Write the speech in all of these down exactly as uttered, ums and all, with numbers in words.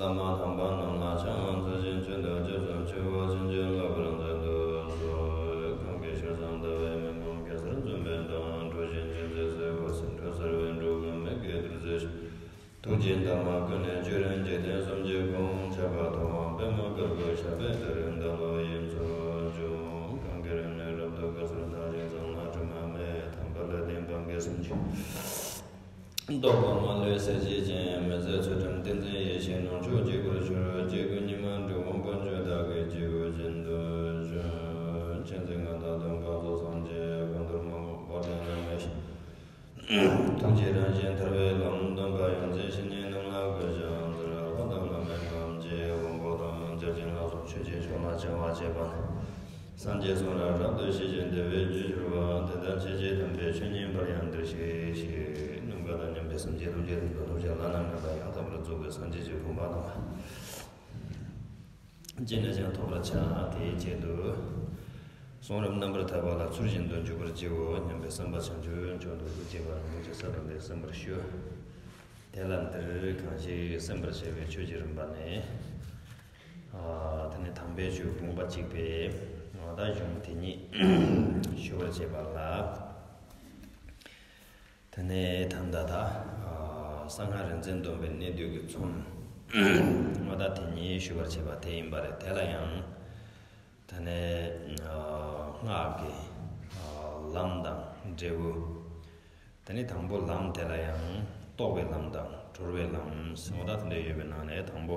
བླ་མ་དམ་པ་རྣམས་ལ་ཕྱག་འཚལ་ཞིང་མཆོད་འདོད་རྗེས་སུ་མཆིའོ། བྱིན་གྱིས་བརླབ་པར་མཛད་དུ་གསོལ། གང་གི་ཞལ་བཟང་ཟླ་བའི་མེ་འབར་གེ་སར་འཛིན་པའི་མདངས། གྲུ་བཞིན་ཆེན་ཚེ་སྲིད་འོད་ཟེར་འཕྲོ་གསལ་བའི་འབྲུ་བཀོད་མའི་གེ་སར་རྩེ་ཞིང་། ཐུགས་ཀྱི་འདབ་མ་ཀུན་ནས་བརྗོད་རིམ་འཇིག་རྟེན་གསུམ་གྱི་ཁོངས། ཆགས་པ་ཐོག་དབང་པདྨ་དཀར་པོའི་ཞབས་པད་དེར་བདག་བློ་ཡིས་མཚོན་བྱུང་། གང་གི་རིང་ནས་རབ་ཏུ་དགའ་ཚོར་དང་བཞིན་བཟང་ལ་དྲི་མ་མེད། དམ་པ་ལ་བརྟེན་པ་འགའ་ཟིན་ཅིང་། རྟོག་པ་མ་ལུས་གསལ་བྱེད་ཅིང་། མི་ཟད་ཚུལ་ཁྲིམས་ཏིང་འཛིན་ཡེ་ཤེས་ནོར་མཆོག་འཇིག་པར་གྱུར། སྐྱེ་དགུའི་ཉི་མ་འབྲི་བོ་དཀོན་མཆོག་བདག་གིས་སྤྱི་བོ་བཞིན་དུ་བྱོན། མཁྱེན་བརྩེ་མངའ་བདག་སྟོན་པ་ཚོགས་སངས་རྒྱས། གང་འདུལ་མ་འོངས་བར་དུ་ནམ་མེད་ཐུགས་རྗེའི་རང་བཞིན་ཐར་པའི་ལམ། སྟོན་པ་ཡོངས་འཛིན་བཤེས་གཉེན་རྣམས་ལ་གུས་ཕྱག་འཚལ། ལྷ་དང་བླ་མའི་ལམ་གྱི་དབང་པོ་དང་། བརྒྱ་བྱིན་ལ་སོགས་ཆོས་ཀྱི་མཆོག་ལ་བྱིན་པ་བཅས་པ་ནི། སངས་རྒྱས་གསུང་རབ་རབ་ཏུ་ཞི་ཞིང་བདེ་བའི་རྒྱུར་གྱུར་པ། དེ་ལྟར་ཆོས་ཀྱི་དམ་པའི་ཆོས་ཉན་པར་ཡང་འདིར་གཤེགས་ཤིག་ནམ་མཁའ་དང་མཉམ་པའི་སེམས་ཅན་ཐམས་ཅད་དོན་དུ་བླ་ན་མེད་པ་ཡང་དག་པར་རྫོགས་པའི་སངས་རྒྱས་ཀྱི་གོ་འཕང་དང་། ཅི་ནས་ཀྱང་ཐོབ་པར་བྱ། དེའི་ཆེད་དུ། གསུང་རབ་རྣམ་པར་དག་པ་ལ་ཚུལ་བཞིན་དུ་འཇུག་པར་བགྱིའོ་སྙམ་པའི་བསམ་པ་བྱང་ཆུབ་མཆོག་ཏུ་གཟིགས་པ་རིན་པོ་ཆེ་ས་དང་ལྡན་གསན་པར་ཞུ། དེ་ལ་འདིར་གང་ཞིག་གསན་པར་བྱ་བའི་ཆོས་ཀྱི་རིམ་པ་ནི། ཨ། དེ་ནས་དམ་པའི་ཆོས་དགོངས་པ་གཅིག་པའི་ད་གཞུང་དེ་ཉིད་ཞུ་བར་བྱེད་པ་ལ། དེ་ནས་ད་ལྟ་ད་གསང་སྔགས་རིག་འཛིན་སྡོམ་པའི་གནད་བསྡུས་ཀྱི་ཚོམས་ད་དེ་ཉིད་ཞུ་བར་བྱེད་པ་དེ་ཡིན་པ་རེད། དེ་ལ་ཡང་དེ་ནས་སྔགས་ཀྱི་ལམ་དང་འབྲས་བུ། དེ་ནས་དང་པོ་ལམ་དེ་ལ་ཡང་རྟོགས་པའི་ལམ་དང་གྲོལ་བའི་ལམ་ཟེར་བ་ད་དེ་འདྲ་ཡོད་པའི་ནང་ནས་དང་པོ་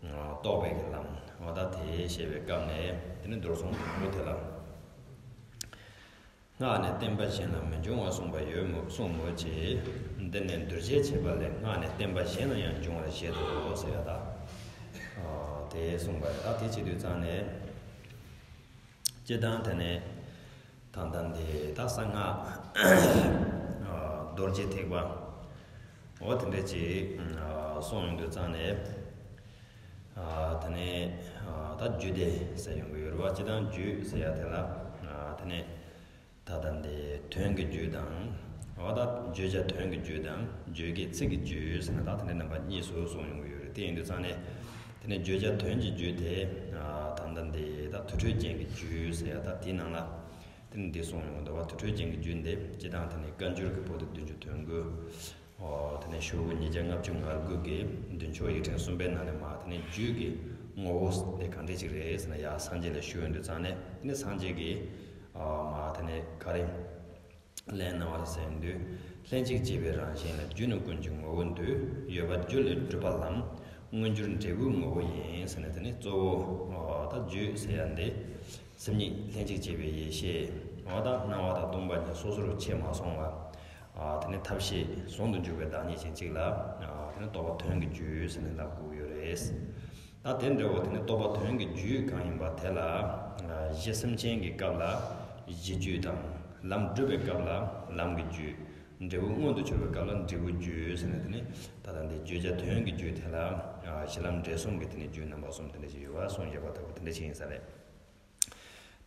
རྟོགས་པའི་གི་ལམ་འོ་ད་དེ་བཤད་པའི་སྐབས་ནས་དེ་ནས་མདོར་སོང་དང་པོ་དེ་ལ། སྔགས་ནས་བསྟན་པ་གཞན་ལ་མི་འབྱུང་བ་གསུངས་པ་ཡོད་མོད་གསུངས་མོད་ཀྱི། འདི་ནས་གདུལ་བྱའི་ཁྱད་པར་ལས་སྔགས་ནས་བསྟན་པ་གཞན་ལ་ཡང་འབྱུང་བར་བཞེད་དོ་ཟེར་ཡ་ད། དེ་གསུངས་པ་རེད། ད་དེ་བྱེད་དུས་ཙང་ནས། སྤྱིར་བཏང་དེ་ནས་ད་ལྟ་འདི་ད་གསང་སྔགས་རྡོ་རྗེ་ཐེག་པ་འོ་དེ་འདྲ་ཅིག་གསུངས་ཡོང་དུས་ཙང་ནས། དེ་ནས་ད་རྒྱུད་སྡེ་ཟེར་ཡོང་གི་ཡོད་རེད་བ། སྤྱིར་བཏང་རྒྱུད་ཟེར་ཡ་དེ་ལ་དེ་ནས་ད་ལྟ་འདི་དོན་གྱི་རྒྱུད་དང་། འོ་ད་བརྗོད་བྱ་དོན་གྱི་རྒྱུད་དང་བརྗོད་བྱའི་ཚིག་གི་རྒྱུད་ཟེར་ན་ད་དེ་འདྲ་རྣམ་པ་གཉིས་སུ་གསུངས་ཡོང་གི་ཡོད་རེད། དེ་ཡིན་དུས་ཙང་ནས་དེ་ནས་བརྗོད་བྱ་དོན་གྱི་རྒྱུད་དེ་ད་ལྟ་འདི་ད་དུར་ཁྲོད་རྒྱན་གྱི་རྒྱུད་ཟེར་ཡ་ད་དེའི་ནང་ལ། དེ་ནི་འདི་གསུངས་ཡོང་འདུག་བ། དུར་ཁྲོད་རྒྱན་གྱི་རྒྱུད་འདི་སྤྱིར་བཏང་དེ་ནི་བཀའ་འགྱུར་གྱི་པོ་ཏི་བདུན་ཅུ་དོན་དགུ། ཨོ་དེ་ནི་ཤོག་གུ་ཉིས་བརྒྱ་ལྔ་བཅུ་ང་དགུ་གི་མདུན་ཕྱོགས་ཡིག་ཕྲེང་གསུམ་པའི་ནང་ནས་མ་དེ་ནི་རྒྱུད་ཀྱི་ངོ་བོ་དེ་གང་འདྲ་ཅིག་རེད་ཟེར་ན། ཡ་སངས་རྒྱས་ལ་ཞུ་ཡོང་དུས་ཙང་ནས་དེ་ནི་སངས་རྒྱས་ཀྱི་ཨ་མ་དེ་ནི་ག་རེ་ལན་གནང་བ་རེད་ཟེར་དུས། ལྷན་ཅིག་སྐྱེས་པའི་རང་བཞིན་ལ། རྒྱུ་ནི་ཀུན་གྱི་ངོ་བོ་འདུས། ཡོད་པ་རྒྱུ་ལས་གྲུབ་པ་ལམ། མངོན་གྱུར་འབྲས་བུའི་ངོ་བོ་ཡིན་ཟེར་ནས། དེ་ནི་གཙོ་བོ་ད་རྒྱུད་ཟེར་ཡ་འདི། སེམས་ཉིད་ལྷན་ཅིག་སྐྱེས་པའི་ཡེ་ཤེས་འོ་ད་སྣང་བ་དང་སྟོང་པ་ཉིད་སོ་སོར་ཕྱེ་མ་སོང་བ། ཨ་དེ་ནི་ཐབས་ཤེས་ཟུང་དུ་འཇུག་པའི་བདག་ཉིད་ཅན་གཅིག་ལ་ཨ་དེ་ནི་རྟོགས་པ་དོན་གྱི་རྒྱུད་ཟེར་ནས་ལབ་དགོས་ཀྱི་ཡོད་རེད། ད་དེ་འདྲ་བོ་དེ་ནི་རྟོགས་པ་དོན་གྱི་རྒྱུད་གང་ཡིན་པ་དེ་ལ་ཨ་གཞི་སེམས་ཅན་གྱི་སྐབས་ལ་གཞི་རྒྱུད་དང་། ལམ་སྒྲུབ་པའི་སྐབས་ལ་ལམ་གྱི་རྒྱུད། འབྲས་བུ་མངོན་དུ་གྱུར་པའི་སྐབས་ལ་འབྲས་བུའི་རྒྱུད་ཟེར་ནས། དེ་ནི་ད་ལྟ་འདི་བརྗོད་བྱ་དོན་གྱི་རྒྱུད་དེ་ལ་ཨ་གཞི་ལམ་འབྲས་གསུམ་གྱི་དེ་ནི་རྒྱུད་རྣམ་པ་གསུམ་དེ་འདྲ་ཞིག་ཡོད་པ་གསུངས་ཡོད་པ་ལྟ་བུ་དེ་འདྲ་ཞིག་ཡིན་ས་རེད།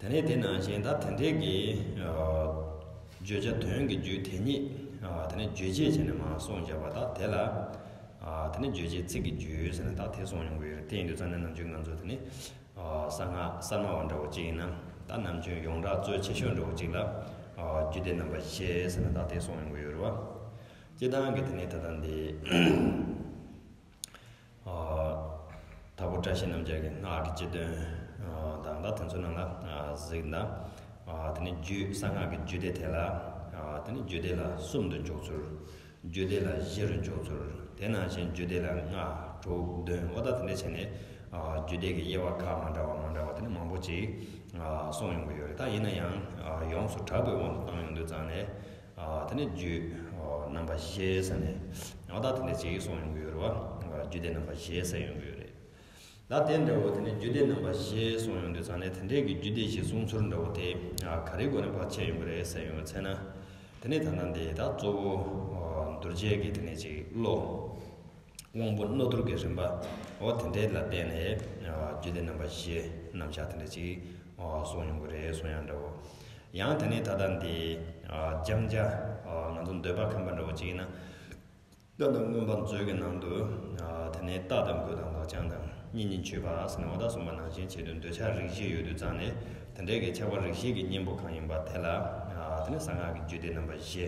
དེ་ནས་དེ་ནང་བཞིན་ད་དེ་འདྲའི་གི་ཨ་བརྗོད་བྱ་དོན་གྱི་རྒྱུད་དེ་ཉིད་ཨ་དེ་ནས་རྗོད་བྱེད་བྱས་ནས་མར་གསུངས་བཞག་པ། ད་དེ་ལ་ཨ་དེ་ནས་རྗོད་བྱེད་ཚིག་གི་རྒྱུད་ཟེར་ནས་ད་དེ་གསུངས་ཡོང་གི་ཡོད་རེད། དེ་ཡིན་དུས་ཙང་ནས་ནམ་རྒྱུན་ང་ཚོ་དེ་ནས་ཨ་གསང་སྔགས་གསར་མ་བ་འདྲ་བོ་ཅིག་ཡིན་ན། ད་ནམ་རྒྱུན་ཡོངས་གྲགས་རྩོད་ཆེ་ཤོས་འདྲ་བོ་ཅིག་ལ་ཨ་རྒྱུད་སྡེ་རྣམ་པ་བཞི་ཟེར་ནས་ད་དེ་གསུངས་ཡོང་གི་ཡོད་རེད་བ། སྤྱིར་བཏང་གི་དེ་ནས་ད་ལྟ་འདི། དྭགས་པོ་བཀྲ་ཤིས་རྣམ་རྒྱལ་གྱི་སྔགས་ཀྱི་སྤྱི་དོན་དང་། ད་དེ་ཚོ་ནང་ལ་གཟིགས་ན། དེ་ནི་རྒྱུད་གསང་སྔགས་ཀྱི་རྒྱུད་སྡེ་དེ་ལ། དེ་ནི་རྒྱུད་སྡེ་ལ་གསུམ་དུ་འཇོག་ཚུལ། རྒྱུད་སྡེ་ལ་བཞི་རུ་འཇོག་ཚུལ། དེ་ནང་བཞིན་རྒྱུད་སྡེ་ལ་ལྔ་དྲུག་བདུན་འོ་ད་དེ་འདྲ་བྱས་ནས། རྒྱུད་སྡེ་གི་དབྱེ་བ་ཁག་མ་འདྲ་བ་མ་འདྲ་བ་དེ་ནི་མང་པོ་ཅིག་གསུངས་ཡོང་གི་ཡོད་རེད། ད་ཡིན་ན་ཡང་ཡོངས་སུ་གྲགས་པའི་དབང་དུ་བཏང་ཡོང་དུས་ཙང་ནས། ཨ་དེ་ནས་རྒྱུད་ཨ་རྣམ་པ་བཞི་ཟེར་ནས་ཨ་ད་དེ་འདྲ་ཅིག་གསུངས་ཡོང་གི་ཡོད་རེད་བ། རྒྱུད་སྡེ་རྣམ་པ་བཞི་ཟེར་ཡོང་གི་ཡོད་རེད། ད་དེ་འདྲ་བོ་དེ་ནས་རྒྱུད་སྡེ་རྣམ་པ་བཞི་གསུངས་ཡོང་དུས་ཙང་ནས། དེ་འདྲའི་གི་རྒྱུད་སྡེ་བཞི་གསུངས་ཚུལ་འདྲ་བོ་དེ་ཨ་ག་རེའི་སྒོ་ནས་ཕར་ཕྱེ་ཡོང་གི་རེད་ཟེར་ཡོང་བའི་ཚེ་ན། དེ་ནས་ད་ལྟ་འདི་ད་གཙོ་བོ་ཨ་རྡོ་རྗེ་གི་དེ་ནས་ཅིག་བློ། དབང་པོ་རྣོ་རྟུལ་གྱི་རིམ་པ་འོ་དེ་འདྲའི་ལ་བརྟེན་ནས་རྒྱུད་སྡེ་རྣམ་པ་བཞིའི་རྣམ་གཞག་དེ་འདྲ་ཅིག་གསུངས་ཡོང་གི་རེད་གསུང་ཡང་འདྲ་བོ། ཡང་དེ་ནས་ད་ལྟ་འདི་སྦྱང་བྱ་ང་ཚོ་འདོད་པ་ཁེངས་པ་འདྲ་བོ་ཅིག་ཡིན་ན། ད་ལྟ་མངོན་པ་མཛོད་ཀྱི་ནང་དུ། ཨ། དེ་ནས་རྟགས་དང་དགོས་དང་ལག་བཅངས་དང་གཉིས་གཉིས་འཆོལ་བ་ཟེར་ནས་འོ་ད་གསུངས་པ་ནང་བཞིན་བྱེད་དུ། འདོད་ཆགས་རིགས་བཞི་ཡོད་དུས་ཙང་ནས་དེ་འདྲའི་གི་ཆགས་པ་རིགས་བཞི་གི་གཉེན་པོ་གང་ཡིན་པ་དེ་ལ། ཨ། དེ་ནས་གསང་སྔགས་ཀྱི་རྒྱུད་སྡེ་རྣམ་པ་བཞི་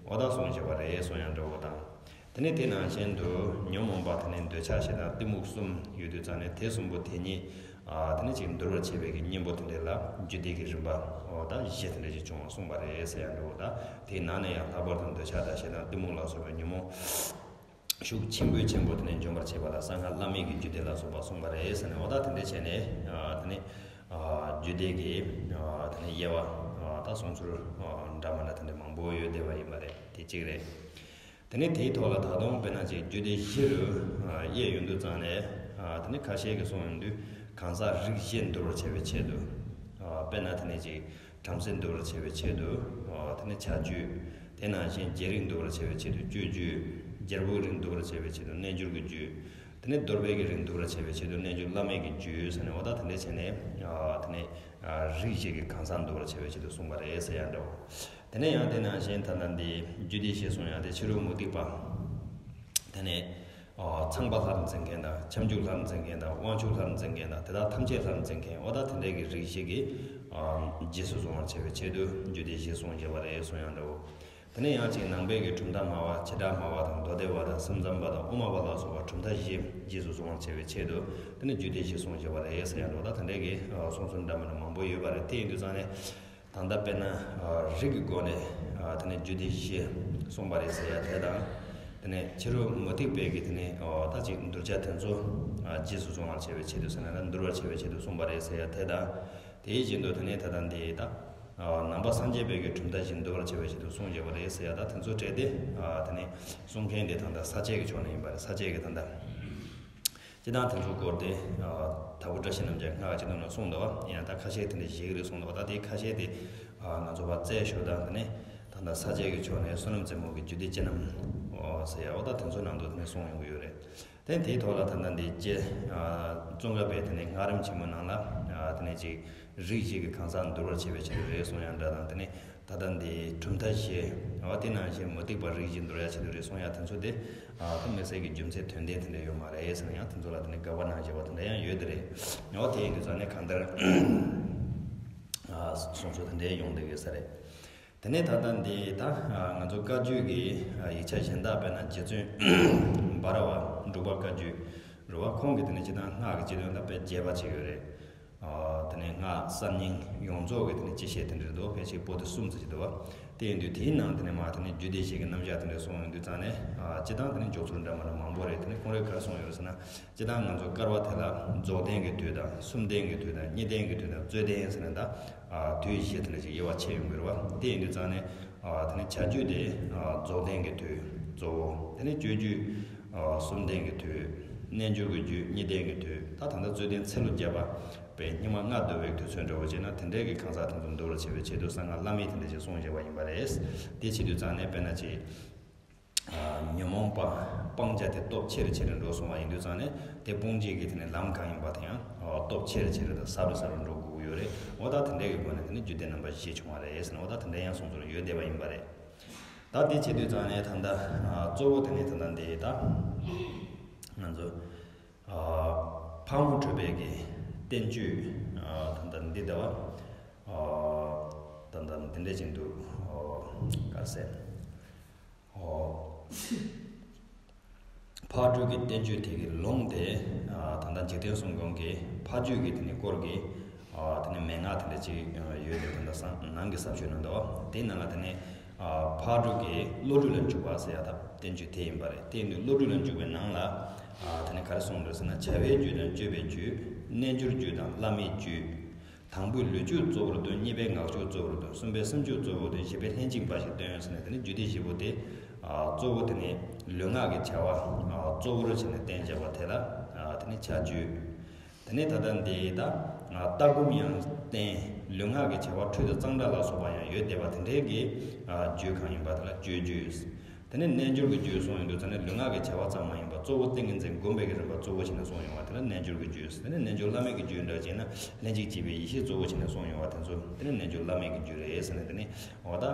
འོ་ད་གསུངས་བཞག་པ་རེད་གསུང་ཡང་འདྲ་བོ་དང་། དེ་ནས་དེ་ནང་བཞིན་དུ་ཉོན་མོངས་པ་དེ་ནས་འདོད་ཆགས་ཞེ་སྡང་གཏི་མུག་གསུམ་ཡོད་དུས་ཙང་ནས་དེ་གསུམ་པོ་དེ་ཉིད། ཨ། དེ་ནས་ཅིག་འདུལ་བར་བྱེད་པའི་གི་གཉེན་པོ་དེ་འདྲ་ལ་རྒྱུད་སྡེ་གི་རིམ་པ་འོ་ད་བཞི་དེ་འདྲ་ཅིག་བྱུང་བ་གསུངས་པ་རེད་ཟེར་ཡང་འདྲ་བོ་དང་། དེའི་ནང་ནས་ཡང་ལྷག་པར་དུ་འདོད་ཆགས་དང་ཞེ་སྡང་གཏི་མུག་ལ་སོགས་པའི་ཉོན་མོངས་ཤུགས་ཆེན་པོའི་ཆེན་པོ་དེ་ནས་འཇོམས་པར་བྱེད་པ་ལ་གསང་སྔགས་བླ་མེད་ཀྱི་རྒྱུད་སྡེ་ལ་སོགས་པ་གསུངས་པ་རེད་ཟེར་ནས་འོ་ད་དེ་འདྲ་བྱས་ནས། ཨ། དེ་ནས། ཨ། རྒྱུད་སྡེ་གི། ཨ། དེ་ནས་དབྱེ་བ། ཨ། ད་གསུང་ཚུལ། ཨ། འདྲ་མི་འདྲ་དེ་འདྲ་མང་པོ་ཡོད་བསྡད་པ་ཡིན་པ་རེད། དེ་གཅིག་རེད། དེ་ནས་དེའི་ཐོག་ལ་ད་དུང་དཔེར་ན་ཅིག་རྒྱུད་སྡེ་བཞི་རུ། ཨ། དབྱེ་ཡོང་དུས་ཙང་ནས། ཨ། དེ་ནས་ཁ་ཤས་ཀྱིས་གསུངས་ཡོང་དུས་གང་ཟག་རིགས་བཞི་འདུལ་བར་བྱེད་པའི་ཆེད་དུ། ཨ། དཔེར་ན་དེ་ནས་ཅིག་བྲམ་ཟེ་འདུལ་བར་བྱེད་པའི་ཆེད་དུ། ཨ། དེ་ནས་བྱ་རྒྱུད། དེ་ནང་བཞིན་རྒྱལ་རིགས་འདུལ་བར་བྱེད་པའི་ཆེད་དུ་སྤྱོད་རྒྱུད། རྒྱལ་པོའི་རིགས་འདུལ་བར་བྱེད་པའི་ཆེད་དུ་རྣལ་འབྱོར་གྱི་རྒྱུད། དེ་ནས་གདོལ་པའི་གི་རིགས་འདུལ་བར་བྱེད་པའི་ཆེད་དུ་རྣལ་འབྱོར་བླ་མེད་ཀྱི་རྒྱུད་ཟེར་ནས་འོ་ད་དེ་འདྲ་བྱས་ནས། ཨ། དེ་ནས། ཨ། རིགས་བཞི་གི་གང་ཟག་འདུལ་བར་བྱེད་པའི་ཆེད་དུ་གསུངས་པ་རེད་ཟེར་ཡང་འདྲ་བོ། དེ་ནས་ཡང་དེ་ནང་བཞིན་ད་ལྟ་འདི་རྒྱུད་སྡེ་བཞི་གསུངས་ཡང་དེ་ཕྱི་རོལ་མུ་སྟེགས་པ། དེ་ནས། ཨ། ཚངས་པ་ལྷར་འཛིན་མཁན་དང་ཁྱབ་འཇུག་ལྷར་འཛིན་མཁན་དང་དབང་ཕྱུག་ལྷར་འཛིན་མཁན་དང་དེ་དག་ཐམས་ཅད་ལྷར་འཛིན་མཁན་འོ་ད་དེ་འདྲའི་གི་རིགས་བཞི་གི། ཨ། རྗེས་སུ་བཟུང་བར་བྱ་བའི་ཆེད་དུ་རྒྱུད་སྡེ་བཞི་གསུངས་བཞག་པ་རེད་གསུང་ཡང་འདྲ་བོ། དེ་ནས་ཡང་ཅིག་ནང་པའི་གི་གྲུབ་མཐའ་སྨྲ་བ་བྱེ་བྲག་སྨྲ་བ་དང་མདོ་སྡེ་པ་དང་སེམས་ཙམ་པ་དང་དབུ་མ་པ་ལ་སོགས་པ་གྲུབ་མཐའ་བཞི་རྗེས་སུ་བཟུང་བར་བྱ་བའི་ཆེད་དུ་དེ་ནས་རྒྱུད་སྡེ་བཞི་གསུངས་བཞག་པ་རེད་ཟེར་ཡང་འདྲ་བོ། ད་དེ་འདྲའི་གི། ཨ། གསུང་ཚུལ་འདྲ་མི་འདྲ་མང་པོ་ཡོད་པ་རེད། དེ་ཡིན་དུས་ཙང་ནས། ད་ལྟ་དཔེར་ན། ཨ། རིགས་ཀྱི་སྒོ་ནས། ཨ། དེ་ནས་རྒྱུད་སྡེ་བཞི་གསུངས་པ་རེད་ཟེར་ཡ་དེ་དང་། དེ་ནས་ཕྱི་རོལ་མུ་སྟེགས་པའི་གི་དེ་ནས། ཨོ། ད་ཅིག་གདུལ་བྱ་དེ་ཚོ། ཨ། རྗེས་སུ་བཟུང་བར་བྱ་བའི་ཆེད་དུ་ཟེར་ན་ད་འདུལ་བར་བྱ་བའི་ཆེད་དུ་གསུངས་པ་རེད་ཟེར་ཡ་དེ་དང་། དེའི་རྗེས་འདུག་དེ་ནས་ད་ལྟ་འདི་ད། ཨ། ནང་པ་སངས་རྒྱས་པའི་གི་གྲུབ་མཐའ་བཞི་འདུལ་བར་བྱ་བའི་ཆེད་དུ་གསུངས་བཞག་པ་རེད་ཟེར་ཡ་ད་དེ་ཚོ་སྤྲད་དེ། ཨ། དེ་ནས་གསུང་མཁན་དེ་ད་ལྟ་ས་བཅད་ཀྱི་ཕྱོགས་ནས་ཡིན་པ་རེད། ས་བཅད་ཀྱི་ད་ལྟ། སྤྱིར་བཏང་དེ་ཚོའི་སྐོར་དེ། ཨ། དྭགས་པོ་བཀྲ་ཤིས་རྣམ་རྒྱལ་སྔགས་ཀྱི་སྤྱི་དོན་ནང་གསུངས་འདུག་བ། ཡིན་ན་ད་ཁ་ཤས་དེ་འདྲ་བཞེས་ཀྱི་རེད་གསུངས་འདུག་བ། ད་དེ་ཁ་ཤས་དེ། ཨ། ང་ཚོ་ཕར་བཙལ་ཞོག་དང་དེ་ནས་ད་ལྟ་ས་བཅད་ཀྱི་ཕྱོགས་ནས་བསོད་ནམས་རྩེ་མོ་གི་རྒྱུད་སྡེ་སྤྱི་རྣམ། ཨོ། ཟེར་ཡ་འོ་ད་དེ་ཚོའི་ནང་དུ་དེ་ནས་གསུངས་ཡོང་གི་ཡོད་རེད། དེ་དེའི་ཐོག་ལ་ད་ལྟ་འདི་ཅི། ཨ། ཙོང་ཁ་པའི་དེ་ནས་སྔགས་རིམ་ཆེན་མོའི་ནང་ལ། ཨ། དེ་ནས་ཅིག་རིགས་བཞི་གི་གང་ཟག་འདུལ་བར་བྱེད་པའི་ཆེད་དུ་རེད་གསུངས་ཡ་འདྲ་དང་། དེ་ནས་ད་ལྟ་འདི་གྲུབ་མཐའ་བཞི། འོ། དེ་ནང་བཞིན་མུ་སྟེགས་པ་རིགས་བཞི་འདུལ་ཡ་ཆེད་དུ་རེད་གསུངས་ཡ་དེ་ཚོ་དེ། ཨ། ད་དམིགས་བསལ་གྱི་རྒྱུ་མཚན་དོན་ལྡན་དེ་འདྲ་ཡོད་མ་རེད་ཟེར་ན་ཡང་དེ་ཚོ་ལ་དེ་ནས་དགག་པ་གནང་བཞག་པ་དེ་འདྲ་ཡང་ཡོད་དེ་རེད། འོ། དེ་ཡིན་དུས་ཙང་ནས་གང་ལྟར། ཨ། གསུང་ཚུལ་དེ་འདྲའི་ཡོང་བསྡད་ཡོད་ས་རེད། དེ་ནས་ད་ལྟ་འདི་ད། ཨ། ང་ཚོ་བཀའ་བརྒྱུད་ཀྱི། ཨ། ཡིག་ཆ་གཞན་དག་དཔེར་ན་རྗེ་བཙུན་འབའ་ར་བ་འབྲུག་པ་བཀའ་བརྒྱུད་རེད་བ། ཁོང་གིས་དེ་ནས་སྤྱིར་བཏང་སྔགས་ཀྱི་སྤྱི་དོན་དང་དཔེ་རྒྱས་པ་བྱས་ཡོད་རེད། ཨ། དེ་ནས་སྔགས་གསར་རྙིང་ཡོངས་རྫོགས་ཀྱི་དེ་ནས་སྤྱི་བཤད་དེ་འདྲ་འདུག་ཕལ་ཆེར་པོ་ཏི་གསུམ་ཙམ་ཅིག་འདུག་བ། དེ་ཡིན་དུས་དེའི་ནང་དེ་ནས་མར་དེ་ནས་རྒྱུད་སྡེ་བཞི་གི་རྣམ་གཞག་དེ་འདྲ་གསུངས་ཡོང་དུས་ཙང་ནས། ཨ། སྤྱིར་བཏང་དེ་ནས་འཇོག་ཚུལ་འདྲ་མི་འདྲ་མང་པོ་རེད། དེ་ནས་ཁོང་རང་ག་རེ་གསུངས་ཡོད་ཟེར་ན། སྤྱིར་བཏང་ང་ཚོ་བསྐལ་པ་དེ་ལ་རྫོགས་ལྡན་གྱི་དུས་དང་གསུམ་ལྡན་གྱི་དུས་དང་གཉིས་ལྡན་གྱི་དུས་དང་རྩོད་ལྡན་ཟེར་ནས་ད། ཨ། དུས་བཞི་དེ་འདྲ་ཅིག་དབྱེ་བ་ཕྱེ་ཡོང་གི་རེད་བ། དེ་ཡིན་དུས་ཙང་ནས། ཨ། དེ་ནས་བྱ་རྒྱུད་དེ། ཨ། རྫོགས་ལྡན་གྱི་དུས་གཙོ་བོ། དེ་ནས་སྤྱོད་རྒྱུད། ཨ། གསུམ་ལྡན་གྱི་དུས། རྣལ་འབྱོར་གྱི་རྒྱུད་གཉིས་ལྡན་གྱི་དུས། ད་ད་ལྟ་རྩོད་ལྡན་ཚེ་ལོ་བརྒྱ་པ་པའི་སྙིགས་མ་ལྔ་བདོ་བའི་དུས་ཚོད་འདྲ་བོ་བྱས་ན་དེ་འདྲའི་གི་གང་ཟག་དེ་ཚོ་འདུལ་བར་བྱེད་པའི་ཆེད་དུ་གསང་སྔགས་བླ་མེད་དེ་འདྲ་ཞིག་གསུངས་བཞག་པ་ཡིན་པ་རེད། དེ་བྱེད་དུས་ཙང་ནས་དཔེར་ན་ཅིག་ཨ། ཉོན་མོངས་པ་སྤང་བྱ་དེ་སྟོབས་ཆེ་རུ་ཆེ་རུ་འགྲོ་སོང་བ་ཡིན་དུས་ཙང་ནས་དེ་སྤོང་བྱེད་ཀྱི་དེ་ནས་ལམ་གང་ཡིན་པ་དེ་ཡང་། ཨ། སྟོབས་ཆེ་རུ་ཆེ་རུ་དང་ཟབ་རུ་ཟབ་རུ་འགྲོ་དགོས་ཀྱི་ཡོད་རེད། འོ་ད་དེ་འདྲའི་གི་སྒོ་ནས་དེ་ནས་རྒྱུད་སྡེ་རྣམ་པ་བཞི་བྱུང་བ་རེད་ཟེར་ནས་འོ་ད་དེ་འདྲ་ཡང་གསུང་ཚུལ་ཡོད་བསྡད་པ་ཡིན་པ་རེད། ད་དེ་བྱེད་དུས་ཙང་ནས་ད་ལྟ། ཨ། གཙོ་བོ་དེ་ནས་ད་ལྟ་འདི་ད་ང་ཚོ། ཨ། ཕག་མོ་གྲུ་པའི་གི་བསྟན་བཅོས། ཨ། ད་ལྟ་འདི་ད་བ། ཨ། ད་ལྟ་འདི་འདྲ་ཅིག་འདུག་ཨ། ག་རེ་ཟེར། ཨོ། ཕག་གྲུ་གི་བསྟན་བཅོས་དེ་གི་ལུང་དེ། ཨ། ད་ལྟ་འཇིག་རྟེན་གསུམ་མགོན་གྱི་ཕ་རྒྱུད་ཀྱི་དེ་ནས་སྐོར་གྱི། ཨ། དེ་ནས་མན་ངག་དེ་འདྲ་ཅིག་ཡོད་དེ། ད་ལྟ་ས་ནང་གི་ས་བཅད་ནང་འདུག་བ། དེའི་ནང་ལ་དེ་ནས། ཨ། ཕག་གྲུ་གི་བློ་གྲོས་ལ་འཇུག་པ་ཟེར་ཡ་ད་བསྟན་བཅོས་དེ་ཡིན་པ་རེད། དེ་ཡིན་དུས་བློ་གྲོས་ལ་འཇུག་པའི་ནང་ལ། ཨ། དེ་ནས་ག་རེ་གསུངས་འདུག་ཟེར་ན། བྱ་བའི་རྒྱུད་དང་སྤྱོད་པའི་རྒྱུད། རྣལ་འབྱོར་རྒྱུད་དང་བླ་མེད་རྒྱུད། དང་པོས་ལུས་སྤྱོད་གཙོ་བོར་སྟོན། གཉིས་པས་ངག་སྤྱོད་གཙོ་བོར་སྟོན། གསུམ་པས་སེམས་སྤྱོད་གཙོ་བོར་སྟོན། བཞི་པས་ལྷན་ཅིག་འབའ་ཞིག་སྟོན་ཟེར་ནས། དེ་ནི་རྒྱུད་སྡེ་བཞི་པོ་དེ། ཨ། གཙོ་བོ་དེ་ནི་ལུས་ངག་གི་བྱ་བ། ཨ། གཙོ་བོར་བྱས་ནས་བསྟན་བྱ་བ་དེ་ལ། ཨ། དེ་ནི་བྱ་རྒྱུད། དེ་ནས་ད་ལྟ་འདི་ད། ཨ། ལྟ་སྒོམ་ཡང་བསྟན། ལུས་ངག་གི་བྱ་བ་ཁྲུས་དང་གཙང་སྦྲ་ལ་སོགས་པ་ཡང་ཡོད་བསྡད་པ་དེ་འདྲའི་གི། ཨ། རྒྱུད་གང་ཡིན་པ་དེ་ལ་སྤྱོད་རྒྱུད། དེ་ནས་རྣལ་འབྱོར་གྱི་རྒྱུད་གསུངས་ཡོང་དུས་ཙམ་ནས་ལུས་ངག་གི་བྱ་བ་ཙམ་མ་ཡིན་པར་གཙོ་བོ་ཏིང་ངེ་འཛིན་བསྒོམ་པའི་གི་རིམ་པ་གཙོ་བོ་བྱས་ནས་གསུངས་ཡོང་བ་དེ་ལ་རྣལ་འབྱོར་གྱི་རྒྱུད་ཟེར། དེ་ནས་རྣལ་འབྱོར་བླ་མེད་ཀྱི་རྒྱུད་འདྲ་བྱས་ན་ལྷན་ཅིག་སྐྱེས་པའི་ཡེ་ཤེས་གཙོ་བོ་བྱས་ནས་གསུངས་ཡོང་བ་དེ་ཚོ་དེ་ནས་རྣལ་འབྱོར་བླ་མེད་ཀྱི་རྒྱུད་རེད་ཟེར་ནས། དེ་ནས་འོ་ད་དེ་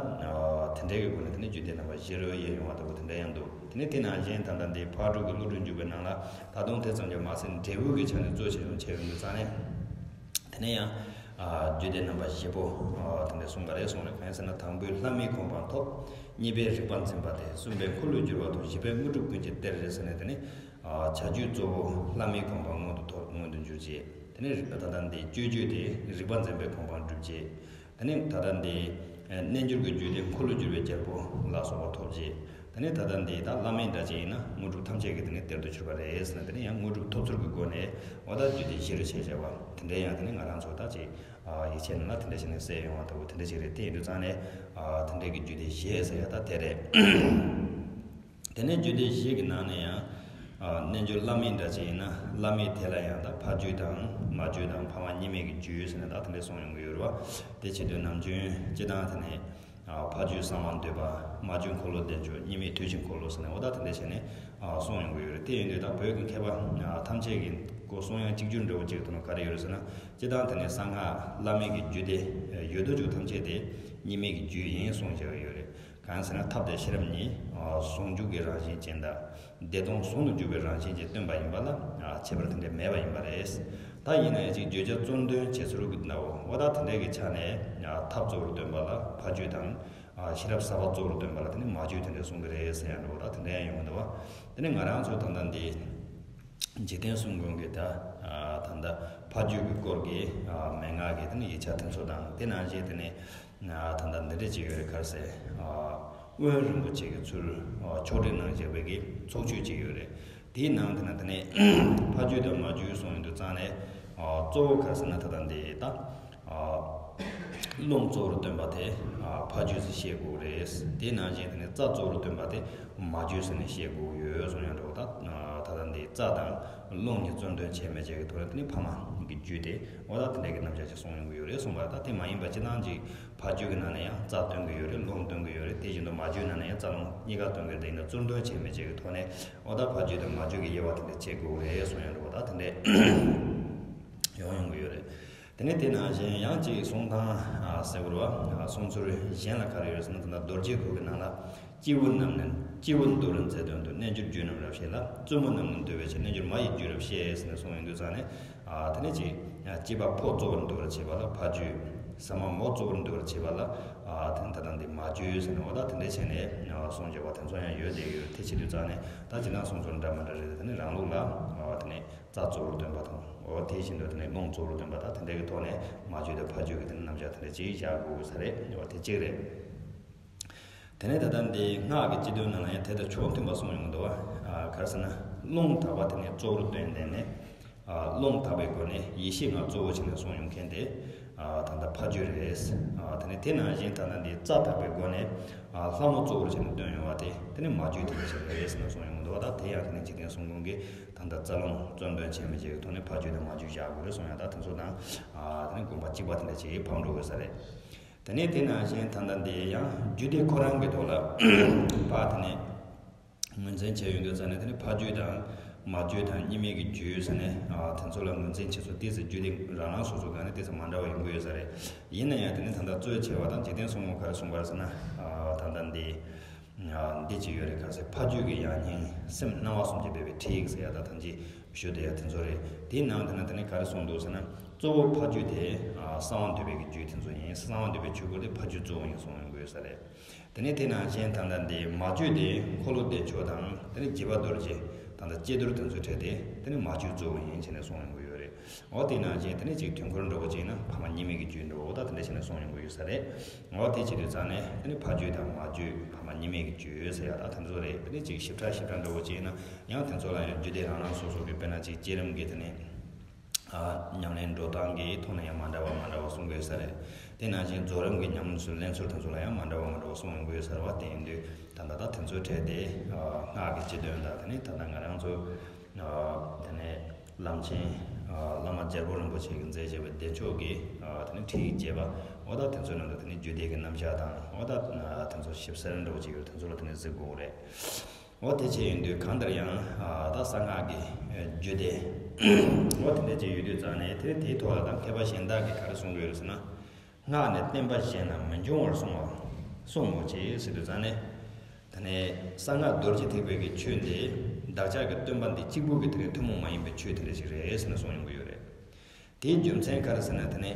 འདྲའི་གི་སྒོ་ནས་དེ་ནས་རྒྱུད་སྡེ་རྣམ་པ་བཞི་རུ་དབྱེ་ཡོང་བ་ལྟ་བུ་དེ་འདྲ་ཡང་འདུག་དེ་ནས་དེ་ནང་བཞིན་ད་ལྟ་འདི་ཕར་གྲུ་གི་བློ་གྲོས་འཇུག་པའི་ནང་ལ་ད་དུང་དེ་ཙམ་གྱིས་མ་ཟད་འབྲས་བུ་གི་ཆ་ནས་གཙོ་ཆེ་ཆུང་ཕྱེ་ཡོང་དུས་ཙང་ནས། དེ་ནས་ཡང་། ཨ། རྒྱུད་སྡེ་རྣམ་པ་བཞི་པོ། ཨ། དེ་འདྲ་གསུངས་པ་རེད་གསུངས་རེད། གང་ཡིན་ཟེར་ན་དང་པོའི་ལྷ་མིའི་གོ་འཕང་ཐོབ། གཉིས་པའི་རིག་པ་འཛིན་པ་སྟེ། གསུམ་པའི་འཁོར་ལོས་སྒྱུར་བ་ཐོབ། བཞི་པའི་དངོས་གྲུབ་ཀུན་གྱི་གཏེར་རེད་ཟེར་ནས། དེ་ནས། ཨ། བྱ་རྒྱུད་གཙོ་བོ་ལྷ་མིའི་གོ་འཕང་མངོན་དུ་ཐོབ། མངོན་དུ་འགྱུར་བྱེད། དེ་ནས་རིག་པ་ད་ལྟ་འདི་སྤྱོད་རྒྱུད་དེ་རིག་པ་འཛིན་པའི་གོ་འཕང་སྒྲུབ་བྱེད། དེ་ནས་ད་ལྟ་འདི་རྣལ་འབྱོར་གྱི་རྒྱུད་དེ་འཁོར་ལོས་སྒྱུར་བའི་རྒྱལ་པོ་ལ་སོགས་པ་ཐོབ་བྱེད། དེ་ནས་ད་ལྟ་འདི་ད་བླ་མེད་འདྲ་ཅིག་ཡིན་ན་དངོས་གྲུབ་ཐམས་ཅད་ཀྱི་དེ་ནས་གཏེར་དུ་གྱུར་པ་རེད་ཟེར་ནས། དེ་ནས་ཡང་དངོས་གྲུབ་ཐོབ་ཚུལ་གྱི་སྒོ་ནས་འོ་ད་རྒྱུད་སྡེ་བཞི་རུ་ཕྱེ་བྱས་པ་དེ་འདྲའི་ཡང་དེ་ནས་ང་རང་ཚོ་ད་ཅིག་ཡིག་ཆའི་ནང་ལ་དེ་འདྲ་ཞིག་ནས་གསལ་ཡོང་བ་ལྟ་བུ་དེ་འདྲ་ཞིག་རེད། དེ་ཡིན་དུས་ཙང་ནས་དེ་འདྲའི་གི་རྒྱུད་སྡེ་བཞི་ཟེར་ཡ་ད་དེ་རེད། དེ་ནས་རྒྱུད་སྡེ་བཞི་གི་ནང་ནས་ཡང་། ཨ། རྣལ་འབྱོར་བླ་མེད་འདྲ་ཅིག་ཡིན་ན་བླ་མེད་དེ་ལ་ཡང་ད་ཕ་རྒྱུད་དང་མ་རྒྱུད་དང་ཕ་མ་གཉིས་མེད་ཀྱི་རྒྱུད་ཟེར་ནས་ད་དེ་འདྲ་གསུངས་ཡོང་གི་ཡོད་རེད་བ། དེ་བྱེད་དུས་ནམ་རྒྱུན་སྤྱི་བཏང་དེ་ནས། ཨ། ཕ་རྒྱུད་གསང་བ་འདུས་པ། མ་རྒྱུད་འཁོར་ལོ་བདེ་མཆོག་གཉིས་མེད་དུས་ཀྱི་འཁོར་ལོ་ཟེར་ནས་འོ་ད་དེ་འདྲ་བྱས་ནས། ཨ། གསུངས་ཡོང་གི་ཡོད་རེད། དེ་ཡིན་དུས་ད་བོད་ཀྱི་མཁས་པ། ཨ། ཐམས་ཅད་ཀྱི་གོ་གསུང་དབྱངས་གཅིག་གྱུར་འདྲ་བོ་ཅིག་ཐོག་ནས་ག་རེ་ཡོད་རེད་ཟེར་ན། སྤྱི་བཏང་དེ་ནས་གསང་སྔགས་བླ་མེད་ཀྱི་རྒྱུད་སྡེ་ཡོད་དོ་ཅོག་ཐམས་ཅད་དེ་གཉིས་མེད་ཀྱི་རྒྱུད་ཡིན་གསུངས་བཞག་གི་ཡོད་རེད། གང་ཟེར་ན་ཐབས་དང་ཤེས་རབ་གཉིས། ཨ། ཟུང་འཇུག་གི་རང་བཞིན་ཅན་དང་བདེ་སྟོང་ཟུང་དུ་འཇུག་པའི་རང་བཞིན་ཅན་སྟོན་པ་ཡིན་པ་ལ། ཨ། ཁྱད་པར་དེ་འདྲ་མེད་པ་ཡིན་པ་རེད། ད་ཡིན་ན་ཡང་ཅིག་བརྗོད་བྱ་གཙོར་འདོན་བྱེད་ཚུལ་གྱི་ནང་འོ་ད་དེ་འདྲའི་གི་ཆ་ནས། ཨ། ཐབས་གཙོ་བོར་སྟོན་པ་ལ་ཕ་རྒྱུད་དང་། ཨ། ཤེས་རབ་ཟབ་པ་གཙོ་བོར་སྟོན་པ་ལ་དེ་ནི་མ་རྒྱུད་དེ་འདྲ་གསུང་གི་རེད་ཟེར་ཡང་འགྲོ་བ་ད་དེ་འདྲ་ཡང་ཡོང་གི་འདུག་བ། དེ་ནི་ང་རང་ཚོ་ད་ལྟ་འདི་འཇིག་རྟེན་གསུམ་མགོན་གྱི་ད། ཨ། ད་ལྟ་ཕ་རྒྱུད་ཀྱི་སྐོར་གྱི། ཨ། མན་ངག་གི་དེ་ནི་ཡིག་ཆ་དེ་ཚོ་དང་དེ་ནང་བཞིན་དེ་ནི། ཨ། ད་ལྟ་འདི་འདྲ་ཅིག་ཡོད་རེད། ག་རེ་ཟེར། ཨ། དབོན་རིན་པོ་ཆེ་གི་ཚུལ། ཨ། ཕྱོགས་སྒྲིག་གནང་བཞག་པའི་གི་ཚོགས་ཆོས་ཅིག་ཡོད་རེད། དེའི་ནང་དེ་ན་དེ་ནས་ཕ་རྒྱུད་དང་མ་རྒྱུད་གསུངས་ཡོང་དུས་ཙང་ནས། ཨ། གཙོ་བོ་ག་རེ་ཟེར་ན་ད་ལྟ་འདི་ད། ཨ། རླུང་གཙོ་བོར་སྟོན་པ་དེ། ཨ། ཕ་རྒྱུད་ཟེར་བཤད་དགོས་རེད། དེ་ནང་བཞིན་དེ་ནས་རྩ་གཙོ་བོར་སྟོན་པ་དེ་མ་རྒྱུད་ཟེར་ནས་བཤད་དགོས་ཡོད་གསུངས་ཡང་འགྲོ་ད། ཨ། ད་ལྟ་འདི་རྩ་དང་རླུང་གཉིས་གཙོར་འདོན་བྱས་མེད་ཅེས་ཀྱི་ཐོག་ནས་དེ་ནས་ཕ་མ་གི་རྒྱུད་དེ་འོ་ད་དེ་འདྲ་གི་རྣམ་གཞག་ཅིག་གསུངས་ཡོང་གི་ཡོད་རེད་གསུངས་པ། ད་དེ་མ་ཡིན་པ་སྤྱི་བཏང་ཅིག་ཕ་རྒྱུད་ཀྱི་ནང་ནས་ཡང་རྩ་སྟོན་གྱི་ཡོད་རེད། རླུང་སྟོན་གྱི་ཡོད་རེད། དེ་བཞིན་དུ་མ་རྒྱུད་ནང་ནས་ཡང་རྩ་རླུང་གཉིས་ཀ་སྟོན་གྱི་རེད། དེ་ཡིན་ན་གཙོར་འདོན་བྱས་མེད་ཅེས་ཀྱི་ཐོག་ནས་འོ་ད་ཕ་རྒྱུད་དང་མ་རྒྱུད་ཀྱི་དབྱེ་བ་དེ་འདྲ་བྱེད་དགོས་རེད་གསུངས་ཡོང་འགྲོ་བ་ད་དེ་འདྲས་ཡོང་ཡོང་གི་ཡོད་རེད། དེ་ནས་དེ་ནང་བཞིན་ཡང་གཅིག་གསུང་སྟངས་གསལ་པོ་རེད་བ། གསུང་ཚུལ་གཞན་ལ་ག་རེ་ཡོད་ཟེར་ན། ད་ལྟ་རྡོ་རྗེ་ཁུག་གི་ནང་ལ། སྐྱེས་བུ་རྣམས་ནི། སྐྱེས་བུ་འདོར་མཛད་དོན་དུ། རྣལ་འབྱོར་རྒྱུད་རྣམས་རབ་བཤད་ལ། བཙུན་མོ་རྣམས་ནི་འདུལ་བའི་ཕྱིར། རྣལ་འབྱོར་མ་ཡི་རྒྱུད་རབ་བཤད་ཟེར་ནས་གསུངས་ཡོང་དུས་ཙང་ནས། ཨ། དེ་ནས་ཅིག་སྐྱེས་པ་ཕོ་གཙོ་བོར་འདུལ་བར་བྱེད་པ་ལ་ཕ་རྒྱུད། ཟ་མ་མོ་གཙོ་བོར་འདུལ་བར་བྱེད་པ་ལ། ཨ། དེ་ནས་ད་ལྟ་འདི་མ་རྒྱུད་ཟེར་ནས་འོ་ད་དེ་འདྲས་བྱས་ནས་གསུངས་བྱས་པ་དེ་ཚོ་ཡང་ཡོད་བསྡད་ཡོད། དེ་བྱེད་དུས་ཙང་ནས་ད་ཇི་ལྟར་གསུང་ཚུལ་འདྲ་མི་འདྲ་རེད། དེ་ནས་རང་ལུགས་ལ། ཨ། དེ་ནས་རྩ་གཙོ་བོར་སྟོན་པ་དང་། འོ་དེ་བཞིན་དུ་དེ་ནས་རླུང་གཙོ་བོར་སྟོན་པ་དང་། དེ་འདྲའི་གི་ཐོག་ནས་མ་རྒྱུད་དང་ཕ་རྒྱུད་ཀྱི་དེ་ནས་རྣམ་གཞག་དེ་འདྲ་ཅིག་བཞག་དགོས་ས་རེད། འོ་དེ་གཅིག་རེད། དེ་ནས་ད་ལྟ་འདི་སྔགས་ཀྱི་སྤྱི་དོན་ནང་ལ་ཡང་དེ་དང་ཕྱོགས་མཐུན་པ་གསུངས་ཡོང་གི་འདུག་བ། ཨ། ག་རེ་ཟེར་ན། རླུང་དག་པ་དེ་ནི་གཙོ་བོར་བསྟན་ཏེ་ནི། ཨ། རླུང་དག་པའི་སྒོ་ནས་ཡེ་ཤེས་ལྔ་གཙོ་བོ་བྱས་ནས་གསུངས་ཡོང་མཁན་དེ། ཨ། ད་ལྟ་ཕ་རྒྱུད་རེད། ཨ། དེ་ནས་དེ་ནང་བཞིན་ད་ལྟ་འདི་རྩ་དག་པའི་སྒོ་ནས། ཨ། ལྷ་མོ་གཙོ་བོར་བྱས་ནས་སྟོན་ཡོང་བ་དེ་དེ་ནི་མ་རྒྱུད་དེ་འདྲ་ཞིག་རེད་ཟེར་ནས་གསུངས་ཡོང་གི་འདུག་བ། ད་དེ་ཡང་དེ་ནི་འཇིག་རྟེན་གསུམ་མགོན་གྱིས་ད་ལྟ་རྩ་རླུང་གཙོར་འདོན་བྱས་མི་བྱས་ཀྱི་ཐོག་ནས་ཕ་རྒྱུད་དང་མ་རྒྱུད་བཞག་དགོས་རེད་གསུངས་ཡང་ད་དེ་ཚོ་དང་། ཨ། དེ་ནི་དགོངས་པ་གཅིག་པ་དེ་འདྲ་ཅིག་ཕམ་འགྲོ་དགོས་ས་རེད། དེ་ནས་དེ་ནང་བཞིན་ད་ལྟ་འདི་ཡང་རྒྱུད་སྡེ་ཁོ་རང་གི་ཐོག་ལ་ཕར་དེ་ནས་ངོས་འཛིན་བྱས་ཡོང་དུས་ཙང་ནས། དེ་ནས་ཕ་རྒྱུད་དང་མ་རྒྱུད་དང་གཉིས་མེད་ཀྱི་རྒྱུད་ཟེར་ནས། ཨ། དེ་ཚོ་ལ་ངོས་འཛིན་བྱེད་ཚུལ་ཏོག་ཙམ་རྒྱུད་སྡེ་རང་རང་སོ་སོ་སྒང་ནས་ཏོག་ཙམ་མ་འདྲ་བ་ཡོང་གི་ཡོད་ས་རེད། ཡིན་ན་ཡང་དེ་ནས་ད་ལྟ་གཙོ་ཆེ་བ་དང་འཇིག་རྟེན་གསུམ་མགོན་ག་རེ་གསུངས་པ་རེད་ཟེར་ན། ཨ། ད་ལྟ་འདི། ཨ། འདི་ཅིག་ཡོད་རེད། ག་རེ་ཟེར། ཕ་རྒྱུད་ཀྱི་ཡང་སྙིང་སེམས་སྣང་བ་གསུམ་གྱིས་སྦས་པའི་ཁྲིད་ཡིག་ཟེར་ཡ་ད་ཐམས་ཅད་ཞུ་བསྡད་ཡ་དེ་ཚོ་རེད། དེའི་ནང་དེ་ན་དེ་ནས་ག་རེ་གསུངས་འདུག་ཟེར་ན། གཙོ་བོ་ཕ་རྒྱུད་དེ། ཨ། གསང་བ་འདུས་པའི་གི་རྒྱུད་དེ་ཚོ་ཡིན། གསང་བ་འདུས་པའི་ཆོས་སྐོར་དེ་ཕ་རྒྱུད་གཙོ་བོ་ཡིན་གསུངས་ཡོང་གི་ཡོད་ས་རེད། དེ་ནས་དེ་ནང་བཞིན་ད་ལྟ་འདི་མ་རྒྱུད་དེ་འཁོར་ལོ་བདེ་མཆོག་དང་། དེ་ནས་འཇིགས་པ་རྡོ་རྗེ། ད་ལྟ་ཀྱེ་རྡོར་དེ་ཚོའི་གྲས་དེ་དེ་ནས་མ་རྒྱུད་གཙོ་བོ་ཡིན་བྱས་ནས་གསུངས་ཡོང་གི་ཡོད་རེད། འོ་དེ་ནང་བཞིན་དེ་ནས་ཅིག་དུས་འཁོར་འདྲ་བོ་ཅིག་ན་ཕ་མ་གཉིས་མེད་ཀྱི་རྒྱུད་འགྲོ། འོ་ད་དེ་འདྲ་བྱས་ནས་གསུངས་ཡོང་གི་ཡོད་ས་རེད། འོ་དེ་བྱེད་དུས་ཙང་ནས་དེ་ནས་ཕ་རྒྱུད་དང་མ་རྒྱུད་ཕ་མ་གཉིས་མེད་ཀྱི་རྒྱུད་ཟེར་ཡ་ད་དེ་ཚོ་རེད། དེ་ནས་ཅིག་ཞིབ་ཕྲ་ཞིབ་ཕྲ་འདྲ་བོ་ཅིག་ན་ཡང་དེ་ཚོ་ལ་ཡང་རྒྱུད་སྡེ་རང་རང་སོ་སོ་གི་དཔེར་ན་ཅིག་བསྐྱེད་རིམ་གྱི་དེ་ནས། ཨ། ཉམས་ལེན་འགྲོ་སྟངས་ཀྱི་ཐོག་ནས་ཡང་མ་འདྲ་བ་མ་འདྲ་བ་གསུང་དགོས་ས་རེད། དེ་ནང་བཞིན་རྫོགས་རིམ་གྱི་ཉམས་ལེན་ཚུལ་ལེན་ཚུལ་དེ་ཚོ་ལ་ཡང་མ་འདྲ་བ་མ་འདྲ་བ་གསུང་དགོས་ས་རེད་བ། དེ་ཡིན་དུས་ད་ལྟ་ད་དེ་ཚོའི་གྲས་དེ། ཨ། སྔགས་ཀྱི་སྤྱི་དོན་དང་། དེ་ནས་ད་ལྟ་ང་རང་ཚོ། ཨ། དེ་ནས་ལམ་ཆེན། བླ་མ་རྒྱལ་པོ་རིན་པོ་ཆེ་གིས་མཛད་བྱས་པའི་བདེ་མཆོག་གི་དེ་ནི་ཁྲིད་ཡིག་རྒྱས་པ། འོ་ད་དེ་ཚོའི་ནང་དུ་དེ་ནི་རྒྱུད་སྡེ་གི་རྣམ་གཞག་དང་། འོ་ད་དེ་ཚོ་ཞིབ་གསལ་འདྲ་བོ་ཅིག་ཡོད། དེ་ཚོ་ལ་དེ་ནི་གཟིགས་དགོས་རེད། འོ་དེ་བྱས་ཡིན་དུས་གང་ལྟར་ཡང་ད་གསང་སྔགས་ཀྱི་རྒྱུད་སྡེ་འོ་དེ་འདྲ་ཅིག་ཡོད་དུས་ཙང་ནས། དེ་དེའི་ཐོག་ལ་ད་མཁས་པ་གཞན་དག་གིས་ག་རེ་གསུང་གི་ཡོད་རེད་ཟེར་ན། སྔགས་ནས་བསྟན་པ་གཞན་ལ་མི་འབྱུང་བར་གསུངས་པ་གསུངས་མོད་ཀྱི་ཟེར་དུས་ཙང་ནས། དེ་ནས་གསང་སྔགས་རྡོ་རྗེ་ཐེག་པའི་གི་ཆོས་འདི་བདག་ཅག་གི་སྟོན་པ་འདི་གཅིག་པུ་གི་དེ་ནས་ཐུན་མོང་མ་ཡིན་པའི་ཆོས་དེ་འདྲ་ཞིག་རེད་ཟེར་ནས་གསུངས་ཡོང་གི་ཡོད་རེད། དེའི་རྒྱུ་མཚན་ག་རེ་ཟེར་ན། དེ་ནས་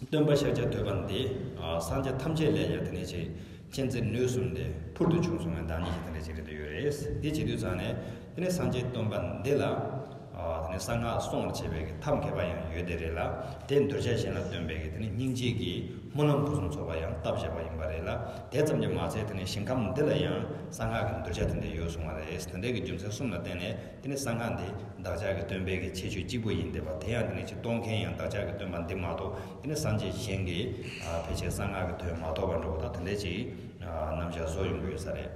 སྟོན་པ་ཤཱཀྱ་ཐུབ་པ་འདི་སངས་རྒྱས་ཐམས་ཅད་ལས་ཀྱང་དེ་ནས་ཆེས་མཁྱེན་བརྩེ་ནུས་གསུམ་ལྡན་ཕུལ་དུ་བྱུང་སོང་བའི་བདག་ཉིད་ཅིག་དེ་འདྲ་ཞིག་རེད་འདོད་ཡོད་རེད། དེ་བྱེད་དུས་ཙང་ནས་དེ་ནས་སངས་རྒྱས་སྟོན་པ་འདི་ལ། ཨ། དེ་ནས་གསང་སྔགས་སྲུང་བར་བྱེད་པའི་གི་ཐབས་མཁས་པ་ཡང་ཡོད་དེ་རེད་ལ། དེ་གདུལ་བྱ་གཞན་ལ་སྟོན་པའི་གི་དེ་ནི་སྙིང་རྗེ་གི་སྨོན་ལམ་ཕུན་སུམ་ཚོགས་པ་ཡང་བཏབ་བཞག་པ་ཡིན་པ་རེད་ལ། དེ་ཙམ་གྱིས་མ་ཚད་དེ་ནི་ཞིང་ཁམས་འདི་ལ་ཡང་གསང་སྔགས་ཀྱི་གདུལ་བྱ་དེ་འདྲ་ཡོད་གསུངས་པ་རེད། དེ་འདྲའི་གི་རྒྱུ་མཚན་གསུམ་ལ་བརྟེན་ནས་དེ་ནི་གསང་སྔགས་འདི་བདག་ཅག་གི་སྟོན་པའི་གི་ཁྱད་ཆོས་གཅིག་པུ་ཡིན་བསྡད་པ། དེ་ཡང་དེ་ནི་ཅིག་གཏོང་མཁན་ཡང་བདག་ཅག་གི་སྟོན་པ་འདི་མ་གཏོགས་དེ་ནི་སངས་རྒྱས་གཞན་གྱིས་ཕལ་ཆེར་གསང་སྔགས་ཀྱི་དོན་མ་རྟོགས་པ་འདྲ་བོ་དང་། དེ་འདྲའི་ཅིག་རྣམ་གཞག་བཟོ་ཡོང་གི་ཡོད་ས་རེད།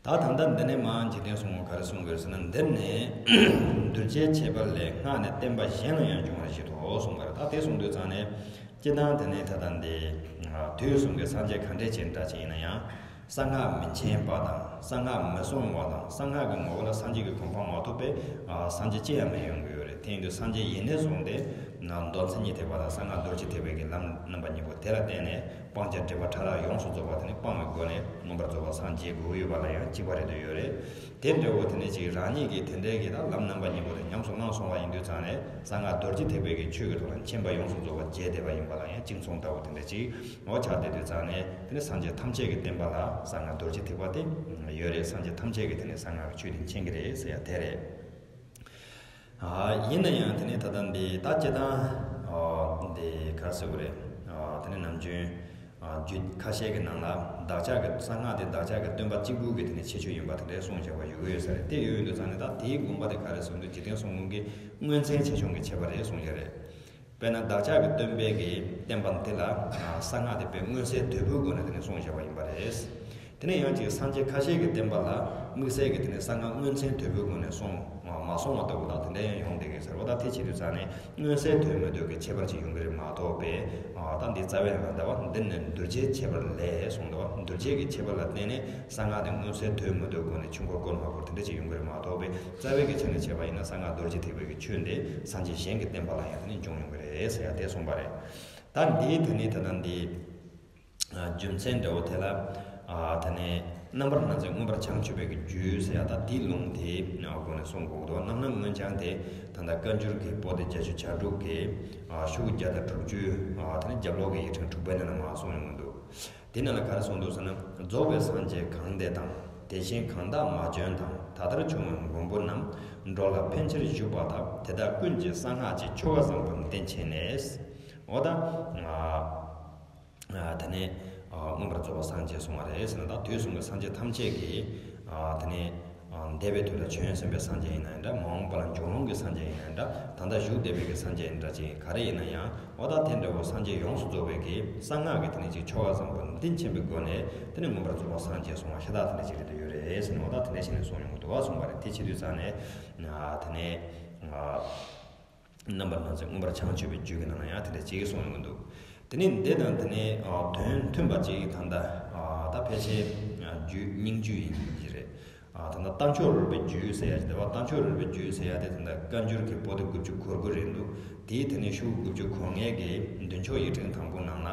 ད་ད་ལྟ་འདི་ནས་མར་འཇིག་རྟེན་གསུམ་པོ་ག་རེ་གསུང་དགོས་ཟེར་ན། འདིར་ནི་གདུལ་བྱའི་ཁྱད་པར་ལས་སྔགས་ནི་བསྟན་པ་གཞན་ལ་ཡང་འབྱུང་བར་བྱེད་དོ་གསུངས་པ་རེད། ད་དེ་གསུང་དུས་ཙང་ནས་སྤྱིར་བཏང་དེ་ནས་ད་ལྟ་འདི་དུས་གསུམ་གྱི་སངས་རྒྱས་ག་འདྲས་ཅིག་འདྲ་ཅིག་ཡིན་ན་ཡང་། གསང་སྔགས་མི་མཁྱེན་པ་དང་། གསང་སྔགས་མི་གསུང་བ་དང་། གསང་སྔགས་ཀྱི་ངོ་བོ་ལ་སངས་རྒྱས་ཀྱི་གོ་འཕང་མ་ཐོབ་པའི་སངས་རྒྱས་ཅི་ཡང་མི་ཡོང་གི་ཡོད་རེད། དེ་ཡིན་དུས་སངས་རྒྱས་ཡིན་ནས་བཟུང་སྟེ་མདོ་མཚན་ཉིད་ཐེག་པ་དང་གསང་སྔགས་རྡོ་རྗེ་ཐེག་པའི་གི་ལམ་རྣམ་པ་གཉིས་པོ་དེ་ལ་བརྟེན་ནས། སྤང་བྱ་སྒྲིབ་པ་ཕྲ་རགས་ཡོངས་སུ་རྫོགས་པ་དེ་ནི་སྤངས་པའི་སྒོ་ནས་མངོན་པར་རྫོགས་པ་སངས་རྒྱས་དགོས་ཡོད་པ་ལ་ཡང་གཅིག་པ་རེད་འདོད་ཡོད་རེད། དེ་འདྲ་བོ་དེ་ནི་ཅིག་རང་ཉིད་ཀྱིས་དེ་འདྲའི་གི་ད་ལམ་རྣམ་པ་གཉིས་པོ་དེ་ཉམས་སུ་བླངས་སོང་བ་ཡིན་དུས་ཙང་ནས། གསང་སྔགས་རྡོ་རྗེ་ཐེག་པའི་གི་ཆོས་ཀྱི་ཐོག་ལ་མཁྱེན་པ་ཡོངས་སུ་རྫོགས་པ་རྒྱས་བསྡད་པ་ཡིན་པ་ལ་ཡང་གཅིག་མཚུངས་ལྟ་བུ་དེ་འདྲ་ཅིག་འོ་ཆགས་བསྡད་དུས་ཙང་ནས། དེ་ནི་སངས་རྒྱས་ཐམས་ཅད་ཀྱི་བསྟན་པ་ལ་གསང་སྔགས་རྡོ་རྗེ་ཐེག་པ་དེ་ཡོད་རེད། སངས་རྒྱས་ཐམས་ཅད་ཀྱིས་དེ་ནི་གསང་སྔགས་ཀྱི་ཆོས་དེ་མཁྱེན་གྱི་རེད་ཟེར་ཡ་དེ་རེད། ཨ། ཡིན་ན་ཡང་དེ་ནི་ད་ལྟ་འདི་ད་སྤྱིར་བཏང་། ཨ། འདི་ག་རེ་ཟེར་དགོས་རེད། ཨ། དེ་ནི་ནམ་རྒྱུན། ཨ། རྒྱུད་ཁ་ཤས་ཀྱི་ནང་ལ་བདག་ཅག་གི་གསང་སྔགས་དེ་བདག་ཅག་གི་སྟོན་པ་གཅིག་པུ་གི་དེ་ནི་ཁྱད་ཆོས་ཡིན་པ་དེ་འདྲའི་གསུངས་བཞག་པ་ཡོད་ཀྱི་ཡོད་ས་རེད། དེ་ཡོད་ཡོད་དུས་ཙང་ནས་ད་དེའི་དགོངས་པ་དེ་ག་རེ་གསུངས་འདུག་འཇིག་རྟེན་གསུམ་མགོན་གྱི་མངོན་མཚན་ཆེ་ཆུང་གི་ཁྱད་པར་རེད་གསུངས་བཞག་རེད། དཔེར་ན་བདག་ཅག་གི་སྟོན་པའི་གི་བསྟན་པ་འདི་ལ་གསང་སྔགས་དེ་དཔེ་མངོན་གསལ་དོད་པོའི་སྒོ་ནས་དེ་ནས་གསུངས་བཞག་པ་ཡིན་པ་རེད། དེ་ནས་ཡང་ཅིག་སངས་རྒྱས་ཁ་ཤས་ཀྱི་བསྟན་པ་ལ་དམིགས་བསལ་གྱི་དེ་ནས་གསང་སྔགས་མངོན་གསལ་དོད་པོའི་སྒོ་ནས་གསུངས་མ་གསུངས་པ་ལྟ་བུ་དང་དེ་འདྲ་ཡང་ཡོང་བསྡད་ཀྱི་ཟེར་བ། ད་དེ་བྱེད་དུས་ཙང་ནས་མངོན་གསལ་དོད་མི་དོད་ཀྱི་ཁྱད་པར་ཅིག་ཡོང་གི་རེད་མ་གཏོགས་པས། ད་འདི་རྩ་བའི་ནང་ལ་ད་བ་འདི་ནི་གདུལ་བྱའི་ཁྱད་པར་ལས་གསུངས་འདུག་རྡོ་རྗེ་གི་ཁྱད་པར་ལ་བརྟེན་ནས་གསང་སྔགས་དེ་མངོན་གསལ་དོད་མི་དོད་སྒོ་ནས་ཆོས་འཁོར་བསྐོར་མ་བསྐོར་དེ་འདྲ་ཅིག་ཡོང་གི་རེད་མ་གཏོགས་པས། རྩ་བའི་གི་ཆ་ནས་བྱས་པ་ཡིན་ན་གསང་སྔགས་རྡོ་རྗེ་ཐེག་པའི་གི་ཆོས་འདི་སངས་རྒྱས་གཞན་གྱི་བསྟན་པ་ལ་ཡང་དེ་ནི་འབྱུང་ཡོང་གི་རེད་ཟེར་ཡ་དེ་གསུངས་པ་རེད། ད་འདིའི་དེ་ནི་ད་ལྟ་འདི་རྒྱུ་མཚན་འདྲ་བོ་དེ་ལ། དེ་ནི་རྣམ་པར་སྣང་མཛད་མངོན་པར་བྱང་ཆུབ་པའི་གི་རྒྱུ་ཟེར་ཡ་ད་དེའི་ལུང་དེ་སྒོ་ནས་གསུངས་དགོས་འདུག་རྣམ་སྣང་མངོན་བྱང་དེ་ད་ལྟ་བཀའ་འགྱུར་གྱི་པོ་ཏི་བརྒྱད་ཅུ་གྱ་དྲུག་གི་ཤོག་བུ་བརྒྱ་དང་དྲུག་ཅུ། དེ་ནི་རྒྱབ་ལོགས་ཀྱི་ཡིག་ཕྲེང་དྲུག་པའི་ནང་ལ་མར་གསུངས་ཡོང་གི་འདུག་དེ་ནང་ལ་ག་རེ་གསུངས་འདུག་ཟེར་ན། རྫོགས་པའི་སངས་རྒྱས་གང་འདས་དང་། དེ་བཞིན་གང་དག་མ་བྱོན་དང་། ད་ལྟར་བྱུང་བའི་མགོན་པོ་རྣམས། འགྲོ་ལ་ཕན་ཕྱིར་བཞུགས་པ་དག་དེ་དག་ཀུན་གྱི་གསང་སྔགས་ཀྱི། ཆོ་ག་བཟང་པོ་འདི་མཁྱེན་ནས། འོ་ད། དེ་ནས་མངོན་པར་རྫོགས་པར་སངས་རྒྱས་གསུངས་པ་རེད་ཟེར་ན། ད་དུས་གསུམ་གྱི་སངས་རྒྱས་ཐམས་ཅད་ཀྱིས་དེ་ནས་འདས་པའི་དུས་ལ་བྱོན་ཟིན་པའི་སངས་རྒྱས་ཡིན་ན་ཡང་འདྲ། མ་འོངས་པ་ལ་འབྱུང་རུང་གི་སངས་རྒྱས་ཡིན་ན་ཡང་འདྲ། ད་ལྟ་བཞུགས་བསྡད་པའི་གི་སངས་རྒྱས་ཡིན་འདྲ་ཅིག་ག་རེ་ཡིན་ན་ཡང་། འོ་ད་དེ་འདྲ་བོ་སངས་རྒྱས་ཡོངས་སུ་རྫོགས་པའི་གི་གསང་སྔགས་ཀྱི་དེ་ནས་ཅིག་ཆོ་ག་བཟང་པོ་འདི་མཁྱེན་པའི་སྒོ་ནས་དེ་ནས་མངོན་པར་རྫོགས་པར་སངས་རྒྱས་གསུངས་པ་ཤ་སྟག་དེ་འདྲ་ཅིག་རེད་འདོད་ཡོད་རེད་ཟེར་ནས། འོ་ད་དེ་འདྲ་ཞིག་ནས་གསུངས་ཡོང་གི་འདུག་བ་གསུངས་པ་རེད། དེ་བྱེད་དུས་ཙང་ནས་དེ་ནས། རྣམ་པར་སྣང་མཛད་མངོན་པར་བྱང་ཆུབ་པའི་རྒྱུད་ཀྱི་ནང་ན་ཡང་དེ་འདྲ་ཅིག་གསུངས་ཡོང་གི་འདུག་དེ་ནས་འདི་དང་དེ་ནས་དོན་མཐུན་པ་ཅིག་ད་ལྟ་ད་ཕལ་ཆེར་རྒྱུད་སྙིང་རྒྱུད་ཡིན་གྱི་རེད། ད་ལྟ་རྟ་མཆོག་རོལ་པའི་རྒྱུད་ཟེར་ཡ་ཅིག་འདུག་བ། རྟ་མཆོག་རོལ་པའི་རྒྱུད་ཟེར་ཡ་དེ་ད་ལྟ་བཀའ་འགྱུར་གྱི་པོ་ཏི་དགུ་བཅུ་གོ་དགུ་རེད་འདུག་དེའི་དེ་ནས་ཤོག་དགུ་བཅུ་གོ་ལྔའི་གི་མདུན་ཕྱོགས་ཡིག་ཕྲེང་དང་པོ་ནང་ལ།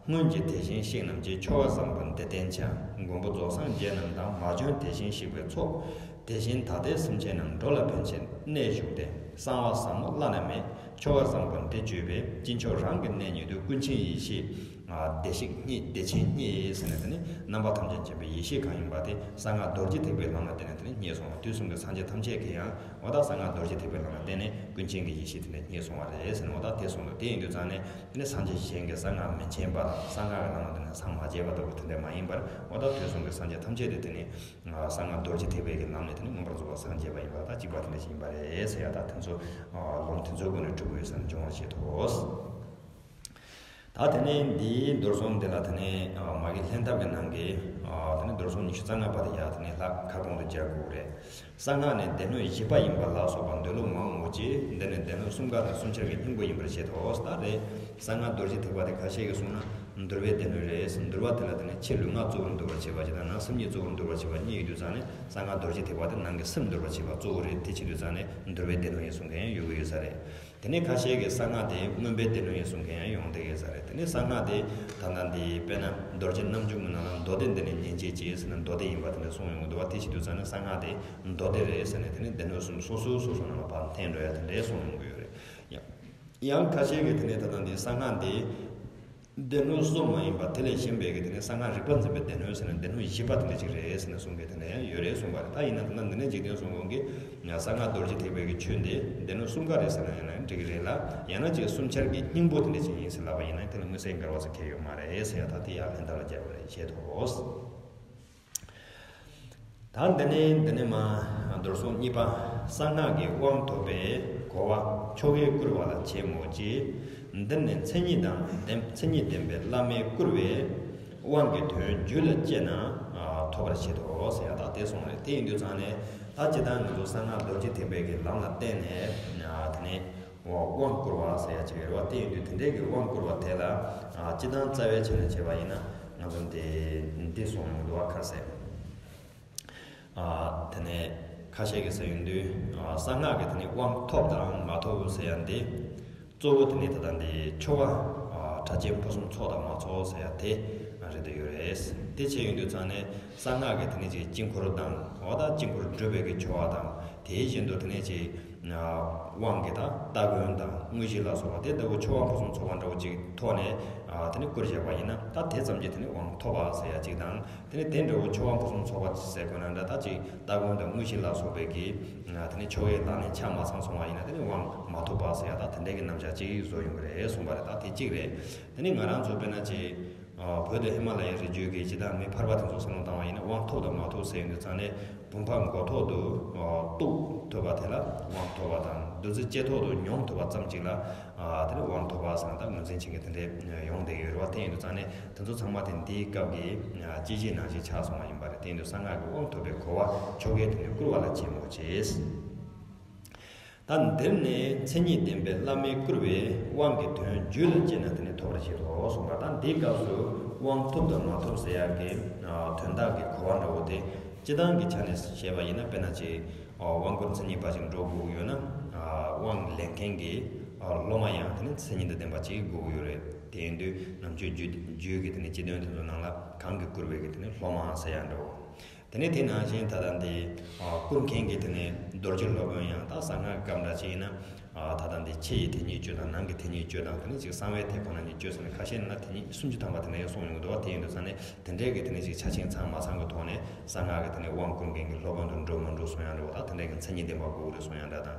སྔོན་གྱི་དེ་བཞིན་གཤེགས་རྣམས་ཀྱི། ཆོ་ག་བཟང་པོ་འདི་བསྟན་བྱ། མགོན་པོ་རྫོགས་སངས་རྒྱས་རྣམས་དང་། མ་བྱོན་དེ་བཞིན་གཤེགས་པའི་ཚོགས། དེ་བཞིན་ད་ལྟའི་སེམས་ཅན་རྣམས། འགྲོ་ལ་ཕན་ཕྱིར་གནས་བཞུགས་ཏེ། གསང་བ་ཟབ་མོ་བླ་ན་མེད། ཆོ་ག་བཟང་པོ་འདི་བརྗོད་པས། དཀྱིལ་ཆོག་རང་གི་གནས་ཉིད་དུ། ཀུན་མཁྱེན་ཡེ་ཤེས་བདེ་གཤེགས་བརྙེས། བདེ་ཆེན་བརྙེས་ཟེར་ནས་དེ་ནི་རྣམ་པ་ཐམས་ཅད་མཁྱེན་པའི་ཡེ་ཤེས་གང་ཡིན་པ་དེ་གསང་སྔགས་རྡོ་རྗེ་ཐེག་པའི་ལམ་ལ་བརྟེན་ནས་དེ་ནི་བརྙེས་སོང་བ། དུས་གསུམ་གྱི་སངས་རྒྱས་ཐམས་ཅད་ཀྱིས་ཡང་འོ་ད་གསང་སྔགས་རྡོ་རྗེ་ཐེག་པའི་ལམ་ལ་བརྟེན་ནས་ཀུན་མཁྱེན་གྱི་ཡེ་ཤེས་དེ་འདྲ་བརྙེས་སོང་བ་རེད་ཟེར་ནས་འོ་ད་དེ་གསུངས་འདུག་དེ་ཡིན་དུས་ཙང་ནས་དེ་ནི་སངས་རྒྱས་གཞན་གྱིས་གསང་སྔགས་མི་མཁྱེན་པ་དང་། གསང་སྔགས་ཀྱི་ལམ་ལ་དེ་ནི་སངས་མ་རྒྱས་པ་ལྟ་བུ་དེ་འདྲ་མ་ཡིན་པར། འོ་ད་དུས་གསུམ་གྱི་སངས་རྒྱས་ཐམས་ཅད་དེ་དེ་ནི་གསང་སྔགས་རྡོ་རྗེ་ཐེག་པའི་གི་ལམ་ནས་དེ་ནི་མངོན་པར་རྫོགས་པར་སངས་རྒྱས་པ་ཡིན་པ་ད་གཅིག་པ་དེ་འདྲ་ཞིག་ཡིན་པ་རེད་ཟེར་ཡ། ད་དེ་ཚོ་ལུང་དེ་ཚོའི་སྒོ་ནས་གྲུབ་དགོས་ཟེར་ནས་འབྱུང་བར་བྱེད་དོ། ད་དེ་ནས་འདིའི་མདོར་བསྡུས་འདི་ལ་དེ་ནས་མ་གི་ལྷན་ཐབས་ཀྱི་ནང་གི་དེ་ནས་མདོར་བསྡུས་ཉི་ཤུ་རྩ་ལྔ་པ་དེ་ཡང་དེ་ནས་ལྷག་ཁ་སྐོང་དུ་སྦྱར་དགོས་རེད། གསང་སྔགས་ནི་སྡེ་སྣོད་བཞི་པ་ཡིན་པ་ལ་སོགས་པ་འདོད་ལུགས་མང་ངོ་ཅི། འདི་ནི་སྡེ་སྣོད་གསུམ་ཀ་དང་གསུམ་ཆར་གྱི་སྙིང་པོ་ཡིན་པར་བཞེད་དོ། ད་རེད། གསང་སྔགས་རྡོ་རྗེ་ཐེག་པ་དེ་ཁ་ཤས་ཀྱིས་གསུངས་ན་འདུལ་བའི་སྡེ་སྣོད་རེད། འདུལ་བ་དེ་ལ་དེ་ནི་ཕྱི་ལུས་ངག་གཙོ་བོར་འདུལ་བར་བྱེད་པ་ཅིག་དང་ནང་སེམས་ཉིད་གཙོ་བོར་འདུལ་བར་བྱེད་པ་གཉིས་ཡོད་དུས་ཙང་ནས་གསང་སྔགས་རྡོ་རྗེ་ཐེག་པ་དེ་ནང་གི་སེམས་འདུལ་བར་བྱེད་པ་གཙོ་བོ་རེད། དེ་བྱེད་དུས་ཙང་ནས་འདུལ་བའི་སྡེ་སྣོད་ཡིན་གསུང་མཁན་ཡང་ཡོད་ཀྱི་ཡོད་ས་རེད། དེ་ནས་ཁ་ཤས་ཀྱིས་གསང་སྔགས་དེ་མངོན་པའི་སྡེ་སྣོད་ཡིན་གསུང་མཁན་ཡང་ཡོང་བསྡད་ཡོད་ས་རེད། དེ་ནས་གསང་སྔགས་དེ་ད་ལྟ་འདི་དཔེར་ན་རྡོ་རྗེ་རྣམ་འཇོམས་ཀྱི་ནང་ལ་མདོ་སྡེ་འདི་ནི་ཉན་བྱེད་ཅེས་ཟེར་ན་མདོ་སྡེ་ཡིན་པ་དེ་འདྲ་གསུངས་ཡོང་གི་འདུག་བ། དེ་བྱེད་དུས་ཙང་ནས་གསང་སྔགས་དེ་མདོ་སྡེ་རེད་ཟེར་ནས་དེ་ནས་སྡེ་སྣོད་གསུམ་སོ་སོའི་སོ་སོ་ནང་ལ་ཕར་འཐེན་འགྲོ་ཡ་དེ་འདྲའི་གསུངས་ཡོང་གི་ཡོད་རེད། ཡང་ཡང་ཁ་ཤས་ཀྱིས་དེ་ནས་ད་ལྟ་འདི་གསང་སྔགས་འདི་སྡེ་སྣོད་གསུམ་མ་ཡིན་པ་དེ་ལས་གཞན་པའི་གི་དེ་ནས་གསང་སྔགས་རིག་པ་འཛིན་པའི་སྡེ་སྣོད་ཟེར་ན་སྡེ་སྣོད་བཞི་པ་དེ་འདྲ་ཅིག་རེད་ཟེར་ནས་གསུང་མཁན་དེ་འདྲ་ཡང་ཡོད་རེད་གསུངས་པ་རེད། ད་ཡིན་ན་ད་ལྟ་འདི་ནས་འཇིག་རྟེན་གསུམ་མགོན་གྱིས་གསང་སྔགས་རྡོ་རྗེ་ཐེག་པའི་གི་ཆོས་འདི་སྡེ་སྣོད་གསུམ་ཀ་རེད་ཟེར་ན་ཡང་ན་འགྲིག་གི་རེད་ལ། ཡང་ན་ཅིག་གསུམ་ཆར་གྱི་སྙིང་པོ་དེ་འདྲ་ཅིག་ཡིན་ཟེར་ལབ་པ་ཡིན་ན་དེ་ལ་མངོན་གསལ་འགལ་བ་ཟེར་མཁན་ཡོད་མ་རེད་ཟེར་ཡ། ད་དེ་ཡང་ལྷན་ཐབས་ལ་སྦྱར་བ་རེད་བཞེད་དོ། ད་འདི་ནས་འདི་ནས་མ་མདོར་བསྡུས་གཉིས་པ། གསང་སྔགས་ཀྱི་དབང་ཐོབ་པའི་གོ་བ་ཆོ་གས་བསྐུར་བ་ལ་བྱེད་མོད་ཀྱི། འདིར་ནི་མཚན་ཉིད་དང་ལྡན་མཚན་ཉིད་ལྡན་པའི་བླ་མས་བསྐུར་བའི་དབང་གི་དོན་རྒྱུད་ལ་སྐྱེས་ན་ཐོབ་པར་བྱེད་དོ་ཟེར་ཡ་ད་དེ་གསུངས་རེད། དེ་ཡིན་དུས་ཙང་ནས་ད་སྤྱིར་བཏང་ང་ཚོ་གསང་སྔགས་རྡོ་རྗེ་ཐེག་པའི་གི་ལམ་ལ་བརྟེན་ནས་དེ་ནས། དབང་བསྐུར་བ་ཟེར་ཡ་ཅིག་ཡོད་རེད་བ། དེ་ཡིན་དུས་དེ་འདྲའི་གི་དབང་བསྐུར་བ་དེ་ལ་ཨ་སྤྱིར་བཏང་རྩ་བའི་ཆ་ནས་བྱས་པ་ཡིན་ན་ང་ཚོ་འདི་འདི་གསུངས་ཡོང་གི་འདུག་བ། ཁ་གསལ་ཨ་དེ་ནས་ཁ་ཤས་ཀྱིས་ཟེར་ཡོང་དུས་ཨ་གསང་སྔགས་ཀྱི་དེ་ནི་དབང་ཐོབ་དང་མ་ཐོབ་ཟེར་ཡ་འདི་གཙོ་བོ་དེ་ནི་ད་ལྟ་འདི་ཆོ་ག་ཨ་གྲགས་ཅན་ཕུན་སུམ་ཚོགས་དང་མ་ཚོགས་ཟེར་ཡ་དེ་རེད་འདོད་ཡོད་རེད། དེ་བྱས་ཡོང་དུས་ཙང་ནས་གསང་སྔགས་ཀྱི་དེ་ནི་ཅིག་དཀྱིལ་འཁོར་དང་འོ་ད་དཀྱིལ་འཁོར་སྒྲུབ་པའི་གི་ཆོ་ག་དང་། དེ་བཞིན་དུ་དེ་ནས་ཅིག་དབང་གི་དང་སྟ་གོན་དང་དངོས་གཞི་ལ་སོགས་པ་དེ་ལྟ་བུ་ཆོ་ག་ཕུན་སུམ་ཚོགས་པ་འདྲ་བོ་ཅིག་ཐོག་ནས་དེ་ནས་བསྐུར་བཞག་པ་ཡིན་ན་ད་དེ་ཙམ་གྱིས་དེ་ནས་དབང་ཐོབ་པ་ཟེར་ཡ་ཅིག་དང་། དེ་ནས་དེ་འདྲ་བོ་ཆོ་ག་ཕུན་སུམ་ཚོགས་པ་ཟེར་དགོས་ན་འདྲ། ད་ཅིག་སྟ་གོན་དང་དངོས་གཞི་ལ་སོགས་པའི་གི་དེ་ནས་ཆོ་གའི་ལག་ལེན་ཆ་མ་ཚང་སོང་བ་ཡིན་ན་དེ་ནས་དབང་མ་ཐོབ་པ་ཟེར་ཡ་ད་དེ་འདྲའི་གི་རྣམ་གཞག་ཅིག་བཟོ་ཡོང་གི་རེད་གསུངས་པ་རེད། ད་དེ་གཅིག་རེད། དེ་ནས་ང་རང་ཚོ་དཔེར་ན་ཅིག་བོད་དུ་ཧི་མ་ལ་ཡའི་རི་རྒྱུད་ཀྱི་སྤྱིར་བཏང་མི་ཕལ་པ་དེ་ཚོ་བསམ་བློ་བཏང་བ་ཡིན་ན་དབང་ཐོབ་དང་མ་ཐོབ་ཟེར་ཡོང་དུས་ཙང་ནས་བུམ་པ་མགོ་ཐོག་ཏུ་གཏུགས་ཐུབ་པ་དེ་ལ་དབང་ཐོབ་པ་དང་། བདུད་རྩི་ལྕེ་ཐོག་ཏུ་མྱོང་ཐུབ་པ་ཙམ་གཅིག་ལ་དེ་ནི་དབང་ཐོབ་པ་ཟེར་ན་ད་ངོས་འཛིན་བྱེད་མཁན་དེ་འདྲས་ཡོང་བསྡད་ཡོད་རེད་བ། དེ་ཡིན་དུས་ཙང་ནས་དེ་ཚོ་ཚང་མ་དེ་འདིའི་སྐབས་ཀྱི་སྤྱི་བྱེ་ནང་བཞིན་ཆགས་སོང་བ་ཡིན་པ་རེད། དེ་ཡིན་དུས་གསང་སྔགས་ཀྱི་དབང་ཐོབ་པའི་གོ་བ་ཆོ་གས་དེ་ནི་བསྐུར་བ་ལ་བྱེད་མོད་ཅེས། ད་འདིར་ནི་མཚན་ཉིད་ལྡན་པའི་བླ་མས་བསྐུར་བའི་དབང་གི་དོན་རྒྱུད་ལ་སྐྱེས་ན་དེ་ནི་ཐོབ་པར་བྱེད་དོ་གསུངས་པ། ད་འདིའི་སྐབས་སུ་དབང་ཐོབ་དང་མ་ཐོབ་ཟེར་ཡག་གི་དོན་དག་གི་གོ་བ་འདྲ་བོ་དེ་སྤྱིར་བཏང་གི་ཆ་ནས་བཤད་པ་ཡིན་ན། དཔེར་ན་ཅིག་དབང་བསྐུར་མཚན་ཉིད་པ་ཅིག་འགྲོ་དགོས་ཀྱི་ཡོད་ན་དབང་ལེན་མཁན་གྱི་སློབ་མ་ཡང་དེ་ནི་མཚན་ཉིད་དང་ལྡན་པ་ཅིག་དགོས་ཀྱི་ཡོད་རེད། དེ་ཡིན་དུས་ནམ་རྒྱུན་རྒྱུད་རྒྱུད་ཀྱི་དེ་ནི་སྤྱི་དོན་དེ་ཚོ་ནང་ལ་གང་གིས་བསྐུར་བའི་གི་དེ་ནི་སློབ་མ་ཟེར་ཡག་འདྲ་བོ། དེ་ནས་དེ་ནང་བཞིན་ད་ལྟ་འདི་བསྐུར་མཁན་གྱི་དེ་ནས་རྡོ་རྗེ་སློབ་དཔོན་ཡང་ད་གསང་སྔགས་སྐབས་འདྲ་ཅིག་ཡིན་ན་ད་ལྟ་འདི་ཕྱི་ཡི་དེ་ཉིད་སྤྱོད་དང་ནང་གི་དེ་ཉིད་སྤྱོད་དང་། དེ་ནས་ཅིག་གསང་བའི་དེ་ཁོ་ན་ཉིད་སྤྱོད་ཟེར་ནས་ཁ་ཤས་ནི་ན་དེ་ཉིད་སུམ་ཅུ་ཐམ་པ་དེ་འདྲ་ཡང་གསུངས་ཡོང་གི་འདུག་བ། དེ་ཡིན་དུས་ཙང་ནས་དེ་འདྲའི་གི་དེ་ནས་ཅིག་ཆ་ཆེན་ཚང་མ་ཚང་གི་ཐོག་ནས་གསང་སྔགས་ཀྱི་དེ་ནས་དབང་བསྐུར་མཁན་གྱི་སློབ་དཔོན་དུ་འགྲོ་མ་འགྲོ་གསུང་ཡག་འདྲ་བོ་དང་། དེ་འདྲའི་གི་མཚན་ཉིད་ལྡན་པ་དགོས་ཀྱི་རེད་གསུང་ཡག་འདྲ་དང་།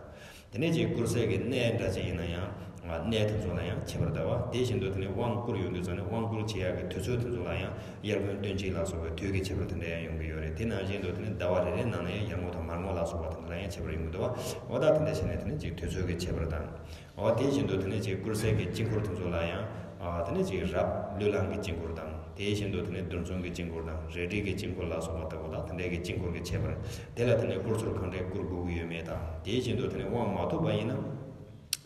དེ་ནས་ཅིག་བསྐུར་སའི་གི་གནས་འདྲ་ཅིག་ཡིན་ན་ཡང་གནས་དེ་ཚོ་ལ་ཡང་ཁྱད་པར་འདྲ་བ། དེ་བཞིན་དུ་དེ་ནས་དབང་བསྐུར་ཡོང་དུས་ཙང་ནས་དབང་བསྐུར་བྱེད་ཡག་གི་དུས་ཚོད་དེ་ཚོ་ལ་ཡང་དབྱར་དགུན་སྟོན་དཔྱིད་ལ་སོགས་པའི་དུས་ཀྱི་ཁྱད་པར་དེ་འདྲ་ཡང་ཡོང་གི་ཡོད་རེད། དེ་ནང་བཞིན་དུ་དེ་ནས་ཟླ་བ་རེ་རེའི་ནང་ན་ཡང་ཡར་ངོ་དང་མར་ངོ་ལ་སོགས་པ་དེ་འདྲ་ལ་ཡང་ཁྱད་པར་ཡོང་གི་འདུག་བ། འོ་ད་དེ་འདྲ་བྱས་ནས་དེ་ནས་ཅིག་དུས་ཚོད་ཀྱི་ཁྱད་པར་དང་། འོ་དེ་བཞིན་དུ་དེ་ནས་ཅིག་བསྐུར་སའི་གི་དཀྱིལ་འཁོར་དེ་ཚོ་ལ་ཡང་དེ་ནས་ཅིག་རབ་ལུས་ལ་གི་དཀྱིལ་འཁོར་དང་། དེ་བཞིན་དུ་དེ་ནས་རྡུལ་ཚོན་གྱི་དཀྱིལ་འཁོར་དང་རལ་གྲིའི་གི་དཀྱིལ་འཁོར་ལ་སོགས་པ་ལྟ་བུ་དང་། དེ་འདྲའི་གི་དཀྱིལ་འཁོར་གྱི་ཁྱད་པར། དེ་ལ་དེ་ནས་བསྐུར་ཚུལ་གང་འདྲའི་བསྐུར་དགོས་ཀྱི་ཡོད་མེད་དང་། དེ་བཞིན་དུ་དེ་ནས་དབང་མ་ཐོབ་པ་ཡིན་ན་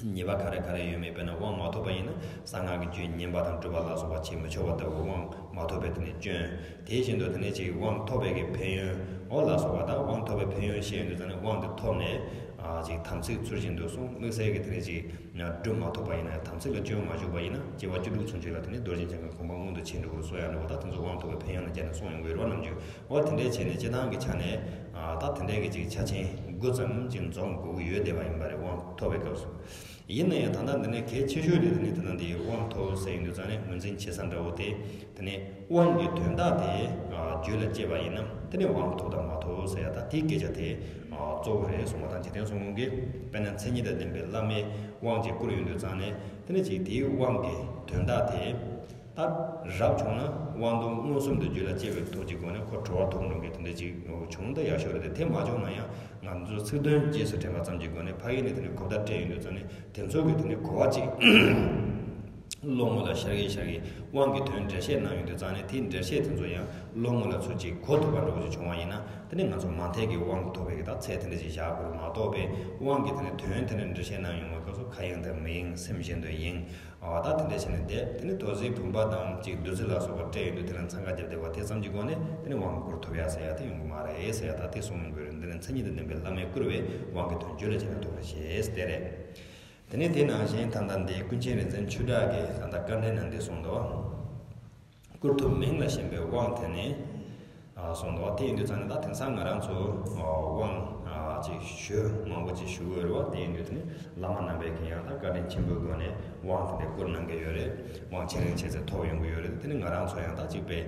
ཉེས་པ་ག་རེ་ག་རེ་ཡོད་མེད། དཔེར་ན་དབང་མ་ཐོབ་པ་ཡིན་ན་གསང་སྔགས་ཀྱི་རྒྱུད་ཉན་པ་དང་སྒྲུབ་པ་ལ་སོགས་པ་བྱེད་མི་ཆོག་པ་ལྟ་བུ་དབང་མ་ཐོབ་པའི་དེ་ནས་སྐྱོན། དེ་བཞིན་དུ་དེ་ནས་ཅིག་དབང་ཐོབ་པའི་གི་ཕན་ཡོན་འོ་ལ་སོགས་པ་དང་། དབང་ཐོབ་པའི་ཕན་ཡོན་བཤད་ཡོང་དུས་ཙང་ནས་དབང་དེ་ཐོབ་ནས་ཨ་ཅིག་དམ་ཚིག་ཚུལ་བཞིན་དུ་སྲུང་། དམིགས་བསལ་གྱི་དེ་ནས་ཅིག་སྒྲུབ་མ་ཐུབ་པ་ཡིན་ན་ཡང་དམ་ཚིག་ལ་སྐྱོན་མ་བྱུང་བ་ཡིན་ན་སྐྱེ་བ་བཅུ་དྲུག་ཚུན་ཆད་ལ་དེ་ནས་རྡོ་རྗེ་འཆང་གི་གོ་འཕང་མངོན་དུ་བྱེད་འགྲོ་བར་གསུངས་ཡང་འདྲ་བ། ད་དེ་ཚོ་དབང་ཐོབ་པའི་ཕན་ཡོན་ལ་སྦྱར་ནས་གསུངས་ཡོང་གི་ཡོད་རེད་བ། ནམ་རྒྱུན་འོ་དེ་འདྲའི་བྱས་ནས་སྤྱིར་བཏང་གི་ཆ་ནས་ཨ་ད་དེ་འདྲའི་གི་ཅིག་ཆ་ཆེན་དགུ་ཙམ་ཅིག་འཛོམས་དགོས་ཀྱི་ཡོད་བསྡད་པ་ཡིན་པ་རེད། དབང་ཐོབ་པའི་སྐབས་སུ། ཡིན་ན་ཡང་ད་ལྟ་འདི་ནས་གལ་ཆེ་ཤོས་དེ་དེ་ནི་དེ་ན་འདི་དབང་ཐོབ་ཟེར་ཡིན་དུས་ཙང་ནས་ངོས་འཛིན་བྱེད་ས་འདྲ་བོ་དེ། དེ་ནས་དབང་གི་དོན་དག་དེ་རྒྱུད་ལ་སྐྱེས་པ་ཡིན་ན་དེ་ནས་དབང་ཐོབ་དང་མ་ཐོབ་ཟེར་ཡ་ད་དེའི་སྐད་ཆ་དེ་གཙོ་བོ་རེད་གསུངས་པ་དང་། འཇིག་རྟེན་གསུམ་མགོན་གྱིས་དཔེར་ན་མཚན་ཉིད་དང་ལྡན་པའི་བླ་མས་དབང་ཅིག་བསྐུར་ཡོང་དུས་ཙང་ནས་དེ་ནས་ཅིག་དེའི་དབང་གི་དོན་དག་དེ། ད་རབ་བྱུང་ན་དབང་དོན་མངོན་སུམ་དུ་རྒྱུད་ལ་སྐྱེ་བའི་ཐོག་གི་སྒོ་ནས་ཁོ་གྲོལ་བ་ཐོབ་འགྲོ་མཁན་དེ་འདྲ་ཅིག་བྱུང་ན་ད་ཡག་ཤོས་རེད་དེ། དེ་མ་བྱུང་ན་ཡང་ང་ཚོ་ཚིག་དོན་རྗེས་སུ་དྲན་པ་ཙམ་གྱི་སྒོ་ནས་ཕ་གི་ནས་དེ་ནས་གོ་བརྡ་སྤྲད་ཡོང་དུས་ཙང་ནས་དེ་ཚོ་གི་དེ་ནས་གོ་བ་ཅིག་ སློབ་ངོ་ལ་ཤར་གི་ཤར་གི་དབང་གི་དོན་འགྲེལ་བཤད་གནང་ཡོང་དུས་ཙང་ནས། དེའི་འགྲེལ་བཤད་དེ་ཚོ་ཡང་སློབ་ངོ་ལ་ཚུར་ཅིག་གོ་ཐུབ་པ་འདྲ་བོ་ཅིག་བྱུང་བ་ཡིན་ན། དེ་ནས་ང་ཚོ་མ་མཐའི་གི་དབང་ཐོབ་པའི་གི་ད་ཚད་དེ་འདྲ་ཅིག་བཞག་དགོས་རེད་མ་གཏོགས་པའི། དབང་གི་དེ་ནས་དོན་དེ་འདྲ་འགྲེལ་བཤད་གནང་ཡོང་བའི་སྐབས་སུ། ཁ་གཡེང་དང་མི་གཡེང་སེམས་གཞན་དོན་གཡེང་། ཨ། ད་དེ་འདྲ་བྱས་ནས་བསྡད། དེ་ནས་མདོ་ཟེའི་བུམ་པ་དང་ཅིག་བདུད་རྩི་ལ་སོགས་པ་སྤྲད་ཡོང་དུས། དེ་ལ་འཚང་ཁ་རྒྱབ་བསྡད་པ་དེ་ཙམ་གྱི་སྒོ་ནས་དེ་ནས་དབང་བསྐུར་ཐུབ་ཡ་ཟེར་ཡ་དེ་ཡོང་གི་མ་རེད་ཟེར་ཡ། ད་དེ་གསུང་ཡོང་གི་རེད། འདི་ནི་མཚན་ཉིད་དང་ལྡན་པའི་བླ་མས་བསྐུར་བའི་དབང་གི་དོན་རྒྱུད་ལ་བྱས་ན་ཐུགས་རེ་ཆེ་ཟེར་དེ་རེད། དེ་ནས་དེ་ནང་བཞིན་ད་ལྟ་འདི་ཀུན་མཁྱེན་རིག་འཛིན་ཆོས་གྲགས་ཀྱིས་ད་ལྟ་བཀའ་འགྲེལ་ནང་འདི་གསུངས་འདུག། བསྐུར་ཐུབ་མིང་ལ་ཞེན་པའི་དབང་དེ་ནི། ཨ། གསུངས་འདུག། དེ་ཡིན་དུས་ཙང་ནས་ད་དེང་སང་ང་རང་ཚོ་དབང་ཅིག་ཞུ་མང་པོ་ཅིག་ཞུ་གི་ཡོད་རེད་བ། དེ་ཡིན་དུས་དེ་ནི་བླ་མ་རྣམ་པས་ཀྱིས་ཡང་ད་བཀའ་དྲིན་ཆེན་པོའི་སྒོ་ནས་དབང་དེ་འདྲ་བསྐུར་གནང་གི་ཡོད་རེད། དབང་ཆེ་རིང་ཆེ་ཚད་ཐོབ་ཡོང་གི་ཡོད་རེད། དེ་ནི་ང་རང་ཚོ་ཡང་ད་ཅིག་པའི་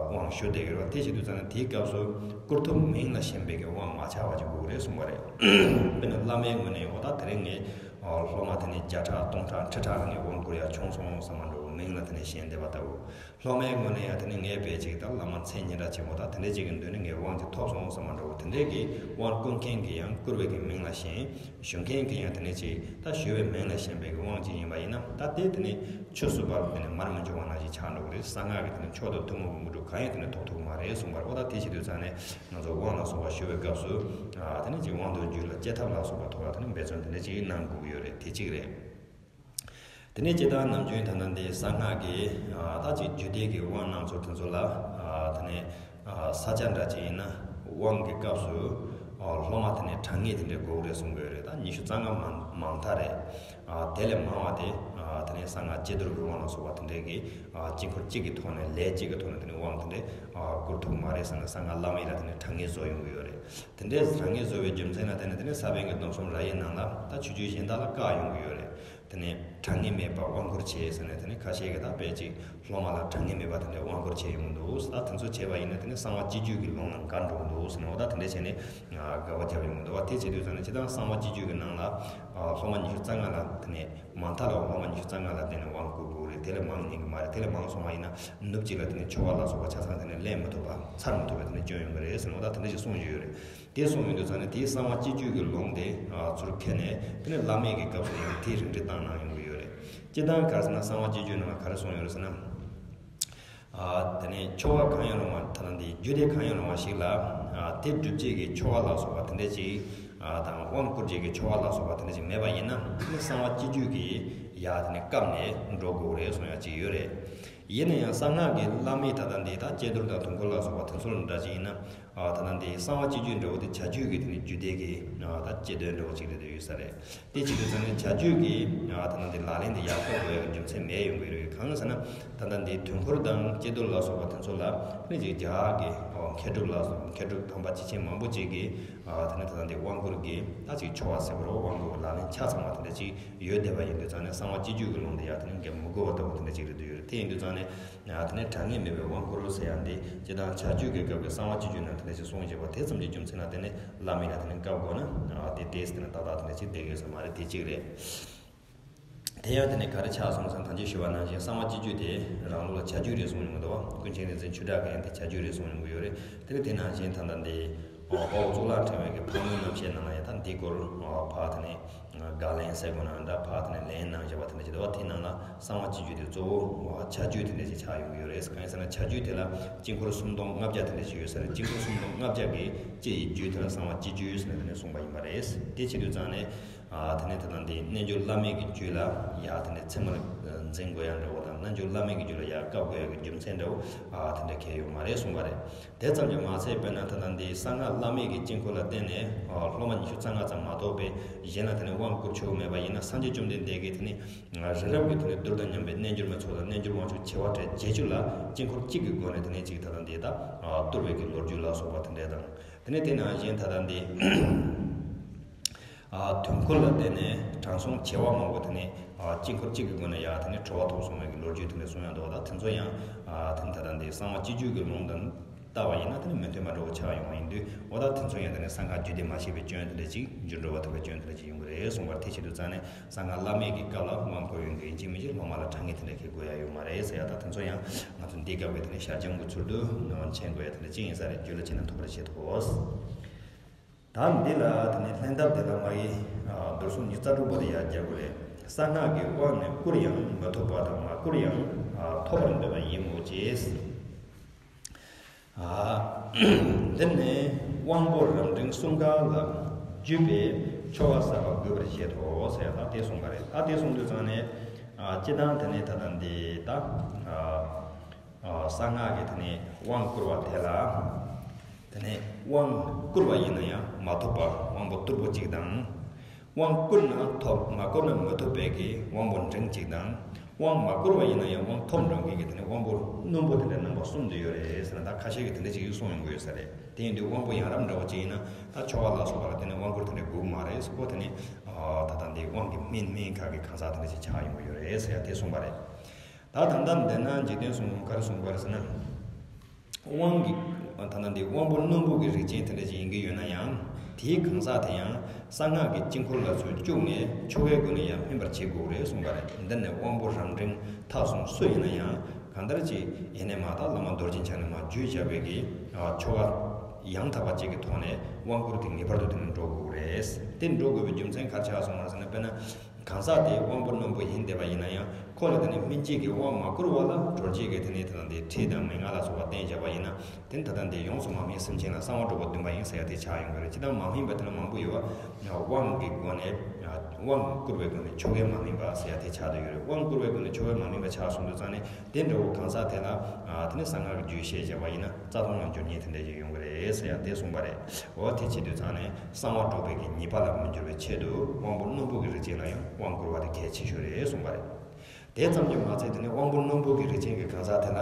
དབང་ཞུ་བསྡད་ཡོད་རེད་བ། དེ་བྱེད་དུས་ཙང་ནས་དེའི་སྐབས་སུ་བསྐུར་ཐུབ་མིང་ལ་ཞེན་པའི་གི་དབང་མ་ཆགས་པ་ཅིག་དགོས་ཀྱི་རེད་གསུངས་པ་རེད། དཔེར་ན་བླ་མའི་ངོས་ནས། འོ། ད་དེ་རིང་ངས་སློབ་མ་དེ་ནི་བརྒྱ་ཕྲག་སྟོང་ཕྲག་ཁྲི་ཕྲག་ལ་ངས་དབང་བསྐུར་ཡ་བྱུང་སོང་བསམ་པ་འདྲ་བོ། མིང་ལ་དེ་ནི་ཞེན་བསྡད་པ་ལྟ་བུ། སློབ་མའི་ངོས་ནས་ཡང་དེ་ནི་ངས་དཔེ་ཅིག་ད་བླ་མ་མཚན་སྙན་གྲགས་ཆེན་པོ་དང་དེ་འདྲ་ཅིག་གི་མདུན་ནས་ངས་དབང་ཅིག་ཐོབ་སོང་བསམ་པ་འདྲ་བོ། དེ་འདྲའི་གི་དབང་བསྐུར་མཁན་གྱིས་ཡང་བསྐུར་བའི་གི་མིང་ལ་ཞེན། ཞུ་མཁན་གྱིས་ཡང་དེ་ནི་ཅིག་ད་ཞུ་བའི་མིང་ལ་ཞེན་པའི་གི་དབང་ཅིག་ཡིན་པ་ཡིན་ན། ད་དེ་དེ་ནི་ཆུ་བསྲུབས་པ་ལ་དེ་ནི་མར་མི་འབྱུང་བ་ནང་བཞིན་ཆགས་འགྲོ་གི་རེད། གསང་སྔགས་ཀྱི་དེ་ནི་མཆོག་ཏུ་ཐུན་མོང་གི་དངོས་གྲུབ་གང་ཡང་དེ་ནི་ཐོབ་ཐུབ་ཀྱི་མ་རེད་གསུངས་པ་རེད། འོ། ད་དེ་བྱེད་དུས་ཙང་ནས་ང་ཚོ་དབང་ལ་སོགས་པ་ཞུ་བའི་སྐབས་སུ། ཨ། དེ་ནི་ཅིག་དབང་དུ་འཇུག་ལ་བཅས་ཐབས་ལ་སོགས་པ་ཐོག་ལ་དེ་ནི་འབད་བརྩོན་དེ་འདྲ་ཅིག་གནང་དགོས་ཀྱི་ཡོད་རེད། དེ་གཅིག་རེད། དེ་ནས་སྤྱིར་བཏང་ནམ་རྒྱུན་ད་ལྟ་འདི་གསང་སྔགས་ཀྱི། ཨ། ད་ཅིག་རྒྱུད་སྡེ་གི་དབང་གནང་ཚུལ་དེ་ཚོ་ལ། ཨ། དེ་ནས། ཨ། ས་ཆ་འདྲ་ཅིག་ཡིན་ན་དབང་གི་སྐབས་སུ། ཨ། སློབ་མ་དེ་ནས་གྲངས་ངེས་དེ་འདྲ་དགོས་ཀྱི་རེད་གསུང་གི་ཡོད་རེད། ད་ཉི་ཤུ་རྩ་ལྔ་མང་མང་མཐའ་རེད། ཨ། དེ་ལས་མང་བ་དེ། ཨ། དེ་ནས་གསང་སྔགས་ཀྱི་དཀྱིལ་འཁོར་གྱི་དབང་ལ་སོགས་པ་དེ་འདྲའི་གི། ཨ། དཀྱིལ་འཁོར་གཅིག་གི་ཐོག་ནས། ལས་གཅིག་གི་ཐོག་ནས་དེ་ནས་དབང་དེ་འདྲ། ཨ། བསྐུར་ཐུབ་ཀྱི་མ་རེད་ཟེར་ནས་གསང་སྔགས་བླ་མེད་ལ་དེ་ནས་གྲངས་ངེས་བཟོ་ཡོང་གི་ཡོད་རེད། དེ་འདྲའི་གྲངས་ངེས་བཟོ་བའི་རྒྱུ་མཚན་ལ་བརྟེན་ནས་དེ་ནས་ས་པཎ་གྱི་སྡོམ་གསུམ་ར་ཡའི་ནང་ལ་ད་ཆོས་བརྒྱུད་གཞན་དག་ལ་བཀག་ཡོང་གི་ཡོད་རེད། དེ་ནས་གྲངས་ངེས་མེད་པར་དབང་བསྐུར་བྱེད་ཟེར་ནས། དེ་ནས་ཁ་ཤས་ཀྱིས་ད་དཔེ་ཅིག་སློབ་མ་ལ་གྲངས་ངེས་མེད་པར་དེ་འདྲའི་དབང་བསྐུར་བྱེད་ཡོང་གི་འདུག། ད་དེ་ཚོ་བྱས་པ་ཡིན་ན་དེ་ནས་གསང་བ་སྤྱི་རྒྱུད་ཀྱི་ལུང་ལ་འགལ་འགྲོ་གི་འདུག་ཟེར་ནས། འོ། ད་དེ་འདྲ་བྱས་ནས། ཨ། དགག་པ་བརྒྱབ་ཡོང་གི་འདུག་བ། དེ་བྱེད་དུས་ཙང་ནས་སྤྱིར་བཏང་གསང་བ་སྤྱི་རྒྱུད་ཀྱི་ནང་ལ། ཨ། སློབ་མ་ཉི་ཤུ་རྩ་ལྔ་ལ་དེ་ནས། མང་མཐའ་ལ་སློབ་མ་ཉི་ཤུ་རྩ་ལྔ་ལ་བརྟེན་ནས་དབང་བསྐུར་དགོས་རེད། དེ་ལས་མང་ཉན་གྱི་མ་རེད། དེ་ལས་མང་སོང་བ་ཡིན་ན་ནུབ་གཅིག་ལ་དེ་ནས་ཆོ་ག་ལ་སོགས་པ་ཆ་ཚང་དེ་ནས་ལེན་མི་ཐུབ་པ། ཚར་མི་ཐུབ་པ་དེ་ནས་སྐྱོན་ཡོང་གི་རེད་ཟེར་ནས། འོ། ད་དེ་འདྲ་ཞིག་གསུངས་ཡོད་རེད། དེ་གསུངས་ཡོང་དུས་ཙང་ནས་དེའི་གསང་བ་སྤྱི་རྒྱུད་ཀྱི་ལུང་དེ། ཨ། ཚུར་ཁྱེར་ནས་དེ་ནས་བླ་མེད་ཀྱི་སྐབས་སུ་ཡང་དེའི་རིགས་འགྲེ་བཏང་གནང་ཡོང་གི་ཡོད་རེད། སྤྱིར་བཏང་ག་རེ་ཟེར་ན། གསང་བ་སྤྱི་རྒྱུད་ནང་ལ་ག་རེ་གསུངས་ཡོད་རེད་ཟེར་ན། ཨ། དེ་ནས་ཆོ་ག་གང་ཡང་རུང་བ། ད་ལྟ་འདི་རྒྱུད་སྡེ་གང་ཡང་རུང་བ་ཞིག་ལ། ཨ། དེ་སྒྲུབ་བྱེད་ཀྱི་ཆོ་ག་ལ་སོགས་པ་དེ་འདྲ་ཅིག། ཨ། དང་དབང་བསྐུར་བྱེད་ཀྱི་ཆོ་ག་ལ་སོགས་པ་དེ་འདྲ་ཅིག་མེད་པ་ཡིན་ན། དེ་ནི་གསང་བ་སྤྱི་རྒྱུད་ཀྱིས་ཡར་དེ་ནས་བཀབ་ནས་འགྲོ་དགོས་རེད་གསུང་ཡ་ཅིག་ཡོད་རེད། ཡིན་ན་ཡང་གསང་སྔགས་ཀྱི་བླ་མེད་ད་ལྟ་འདི་ད་ཀྱེ་རྡོར་དང་དུས་འཁོར་ལ་སོགས་པ་དེ་ཚོ་འདྲ་ཅིག་ཡིན་ན། ཨ། ད་ལྟ་འདི་གསང་བ་སྤྱི་རྒྱུད་འདྲ་བོ་དེ་བྱ་རྒྱུད་ཀྱི་དེ་ནི་རྒྱུད་སྡེ་གི། ཨ། ད་གཅེས་འདོན་འདྲ་བོ་ཅིག་རེད་འདོད་ཡོད་ས་རེད། དེ་བྱེད་དུས་ཙང་ནས་བྱ་རྒྱུད་ཀྱི། ཨ། ད་ལྟ་འདི་ལག་ལེན་དེ་ཡར་བཀབ་དགོས་ཡག་རྒྱུ་མཚན་མེད་ཡོང་གི་རེད། གང་ཟེར་ན། ད་ལྟ་འདི་དུས་འཁོར་དང་ཀྱེ་རྡོར་ལ་སོགས་པ་དེ་ཚོ་ལ་ནི་ཅིག་རྒྱ་གར་གྱི། ཨ། མཁས་གྲུབ་ལ་སོགས། མཁས་གྲུབ་དམ་པ་ཆེ་ཆེན་མང་པོ་ཅིག་གིས། ཨ། ད་ནི་ད་ལྟ་འདི་དབང་བསྐུར་གྱི་ད་ཅིག་ཆོ་ག་ཟེར་བ་རོ། དབང་བསྐུར་གྱི་ལག་ལེན་ཆ་ཚང་བ་དེ་འདྲ་ཅིག་ཡོད་བསྡད་པ་ཡིན་དུས་ཙང་ནས། གསང་བ་སྤྱི་རྒྱུད་ཀྱི་ལུང་དེ་ཡར་དེ་ནི་འགེབས་མི་དགོས་པ་ལྟ་བུ་དེ་འདྲ་ཅིག་རེད་འདོད་ཡོད་རེད། དེ་ཡིན་དུས་ཙང་ནས། ཨ། དེ་ནས་གྲངས་ངེས་མེད་པའི་དབང་བསྐུར་ཟེར་ཡ་འདི་སྤྱིར་བཏང་བྱ་རྒྱུད་ཀྱི་སྐབས་ཀྱི་གསང་བ་སྤྱི་རྒྱུད་ནང་དེ་འདྲ་ཞིག་གསུངས་བཞག་པ་དེ་ཙམ་གྱི་རྒྱུ་མཚན་ལ་བརྟེན་ནས་བླ་མེད་ལ་དེ་ནས་བཀབ་དགོས་ན། ཨ། དེ་ཏོག་ཙམ་དེ་ནས་ཏག་ཏག་དེ་འདྲ་ཞིག་བསྡད་ཀྱི་ཡོད་ས་མ་རེད། དེ་གཅིག་རེད། དེ་ཡང་དེ་ནས་ག་རེ་ཆགས་སོང་ཟེར་ན། ད་ཅི་ཞུས་པ་ནང་བཞིན་གསང་བ་སྤྱི་རྒྱུད་དེ་རང་ལུགས་ལ་བྱ་རྒྱུད་རེད་གསུངས་ཡོང་གི་འདུག་བ། ཀུན་མཁྱེན་རིག་འཛིན་ཆོས་གྲགས་ཀྱིས་ཡང་དེ་བྱ་རྒྱུད་རེད་གསུངས་ཡོང་གི་ཡོད་རེད། དེ་ནས་དེ་ནང་བཞིན་ད་ལྟ་འདི། ཨོ། དཔའ་བོ་གཙུག་ལག་ཕྲེང་བའི་གི་ཕག་མོའི་རྣམ་བཤད་ནང་ལ་ཡང་ད་འདི་སྐོར། ཨོ། ཕར་དེ་ནས་དགག་ལན་ཟེར་དགོས་ན་འདྲ། ཕར་དེ་ནས་ལན་གནང་བཞག་པ་དེ་འདྲ་ཅིག་འདུག་བ། དེའི་ནང་ལ་གསང་བ་སྤྱི་རྒྱུད་དེ་གཙོ་བོ། ཨོ། བྱ་རྒྱུད་དེ་འདྲ་ཅིག་ཆགས་ཡོང་གི་ཡོད་རེད། གང་ཡིན་ཟེར་ན་བྱ་རྒྱུད་དེ་ལ་དཀྱིལ་འཁོར་སུམ་སྟོང་ལྔ་བརྒྱ་དེ་འདྲ་ཅིག་ཡོད་ས་རེད། དཀྱིལ་འཁོར་སུམ་སྟོང་ལྔ་བརྒྱ་གི་སྤྱི་ཡི་རྒྱུད་དེ་ལ་གསང་བ་སྤྱི་རྒྱུད་ཟེར་ནས་དེ་ནས་གསུངས་པ་ཡིན་པ་རེད། དེ་བྱེད་དུས་ཙང་ནས། ཨ། དེ་ནས་ད་ལྟ་འདི་རྣལ་འབྱོར་བླ་མེད་ཀྱི་རྒྱུད་ལ་ཡར་དེ་ནས་ཚད་མར་འཛིན་དགོས་ཡ་འདྲ་བོ་དང་། རྣལ་འབྱོར་བླ་མེད་ཀྱི་རྒྱུད་ལ་ཡར་བཀབ་དགོས་ཡ་གི་རྒྱུ་མཚན་འདྲ་བོ། ཨ། དེ་འདྲ་གང་ཡང་ཡོད་མ་རེད་གསུངས་པ་རེད། དེ་ཙམ་གྱིས་མ་ཚད། དཔེར་ན་ད་ལྟ་འདི་གསང་སྔགས་བླ་མེད་ཀྱི་དཀྱིལ་འཁོར་ལ་བརྟེན་ནས། ཨ། སློབ་མ་ཉི་ཤུ་རྩ་ལྔ་ཙམ་མ་གཏོགས་པའི་གཞན་ལ་དེ་ནས་དབང་བསྐུར་ཆོག་གི་མེད་པ་ཡིན་ན། སངས་རྒྱས་བཅོམ་ལྡན་འདས་ཀྱིས་དེ་ནས་རི་རབ་ཀྱི་དེ་ནས་གདུལ་དང་མཉམ་པའི་རྣལ་འབྱོར་མའི་ཚོགས་དང་རྣལ་འབྱོར་དབང་ཕྱུག་བྱེ་བ་ཕྲག་བརྒྱད་ཅུ་ལ་དཀྱིལ་འཁོར་གཅིག་གི་སྒོ་ནས་དེ་ནས་ཅིག་ད་ལྟ་འདི་ད། ཨ། གཏོར་བའི་གི་ལོ་རྒྱུས་ལ་སོགས་པ་དེ་འདྲ་དང་། དེ་ནས་དེ་ནང་བཞིན་ད་ལྟ་འདི། ཨ། དུས་འཁོར་ལ་བརྟེན་ནས་དྲང་སྲོང་བྱེ་བ་མང་པོ་དེ་ནས། ཨ། དཀྱིལ་འཁོར་གཅིག་གི་སྒོ་ནས་ཡར་དེ་ནས་གྲོལ་བ་ཐོབ་སོང་བའི་གི་ལོ་རྒྱུས་དེ་འདྲ་གསུང་ཡ་འདུག་བ། ད་དེ་ཚོ་ཡང་། ཨ། དེ་ནས་ད་ལྟ་འདི་གསང་བ་སྤྱི་རྒྱུད་ཀྱི་ལུང་དང་ལྟ་བ་ཡིན་ན་དེ་ནི་མི་མཐུན་པ་འདྲ་བོ་ཆགས་ཡོང་བ་ཡིན་དུས། འོ། ད་དེ་ཚོ་ཡང་དེ་ནི་གསང་སྔགས་རྒྱུད་སྡེ་མ་ཤེས་པའི་སྐྱོན་དེ་འདྲ་ཅིག་འགྱུར་འགྲོ་བ་ཐུབ་པའི་སྐྱོན་དེ་འདྲ་ཅིག་ཡོང་གི་རེད་གསུངས་པ་རེད། དེ་བྱེད་དུས་ཙང་ནས་གསང་སྔགས་བླ་མེད་ཀྱི་སྐབས་ལ་དབང་བསྐུར་ཡོང་གི་ཡིན་གཅིག་མིན་གཅིག་སློབ་མ་ལ་གྲངས་ངེས་དེ་འདྲ་གི་དགོས་ཡ་ཡོད་མ་རེད་ཟེར་ཡ། ད་དེ་ཚོ་ཡང་ང་ཚོ་འདི་སྐབས་ཀྱི་དེ་ནི་ཞལ་འཇོམས་ཀྱི་ཚུལ་དུ་ནོར་མཁྱེན་དགོས་ཡ་དེ་འདྲ་ཅིག་ཡིན་ས་རེད། རྒྱུད་ལ་བྱས་ན་ཐུགས་རེ་ཆེ་ཐོག། ད་འདི་ལ་དེ་ནས་ལྷན་ཐབས་དེ་ལ་མ་ཡི། ཨ། རྡོར་གསུམ་ཉི་ཤུ་རྩ་དྲུག་པ་དེ་ཡར་རྒྱག་དགོས་རེད། གསང་སྔགས་ཀྱི་དབང་ནི་བསྐུར་ཡང་མི་ཐོབ་པ་དང་མ་བསྐུར་ཡང་ཐོབ་པར་འདོད་པ་ཡིན་མོད་ཀྱི། འདི་ནི་དབང་པོ་རབ་འབྲིང་གསུམ་ཀ་ལ་བརྒྱུད་པའི་ཆོ་ག་གསར་པ་དགོས་པར་བཞེད་དོ་ཟེར་ད་དེ་གསུངས་པ་རེད། ད་དེ་གསུངས་དུས་ཙང་ནས་སྤྱི་བཏང་དེ་ནས་ད་ལྟ་འདི་ད། གསང་སྔགས་ཀྱི་དེ་ནས་དབང་བསྐུར་བ་དེ་ལ། དེ་ནས་དབང་བསྐུར་བ་ཡིན་ན་ཡང་མ་ཐོབ་པ་དབང་པོ་རྟུལ་པོ་གཅིག་དང་། དབང་བསྐུར་ན་ཐོབ་མ་བསྐུར་ན་མི་ཐོབ་པའི་གི་དབང་པོ་འབྲིང་གཅིག་དང་། དབང་མ་བསྐུར་བ་ཡིན་ན་ཡང་དབང་ཐོབ་འགྲོ་མཁན་གྱི་དེ་ནས་དབང་པོ་རྣོན་པོ་དེ་འདྲ་རྣམ་པ་གསུམ་དུ་ཡོད་རེད་ཟེར་ན་ད་ཁ་ཤས་ཀྱིས་དེ་འདྲ་ཅིག་གསུངས་ཡོང་གི་ཡོད་ས་རེད། དེ་ཡིན་དུས་དབང་པོ་ཡང་རབ་འདྲ་བོ་ཅིག་ཡིན་ན་ད་ཆོ་ག་ལ་སོགས་པ་ལ་དེ་ནས་དབང་བསྐུར་དེ་འདྲ་དགོས་མ་རེད་ཟེར་གོ། དེ་ནས་ད་ལྟ་འདི་དབང་གི་སྨན་སྨན་ཁག་གི་གང་ཟག་དེ་འདྲ་ཅིག་ཆགས་ཡོང་གི་ཡོད་རེད་ཟེར་ཡ་དེ་གསུངས་པ་རེད། ད་ད་ལྟ་འདི་ན་འཇིག་རྟེན་གསུམ་ག་རེ་གསུངས་པ་རེད་ཟེར་ན། དབང་གི་ད་ལྟ་འདི་དབང་པོ་རྣོན་པོ་གི་རིགས་ཅན་དེ་འདྲ་ཅིག་ཡིན་གྱི་ཡོད་ན་ཡང་དེའི་གང་ཟག་དེ་ཡང་གསང་སྔགས་ཀྱི་དཀྱིལ་འཁོར་ལ་ཚུར་བཅུག་ནས་ཆོ་གའི་སྒོ་ནས་ཡང་སྨིན་པར་བྱེད་དགོས་རེད་གསུངས་པ་རེད། འདི་ནི་དབང་པོ་རབ་འབྲིང་ཐ་གསུམ་སུ་ཡིན་ན་ཡང་གང་ལྟར་ཅིག་ཡིན་ནས་མ་ད་བླ་མ་རྡོ་རྗེ་འཆང་ནས་མ་བརྒྱུད་བྱ་བའི་གི་ཆོ་ག་ཡང་དག་པ་ཅིག་གི་ཐོག་ནས་དབང་བསྐུར་དེ་ངེས་པར་དུ་དེ་ནས་འགྲོ་དགོས་རེད། དེ་འགྲོ་དགོས་པའི་རྒྱུ་མཚན་ག་རེ་ཆགས་སོང་བ་ཟེར་ན་དཔེར་ན། གང་ཟག་དེ་དབང་པོ་རྣོན་པོ་ཡིན་བསྡད་པ་ཡིན་ན་ཡང་ཁོ་ལ་དེ་ནས་སྨིན་བྱེད་ཀྱི་དབང་མ་བསྐུར་བ་ལ་གྲོལ་བྱེད་ཀྱི་དེ་ནས་དེ་དང་དེ་ཁྲིད་དང་མན་ངག་ལ་སོགས་པ་བསྟན་བྱ་བ་ཡིན་ན་དེ་ནི་ད་ལྟ་འདི་ཡོངས་སུ་མ་སྨིན་སེམས་ཅན་ལ་གསང་བ་སྒྲུབ་པ་བདུན་པ་ཡིན་ཟེར་ཡ་དེ་ཆགས་ཡོང་གི་རེད། ཅི་ལྟར་མ་སྨིན་པ་དེ་ལ་མང་པོ་ཡོད་པ། དབང་གི་སྒོ་ནས་དབང་བསྐུར་བའི་སྒོ་ནས་ཆོ་གས་མ་སྨིན་པ་ཟེར་ཡ་དེ་ཆགས་བསྡད་ཡོད་རེད། དབང་བསྐུར་བའི་སྒོ་ནས་ཆོ་གས་མ་སྨིན་པ་ཆགས་སོང་དུས་ཙང་ནས་དེ་འདྲ་བོ་གང་ཟག་དེ་ལ་དེ་ནི་གསང་སྔགས་ཀྱི་རྒྱུད་བཤད་བྱ་བ་ཡིན་ན་རྩ་ལྟུང་ལ་འགྱུར་ཉེན་དེ་འདྲ་ཞིག་ཡོང་གི་རེད་ཟེར་ཡ་དེ་གསུངས་པ་རེད། འོ་དེ་བྱེད་དུས་ཙང་ནས། གསང་བ་སྒྲུབ་པའི་གི་ཉེས་པ་ལ་མི་འགྱུར་བའི་ཆེད་དུ་དབང་པོ་རྣོན་པོ་གི་རིགས་ཅན་ལ་ཡང་དབང་བསྐུར་བ་དེ་གལ་ཆེ་ཤོས་རེད་གསུངས་པ་རེད། དེ་ཙམ་གྱིས་མ་ཚད་དེ་ནས་དབང་པོ་རྣོན་པོ་གི་རིགས་ཅན་གྱི་གང་ཟག་དེ་ལ།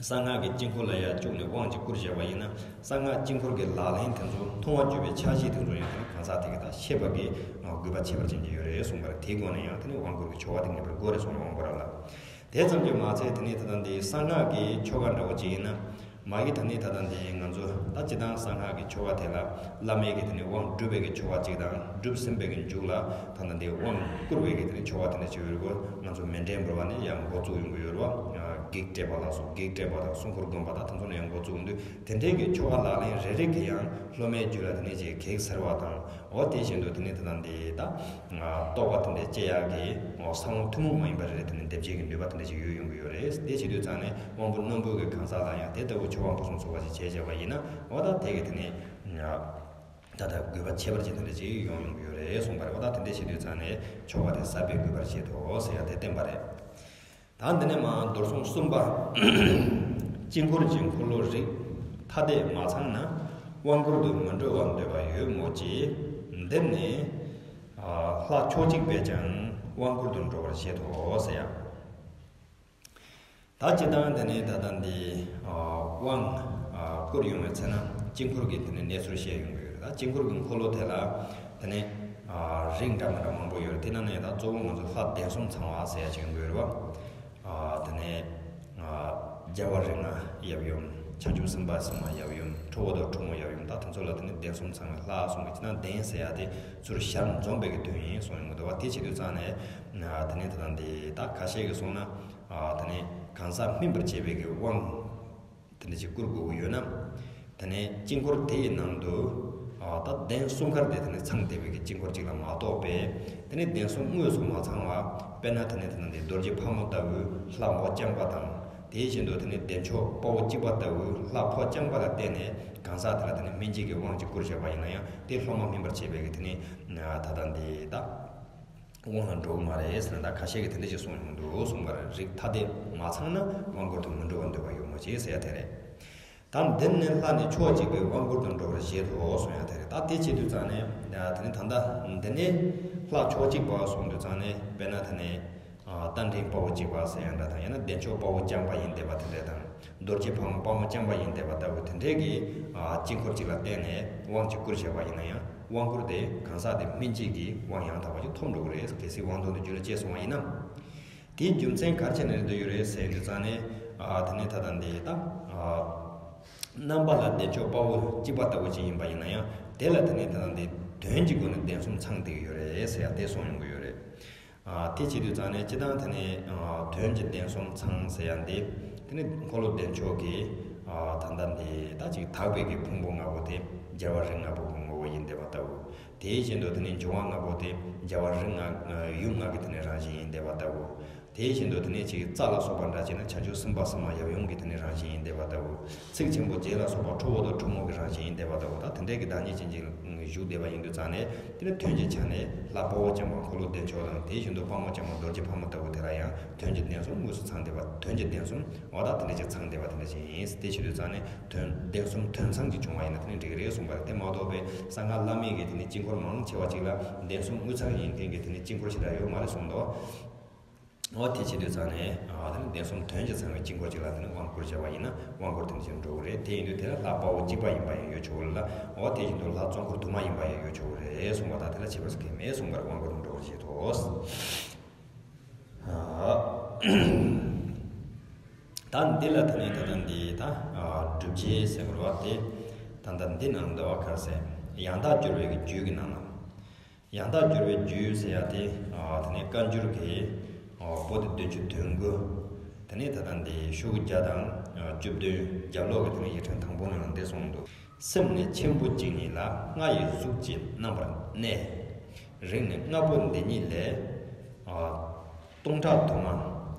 གསང་སྔགས་ཀྱི་དཀྱིལ་འཁོར་ལ་ཡར་བཅུག་ནས་དབང་ཅིག་བསྐུར་བྱས་པ་ཡིན་ན་གསང་སྔགས་དཀྱིལ་འཁོར་གྱི་ལག་ལེན་དེ་ཚོ་མཐོང་བ་བརྒྱུད་པའི་ཕྱག་བཞེས་དེ་ཚོ་ཡང་དེ་ནི་གང་ཟག་དེ་གི་དང་ཤེས་པ་གི་དགོས་པ་ཁྱད་པར་ཅན་གྱི་ཡོད་རེད་གསུངས་པ་རེད། དེའི་སྒོ་ནས་ཡང་དེ་ནི་དབང་བསྐུར་གྱི་ཆོ་ག་དེ་ངེས་པར་དགོས་རེད་གསུངས་ནས་དབང་པོ་རབ་ལ། དེ་ཙམ་གྱིས་མ་ཚད་དེ་ནས་ད་ལྟ་འདི་གསང་སྔགས་ཀྱི་ཆོ་ག་འདྲ་བོ་ཅིག་ཡིན་ན། མ་གི་ད་ནི་ད་ལྟ་འདི་ང་ཚོ་ད་སྤྱི་བཏང་གསང་སྔགས་ཀྱི་ཆོ་ག་དེ་ལ་བླ་མའི་གི་དེ་ནི་དབང་སྒྲུབ་པའི་གི་ཆོ་ག་ཅིག་དང་སྒྲུབ་ཟིན་པའི་གི་མཇུག་ལ་ད་ལྟ་འདི་དབང་བསྐུར་བའི་གི་དེ་ནི་ཆོ་ག་དེ་འདྲ་ཅིག་ཡོད་རེད་གོ། ང་ཚོ་མཎྜལ་འབུལ་བ་ནི་ཡང་འགོ་བཙུགས་ཡོང་གི་ཡོད་རེད་བ། བགེགས་བསྐྲད་པ་ལ་སོགས་བགེགས་བསྐྲད་པ་དང་སྲུང་འཁོར་བསྒོམ་པ་དང་དེ་ཚོ་ནས་ཡང་འགོ་བཙུགས་ཡོང་དུས་དེ་འདྲའི་གི་ཆོ་ག་ལག་ལེན་རེ་རེ་གི་ཡང་སློབ་མའི་རྒྱུད་ལ་དེ་ནི་ཅིག་གེགས་སེལ་བ་དང་། འོ་དེ་བཞིན་དུ་དེ་ནི་དེ་དང་དེ་ད་རྟོགས་པ་དེ་འདྲ་སྐྱེ་ཡག་གི་འོ་ས་བོན་ཐུན་མོང་མ་ཡིན་པ་རེ་རེ་དེ་ནི་འདེབས་བྱེད་ཀྱི་ནུས་པ་དེ་འདྲ་ཞིག་ཡོད་ཡོང་གི་ཡོད་རེད། དེ་བྱེད་དུས་ཙང་ནས་དབང་པོ་རྣོན་པོ་གི་གང་ཟག་ལ་ཡང་དེ་ལྟ་བུ་ཆོས་དབང་ཕུན་སུམ་ཚོགས་པ་ཞིག་བྱས་བྱས་པ་ཡིན་ན་འོ་ད་དེ་གི་དེ་ནི་ད་ལྟ་དགོས་པ་ཁྱད་པར་ཅན་དེ་འདྲ་ཞིག་ཡོང་ཡོང་གི་ཡོད་རེད་གསུངས་པ་རེད། འོ་ད་དེ་འདྲ་བྱེད་དུས་ཙང་ནས་ཆོ་ག་དེ་གསར་པའི་དགོས་པར་བྱེད་དོ་ཟེར་ཡ་དེ་བསྟན་པ་རེད། ད་འདི་ནས་མ་རྡོར་སྲུང་གསུམ་པ། དཀྱིལ་འཁོར་གྱི་འཁོར་ལོ་རིགས་ཐ་དད་མ་ཚང་ན་དབང་བསྐུར་དུ་མི་འགྲོ་བར་འདོད་པ་ཡོད་མོད་ཀྱི། འདིར་ནི་ལྷ་ཕྱོགས་གཅིག་པས་ཀྱང་དབང་བསྐུར་དུ་འགྲོ་བར་བཞེད་དོ་ཟེར་ཡ། ད་སྤྱིར་བཏང་དེ་ནས་ད་ལྟ་འདི་དབང་བསྐུར་ཡོང་བའི་ཚེ་ན་དཀྱིལ་འཁོར་གྱི་དེ་ནས་གནས་ཚུལ་བཤད་ཡོང་གི་ཡོད་རེད། ད་དཀྱིལ་འཁོར་གྱི་འཁོར་ལོ་དེ་ལ་དེ་ནས་རིགས་འདྲ་མི་འདྲ་མང་པོ་ཡོད་རེད། དེ་ནང་ནས་ད་གཙོ་བོ་ང་ཚོ་ལྷ་གདན་གསུམ་ཚང་བ་ཟེར་ཡ་ཅིག་ཡོང་གི་ཡོད་རེད་བ། དེ་ནས་རྒྱལ་བ་རིགས་ལྔ་ཡབ་ཡུམ། བྱང་ཆུབ་སེམས་དཔའ་སྲུང་མ་ཡབ་ཡུམ། ཁྲོ་བོ་དང་ཁྲོ་མོ་ཡབ་ཡུམ། ད་དེ་ཚོ་ལ་དེ་ནས་གདན་གསུམ་ཚང་བའི་ལྷ་གསུམ་གྱི་སྤྱིར་བཏང་གདན་ཟེར་ཡ་དེ་ཚུར་ཞལ་འཛོམས་པའི་གི་དོན་ཡིན་གསུངས་ཡོང་གི་འདུག་བ། དེ་བྱེད་དུས་ཙང་ནས་དེ་ནས་ད་ལྟ་འདི་ད་ཁ་ཤས་ཀྱིས་གསུངས་ན་དེ་ནས་གང་ཟག་སྨིན་པར་བྱེད་པའི་གི་དབང་དེ་འདྲ་ཅིག་བསྐུར་དགོས་ཀྱི་ཡོད་ན། དེ་ནས་དཀྱིལ་འཁོར་དེ་ཡི་ནང་དུ་ད་གདན་གསུམ་ཀར་དེ་དེ་ནས་ཚང་བསྡད་པའི་གི་དཀྱིལ་འཁོར་ཅིག་ལ་མ་གཏོགས་པའི་དེ་ནས་གདན་གསུམ་དངོས་སུ་མ་ཚང་བ། དཔེར་ན་དེ་ནས་དེ་ནས་འདི་རྡོ་རྗེ་ཕག་མོ་ལྟ་བུའི་ལྷ་མོ་རྐྱང་པ་དང་། དེ་བཞིན་དུ་དེ་ནས་བདེ་མཆོག་དཔའ་བོ་གཅིག་པ་ལྟ་བུའི་ལྷ་ཕོ་རྐྱང་པ་ལ་བརྟེན་ནས་གང་ཟག་དེ་ལ་དེ་ནས་སྨིན་བྱེད་ཀྱི་དབང་ཅིག་བསྐུར་བྱས་པ་ཡིན་ན་ཡང་དེ་སློབ་མ་སྨིན་པར་བྱེད་པའི་གི་དེ་ནས་ད་ལྟ་འདི་ད་དབང་ལ་འགྲོ་གི་མ་རེད་ཟེར་ན་ད་ཁ་ཤས་ཀྱིས་དེ་འདྲ་ཅིག་གསུངས་ཡོང་འདུག་གསུངས་པར་རིགས་ཐ་དད་མ་ཚང་ན་དབང་བསྐུར་དུ་མི་འགྲོ་བར་འདོད་པ་ཡོད་མོད་ཀྱི་ཟེར་ཡ་དེ་རེད། ད་འདིར་ནི་ལྷ་ནི་ཕྱོགས་གཅིག་པའི་དབང་བསྐུར་དུ་འགྲོ་བར་བཞེད་དོ་གསུང་ཡ་དེ་རེད། ད་དེ་བྱེད་དུས་ཙང་ནས་དེ་ནི་ད་ལྟ་འདི་ནས་ལྷ་ཕྱོགས་གཅིག་པ་གསུང་དུས་ཙང་ནས་དཔེར་ན་དེ་ནས་རྟ་མགྲིན་དཔའ་བོ་གཅིག་པ་ཟེར་ཡ་འདྲ་དང་ཡང་ན་བདེ་མཆོག་དཔའ་བོ་རྐྱང་པ་ཡིན་བསྡད་པ་དེ་འདྲ་དང་རྡོ་རྗེ་ཕག་མོ་དཔའ་བོ་རྐྱང་པ་ཡིན་བསྡད་པ་ལྟ་བུ་དེ་འདྲའི་གི་དཀྱིལ་འཁོར་གཅིག་ལ་བརྟེན་ནས་དབང་ཅིག་བསྐུར་བྱས་པ་ཡིན་ན་ཡང་དབང་བསྐུར་དེ་གང་ཟག་དེ་སྨིན་བྱེད་ཀྱི་དབང་ཡང་དག་པ་ཅིག་ཐོབ་འགྲོ་གི་རེད། གལ་སྲིད་དབང་དུ་འདི་རྒྱུད་ལ་སྐྱེས་སོང་བ་ཡིན་ན། དེའི་རྒྱུ་མཚན་ག་རེ་བྱས་ནས་རེད་འདོད་ཡོད་རེད་ཟེར་དུས་ཙང་ནས་ཨ་དེ་ནས་ད་ལྟ་འདི་ད་ཨ་རྣམ་པ་ལ་བདེ་མཆོག་དཔའ་བོ་གཅིག་པ་ལྟ་བུ་ཅིག་ཡིན་པ་ཡིན་ན་ཡང་དེ་ལ་དེ་ནས་ད་ལྟ་འདི་དོན་གྱི་སྒོ་ནས་གདན་གསུམ་ཚང་བསྡད་ཀྱི་ཡོད་རེད་ཟེར་ཡ་དེ་གསུངས་ཡོང་གི་ཡོད་རེད། ཨ་དེ་བྱེད་དུས་ཙང་ནས་སྤྱིར་བཏང་དེ་ནས་ཨ་དོན་གྱི་གདན་གསུམ་ཚང་ཟེར་ཡ་འདི་དེ་ནས་འཁོར་ལོ་བདེ་མཆོག་གི་ ཨ་ད་ལྟ་འདི་ད་ཅིག་དག་པའི་གི་ཕུང་པོ་ལྔ་པོ་དེ་རྒྱལ་བ་རིགས་ལྔ་པོ་གི་ངོ་བོ་ཡིན་བསྡད་པ་ལྟ་བུ། དེ་བཞིན་དུ་དེ་ནས་འབྱུང་བ་ལྔ་པོ་དེ་རྒྱལ་བ་རིགས་ལྔ་ཡུམ་ལྔ་གི་དེ་ནས་རང་བཞིན་ཡིན་བསྡད་པ་ལྟ་བུ། དེ་བཞིན་དུ་དེ་ནས་ཅིག་རྩ་ལ་སོགས་པ་འདྲ་བྱས་ན་བྱང་ཆུབ་སེམས་དཔའ་སེམས་མ་ཡབ་ཡུམ་གྱི་དེ་ནས་རང་བཞིན་ཡིན་བསྡད་པ་ལྟ་བུ། ཚིགས་ཆེན་པོ་རྗེ་ལ་སོགས་པ་ཁྲོ་བོ་དང་ཁྲོ་མོ་གི་རང་བཞིན་ཡིན་བསྡད་པ་ལྟ་བུ། ད་དེ་འདྲའི་གི་བདག་ཉིད་ཅན་ཅིག་བཞུགས་བསྡད་པ་ཡིན་དུས་ཙང་ནས། དེ་ནས་དོན་གྱི་ཆ་ནས་ལྷ་དཔའ་བོ་རྐྱང་པ་འཁོར་ལོ་བདེ་མཆོག་དང་། དེ་བཞིན་དུ་དཔའ་མོ་རྐྱང་པ་རྡོ་རྗེ་ཕག་མོ་ལྟ་བུ་དེ་ལ་ཡང་དོན་གྱི་གདན་གསུམ་དངོས་སུ་ཚང་བསྡད་པ། དོན་གྱི་གདན་གསུམ་འོ་ད་དེ་འདྲ་ཅིག་ཚང་བསྡད་པ་དེ་འདྲ་ཅིག་ཡིན། དེ་བྱེད་དུས་ཙང་ནས་དོན་གདན་གསུམ་དོན་ཚང་གཅིག་བྱུང་བ་ཡིན་ན་དེ་ནི་འགྲིག་གི་རེད་གསུངས་པ་རེད། དེ་མ་གཏོགས་པའི་གསང་སྔགས་བླ་མེད་ཀྱི་དེ་ནི་དཀྱིལ་འཁོར་མང་ཆེ་བ་ཅིག་ལ་གདན་གསུམ་དངོས་ཚང་ཡིན་མཁན་གྱི་དེ་ནི་དཀྱིལ་འཁོར་ཞེ་དྲག་ཡོད་མ་རེད་གསུངས་འདུག། འོ་དེ་བྱེད་དུས་ཙང་ནས་ཨ་དེ་ནི་གདན་གསུམ་དོན་གཅིག་ཚང་བའི་དཀྱིལ་འཁོར་གཅིག་ལ་དེ་ནི་དབང་བསྐུར་བྱས་པ་ཡིན་ན་དབང་བསྐུར་དེ་ནི་ཅིག་འགྲོ་གི་རེད། དེ་ཡིན་དུས་དེ་ལ་ལྷ་དཔའ་བོ་གཅིག་པ་ཡིན་པ་ཡང་ཡོད་ཆོག་གི་རེད་ལ། འོ་དེ་བཞིན་དུ་ལྷ་ཙོང་ཁུར་དུ་མ་ཡིན་པ་ཡང་ཡོད་ཆོག་གི་རེད་གསུངས་པ་དང་། དེ་ལ་ཁྱད་པར་གང་ཡང་མེད་གསུངས་པར་དབང་བསྐུར་འགྲོ་གི་རེད་དོ། ཨ་ད་འདི་ལ་དེ་ནི་ད་ལྟ་འདི་ད་ཨ་སྒྲུབ་བྱེད་ཟེར་བ་དེ་ད་ལྟ་འདི་ནང་འདུག་བ། ག་རེ་ཟེར། ཡང་དག་སྦྱོར་བའི་གི་རྒྱུད་ཀྱི་ནང་ལ། ཡང་དག་སྦྱོར་བའི་རྒྱུད་ཟེར་ཡ་དེ་ཨ་དེ་ནས་བཀའ་འགྱུར་གྱི་ཨ་པོ་ཏི་བདུན་ཅུ་དོན་དགུ། དེ་ནས་ད་ལྟ་འདི་ཤོག་གུ་བརྒྱ་དང་ཨ་བཅུ་བདུན། རྒྱབ་ལོགས་ཀྱི་དེ་ནས་ཡིག་ཕྲེང་དང་པོ་ནང་ལ་འདི་གསུངས་འདུག། སེམས་ནི་ཆེན་པོ་གཅིག་ཉིད་ལ། ལྔ་ཡི་གཟུགས་ཀྱིས་རྣམ་པར་གནས། རིགས་ནི་ལྔ་པོ་འདི་ཉིད་ལས། ཨ་སྟོང་ཕྲག་དུ་མ་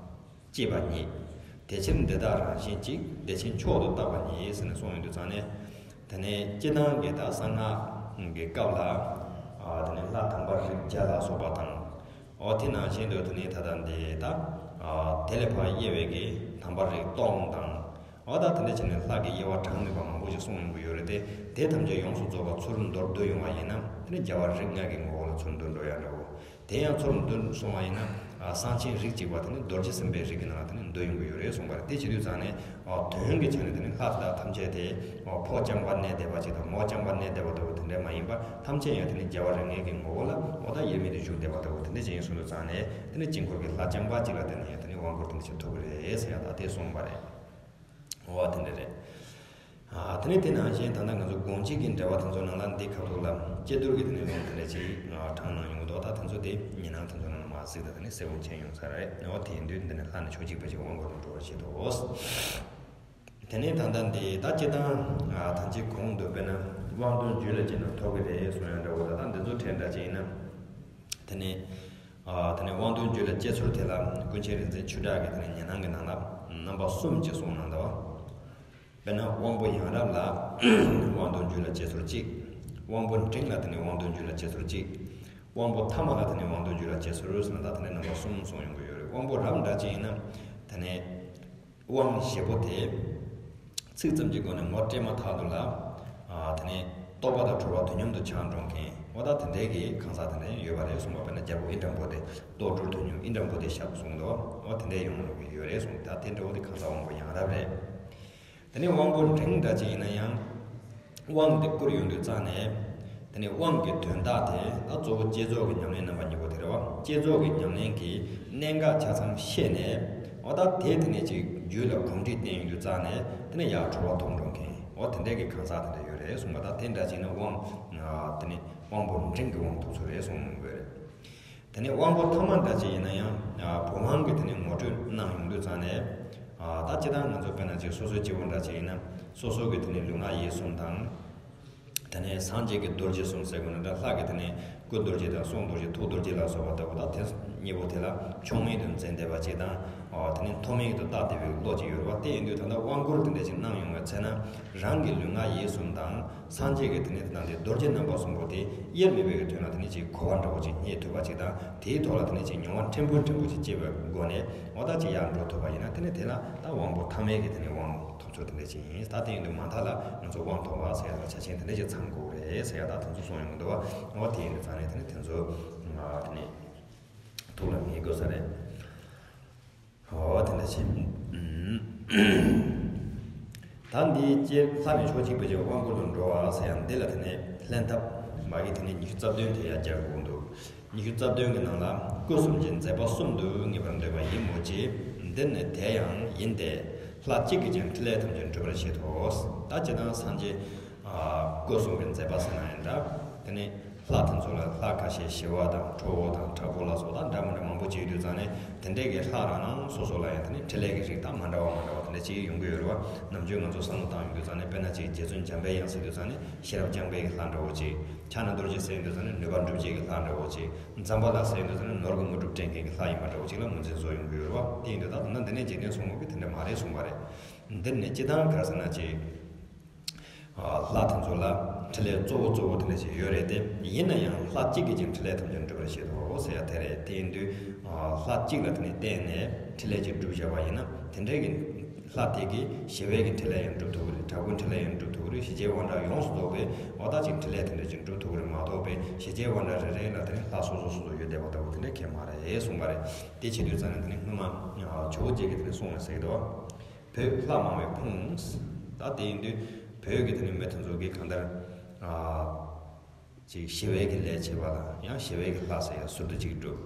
སྐྱེས་པ་ཉིད། དེ་ཕྱིར་འདི་དག་རང་བཞིན་གཅིག། བདེ་ཆེན་མཆོག་ཏུ་བཏགས་པ་ཉིད་ཟེར་ནས་གསུངས་ཡོང་དུས་ཙང་ནས། དེ་ནས་སྤྱིར་བཏང་གི་ད་གསང་སྔགས་ཀྱི་སྐབས་ལ་ཨ་དེ་ནས་ལྷ་དམ་པ་རིགས་བརྒྱ་ལ་སོགས་པ་དང་། འོ་དེ་ནང་བཞིན་དུ་དེ་ནས་ད་ལྟ་འདི་ད་ཨ་དེ་ལས་ཕར་དབྱེ་བའི་གི་དམ་པ་རིགས་སྟོང་དང་། འོ་ད་དེ་འདྲ་བྱས་ནས་ལྷ་གི་དབྱེ་བ་གྲངས་མེད་པ་མང་པོ་ཞིག་གསུངས་ཡོང་གི་ཡོད་རེད་དེ། དེ་ཐམས་ཅད་ཡོངས་སུ་རྫོགས་པ་ཚུར་མདོར་བསྡུས་ཡོང་བ་ཡིན་ན། དེ་ནི་རྒྱལ་བ་རིགས་ལྔ་གི་ངོ་བོ་ལ་ཚུར་འདུ་འགྲོ་ཡ་འདྲ་བོ། དེ་ཡང་ཚུར་མདོར་བསྡུས་སོང་བ་ཡིན་ན། ཨ་གསང་ཆེན་རིགས་གཅིག་པ་དེ་ནི་རྡོ་རྗེ་སེམས་དཔའི་རིགས་ཀྱི་ནང་ལ་དེ་ནི་འདུ་ཡོང་གི་ཡོད་རེད་གསུངས་པ་རེད། དེ་བྱེད་དུས་ཙང་ནས་ཨ་དོན་གྱི་ཆ་ནས་དེ་ནི་ལྷ་དེ་དག་ཐམས་ཅད་དེ་ཨ་ཕོ་རྐྱང་པ་གནས་བསྡད་པ་ཅིག་དང་མོ་རྐྱང་པ་གནས་བསྡད་པ་ལྟ་བུ་དེ་འདྲ་མ་ཡིན་པར། ཐམས་ཅད་ཡང་དེ་ནི་རྒྱལ་བ་རིགས་ལྔའི་གི་ངོ་བོ་ལ་འོ་ད་དབྱེར་མེད་དུ་བཞུགས་བསྡད་པ་ལྟ་བུ་དེ་འདྲ་ཅིག་ཡིན་གསུངས་དུས་ཙང་ནས། དེ་ནི་དཀྱིལ་འཁོར་གྱི་ལྷ་རྐྱང་པ་གཅིག་ལ་དེ་ནི་ཡང་དེ་ནི་དབང་བསྐུར་དེ་ནི་བྱེད་ཐུབ་ཀྱི་རེད་ཟེར་ཡ་ད་དེ་གསུངས་པ་རེད། འོ་དེ་འདྲ་རེད། ཨ་དེ་ནས་དེ་ནང་བཞིན་ད་ལྟ་ང་ཚོ་དགོངས་གཅིག་གི་འགྲེལ་པ་དེ་ཚོ་ནང་ལ་འདི་ཁ་ཐུག་ལ་དཔྱད་བསྡུར་གྱི་དེ་ནས་ལུང་དེ་འདྲ་ཅིག་ཨ་དྲངས་གནང་ཡོང་གི་འདུག། ད་དེ་ཚོ་དེ་ཉི་སྣང་དེ་ཚོ་ནང་ལ་མར་གཟིགས། ད་དེ་ནས་གསལ་པོ་མཁྱེན་ཡོང་ས་རེད། འོ་དེ་ཡིན་དུས་འདི་ནས་ལྷ་ནི་ཕྱོགས་གཅིག་པ་ཞིག་དབང་བསྐུར་དུ་འགྲོ་བར་བྱེད་དོ། དེ་ནས་ད་ལྟ་འདི་ད་སྤྱིར་བཏང་ཨ་ཐམས་ཅད་གོང་དུ་དཔེར་ན་དབང་དོན་རྒྱུད་ལ་སྐྱེས་ན་ཐོབ་ཀྱི་རེད་གསུང་ཡ་འདྲ་བོ། ད་ལྟ་འདི་ཚོ་དྲན་འདྲ་ཅིག་ཡིན་ན། དེ་ནས་ཨ་དེ་ནས་དབང་དོན་རྒྱུད་ལ་སྐྱེ་ཚུལ་དེ་ལ་ཀུན་མཁྱེན་རིག་འཛིན་ཆོས་གྲགས་ཀྱིས་དེ་ནས་ཉི་སྣང་གི་ནང་ལ་རྣམ་པ་གསུམ་ཅིག་གསུངས་གནང་འདུག། དཔེར་ན་དབང་པོ་ཡང་རབ་ལ་དབང་དོན་རྒྱུད་ལ་སྐྱེ་ཚུལ་གཅིག། དབང་པོ་འབྲིང་ལ་དེ་ནས་དབང་དོན་རྒྱུད་ལ་སྐྱེ་ཚུལ་གཅིག། དབང་པོ་ཐ་མ་ལ་དེ་ནས་དབང་དོན་རྒྱུད་ལ་སྐྱེ་ཚུལ་ཟེར་ན། ད་དེ་ནས་རྣམ་པ་གསུམ་གསུངས་ཡོང་གི་ཡོད་རེད། དབང་པོ་རབ་འདྲ་ཅིག་ཡིན་ན་དེ་ནས། དབང་བཞི་པོ་དེ། ཚིག་ཙམ་གྱི་སྒོ་ནས་ངོ་སྤྲད་མ་ཐག་ཏུ་ལ། ཨ་དེ་ནས་རྟོགས་པ་དང་གྲོལ་བ་དུས་མཉམ་དུ་ཆགས་འགྲོ་མཁན། འོ་ད་དེ་འདྲའི་གི་གང་ཟག་དེ་འདྲ་ཡོད་པ་རེད་གསུངས་པ། དཔེར་ན་རྒྱལ་པོ་ཨིནྡྲ་བྷུ་ཏི། རྟོགས་གྲོལ་དུས་མཉམ་ཨིནྡྲ་བྷུ་ཏི་ཞབས་གསུངས་འདུག། འོ་དེ་འདྲའི་ཡོང་འགྲོ་གི་ཡོད་རེད་གསུངས། ད་དེ་འདྲ་བོ་དེ་གང་ཟག་དབང་པོ་ཡང་རབ་རེད། དེ་ནས་དབང་པོ་འབྲིང་འདྲ་ཅིག་ཡིན་ན་ཡང་། དབང་དེ་བསྐུར་ཡོང་དུས་ཙང་ནས། དེ་ནས་དབང་གི་དོན་དག་དེ་ད་གཙོ་བོ་བསྐྱེད་རྫོགས་ཀྱི་ཉམས་ལེན་རྣམ་པ་གཉིས་པོ་དེ་རེད་བ། བསྐྱེད་རྫོགས་ཀྱི་ཉམས་ལེན་གྱི་གནད་འགག་ཆ་ཚང་ཤེས་ནས། འོ་ད་དེ་དེ་ནས་ཅིག་རྒྱུད་ལ་གོམས་འདྲིས་བསྟེན་ཡོང་དུས་ཙང་ནས། དེ་ནས་ཡར་གྲོལ་བ་ཐོབ་འགྲོ་མཁན། འོ་དེ་འདྲའི་གི་གང་ཟག་དེ་འདྲ་ཡོད་རེད་གསུངས་པ། ད་དེ་འདྲ་ཅིག་ནི་དབང་། དེ་ནས་དབང་པོ་འབྲིང་གི་དབང་ཐོབ་ཚུལ་རེད་གསུངས་ཡོང་གི་རེད། དེ་ནས་དབང་པོ་ཐ་མ་འདྲ་ཅིག་ཡིན་ན་ཡང་། ཨ་བུམ་དབང་གིས་དེ་ནས་ངོ་སྤྲོད་གནང་ཡོང་དུས་ཙང་ནས། ཨ་ད་སྤྱིར་བཏང་ང་ཚོ་དཔེར་ན་ཅིག་སོ་སོའི་སྐྱེ་བོ་འདྲ་ཅིག་ཡིན་ན། སོ་སོ་གི་དེ་ནས་ལུས་ངག་ཡིད་གསུམ་དང་། དེ་ནས་སངས་རྒྱས་ཀྱི་རྡོ་རྗེ་གསུམ་ཟེར་དགོས་ན་འདྲ། ལྷ་གི་དེ་ནས་སྐུ་རྡོ་རྗེ་དང་གསུང་རྡོ་རྗེ་ཐུགས་རྡོ་རྗེ་ལ་སོགས་པ་ལྟ་བུ། ད་དེ་གཉིས་པོ་དེ་ལ་ཆོ་མེད་དུ་འཛིན་བསྡད་པ་ཅིག་དང་། ཨ་དེ་ནས་མཐོ་དམན་དུ་བཏགས་བསྡད་པའི་བློ་ཅིག་ཡོད་རེད་བ། དེ་ཡིན་དུས་ད་ལྟ་དབང་བསྐུར་དེ་འདྲ་ཅིག་གནང་ཡོང་བའི་ཚེ་ན། རང་གི་ལུས་ངག་ཡིད་གསུམ་དང་། སངས་རྒྱས་ཀྱི་དེ་ནས་དེ་དང་དེ་རྡོ་རྗེ་རྣམ་པ་གསུམ་པོ་དེ་དབྱེར་མེད་པའི་གི་དོན་ལ་དེ་ནས་ཅིག་གོ་བ་འདྲ་བོ་ཅིག་རྙེད་ཐུབ་པ་ཅིག་དང་། དེའི་ཐོག་ལ་དེ་ནས་ཅིག་མྱོང་བ་ཕྲན་བུ་ཕྲན་བུ་ཅིག་སྐྱེ་བའི་སྒོ་ནས། འོ་ད་ཅིག་ཡར་འགྲོ་ཐུབ་པ་ཡིན་ན། དེ་ནས་དེ་ལ་ད་དབང་པོ་ཐ་མའི་གི་དེ་ནས་དབང་ཐོབ་ཚུལ་དེ་འདྲ་ཅིག་ཡིན། ད་དེ་ཡིན་དུས་མ་མཐའ་ལ་ང་ཚོ་དབང་ཐོབ་པ་ཟེར་ཡ་ལ་ཆ་ཆེན་དེ་འདྲ་ཅིག་ཚང་དགོས་རེད་ཟེར་ཡ། ད་དེ་ཚོ་གསུངས་ཡོང་གི་འདུག་བ། འོ་དེ་ཡིན་དུས་ཙང་ནས་དེ་ནས་དེ་ཚོ་དེ་ནས་ཐུགས་ལ་ངེས་དགོས་ས་རེད། འོ་དེ་འདྲ་བྱས། ད་འདི་སྤྱིར་ལྷ་ནི་ཕྱོགས་གཅིག་པའི་ཕྱིར་དབང་བསྐུར་དུ་འགྲོ་བ་ཟེར་ཡང་འདི་ལ་དེ་ནས་ལྷན་ཐབས་མ་གི་དེ་ནས་ཉི་ཤུ་རྩ་བདུན་དེ་ཡང་སྦྱར་དགོས་འདུག། ཉི་ཤུ་རྩ་བདུན་གྱི་ནང་ལ་སྐུ་གསུམ་གྱི་མཛད་པ་གསུམ་དུ་ངེས་པར་འདོད་པ་ཡིན་མོད་ཀྱི། འདིར་ནི་དེ་ཡང་ཡིན་ཏེ། ལྷ་གཅིག་གིས་ཀྱང་ཕྲིན་ལས་ཐམས་ཅད་འགྲུབ་པར་བྱེད་དོ། ད་སྤྱིར་བཏང་སངས་རྒྱས་ཨ་སྐུ་གསུམ་གྱི་མཛད་པ་ཟེར་ན་ཡང་འདྲ། དེ་ནས་ལྷ་དེ་ཚོ་ལ་ལྷ་ཁ་ཤས་ཞི་བ་དང་ཁྲོ་བོ་དང་དྲག་པོ་ལ་སོགས་དང་འདྲ་མི་འདྲ་མང་པོ་ཅིག་ཡོད་དུས་ཙང་ནས། དེ་འདྲའི་གི་ལྷ་རང་རང་སོ་སོ་ལ་ཡང་དེ་ནས་ཕྲིན་ལས་ཀྱི་རིགས་དང་མ་འདྲ་བ་མ་འདྲ་བ་ ལས་ཅིག་ཡོང་གི་ཡོད་རེད་བ། ནམ་རྒྱུན་ང་ཚོ་བསམ་བློ་བཏང་ཡོང་དུས་ཙང་ནས། དཔེར་ན་ཅིག་རྗེ་བཙུན་འཇམ་པའི་དབྱངས་ཟེར་དུས་ཙང་ནས་ཤེས་རབ་རྐྱང་པའི་གི་ལྷ་འདྲ་བོ་ཅིག། ཕྱག་ན་རྡོ་རྗེ་ཟེར་དུས་ཙང་ནས་ནུས་པ་འགྲུབ་བྱེད་ཀྱི་ལྷ་འདྲ་བོ་ཅིག། ཛམ་བྷ་ལ་ཟེར་དུས་ཙང་ནས་ནོར་གྱི་དངོས་གྲུབ་སྤྲད་མཁན་གྱི་ལྷ་ཡིན་པ་འདྲ་བོ་ཅིག་ལ་ངོས་འཛིན་བཟོ་ཡོང་གི་ཡོད་རེད་བ། དེ་ཡིན་དུས་ད་ད་ལྟ་འདི་ནས་འཇིག་རྟེན་གསུམ་མགོན་གྱི་དེ་འདྲ་མ་རེད་གསུངས་པ་རེད། འདིར་ནས་སྤྱི་བཏང་ག་རེ་ཟེར་ན་ཅིག། ལྷ་དེ་ཚོ་ལ་འཕྲིན་ལས་གཙོ་བོ་གཙོ་བོ་དེ་འདྲ་ཞིག་ཡོད་རེད་དེ། ཡིན་ན་ཡང་ལྷ་གཅིག་གིས་ཀྱང་འཕྲིན་ལས་ཐམས་ཅད་འགྲུབ་པར་བྱེད་དོ་ཟེར་ཡ་དེ་རེད། དེ་ཡིན་དུས་ལྷ་གཅིག་ལ་དེ་ནས་བརྟེན་ནས་འཕྲིན་ལས་ཅིག་སྒྲུབ་བྱ་བ་ཡིན་ན། དེ་འདྲའི་གི་ལྷ་དེ་གིས་ཞི་བའི་གི་འཕྲིན་ལས་ཡང་སྒྲུབ་ཐུབ་ཀྱི་རེད། དྲག་པོའི་འཕྲིན་ལས་ཡང་སྒྲུབ་ཐུབ་ཀྱི་རེད། ཞི་བྱེད་དབང་དྲག་ཡོངས་སུ་རྫོགས་པའི་འོ་ད་ཅིག་འཕྲིན་ལས་དེ་འདྲ་ཅིག་སྒྲུབ་ཐུབ་ཀྱི་རེད་མ་གཏོགས་པའི། ཞི་བྱེད་དབང་དྲག་རེ་རེ་ལ་དེ་ནས་ལྷ་སོ་སོ་སོ་སོ་ཡོད་བསྡད་པ་ལྟ་བུ་དེ་འདྲ་གང་ཡང་མ་རེད་གསུངས་པ་རེད། དེ་བྱེད་དུས་ཙང་ནས་དེ་ནས་སྔོན་མ་ཇོ་བོ་རྗེ་གིས་དེ་ནས་གསུངས་པ་ཟེར་གྱི་འདུག། བོད་ལྷ་མང་བའི་ཕུང་། ད་དེ་ཡིན་དུས་བོད་ཀྱི་དེ་ནས་མི་དེ་ཚོ་གིས་གང་ལྟར་ཅིག་ཞི་བའི་གི་ལས་བྱེད་པ་ལ་ཡང་ཞི་བའི་གི་ལྷ་ཟེར་ཡང་ཟུར་དུ་ཅིག་སྒྲུབ།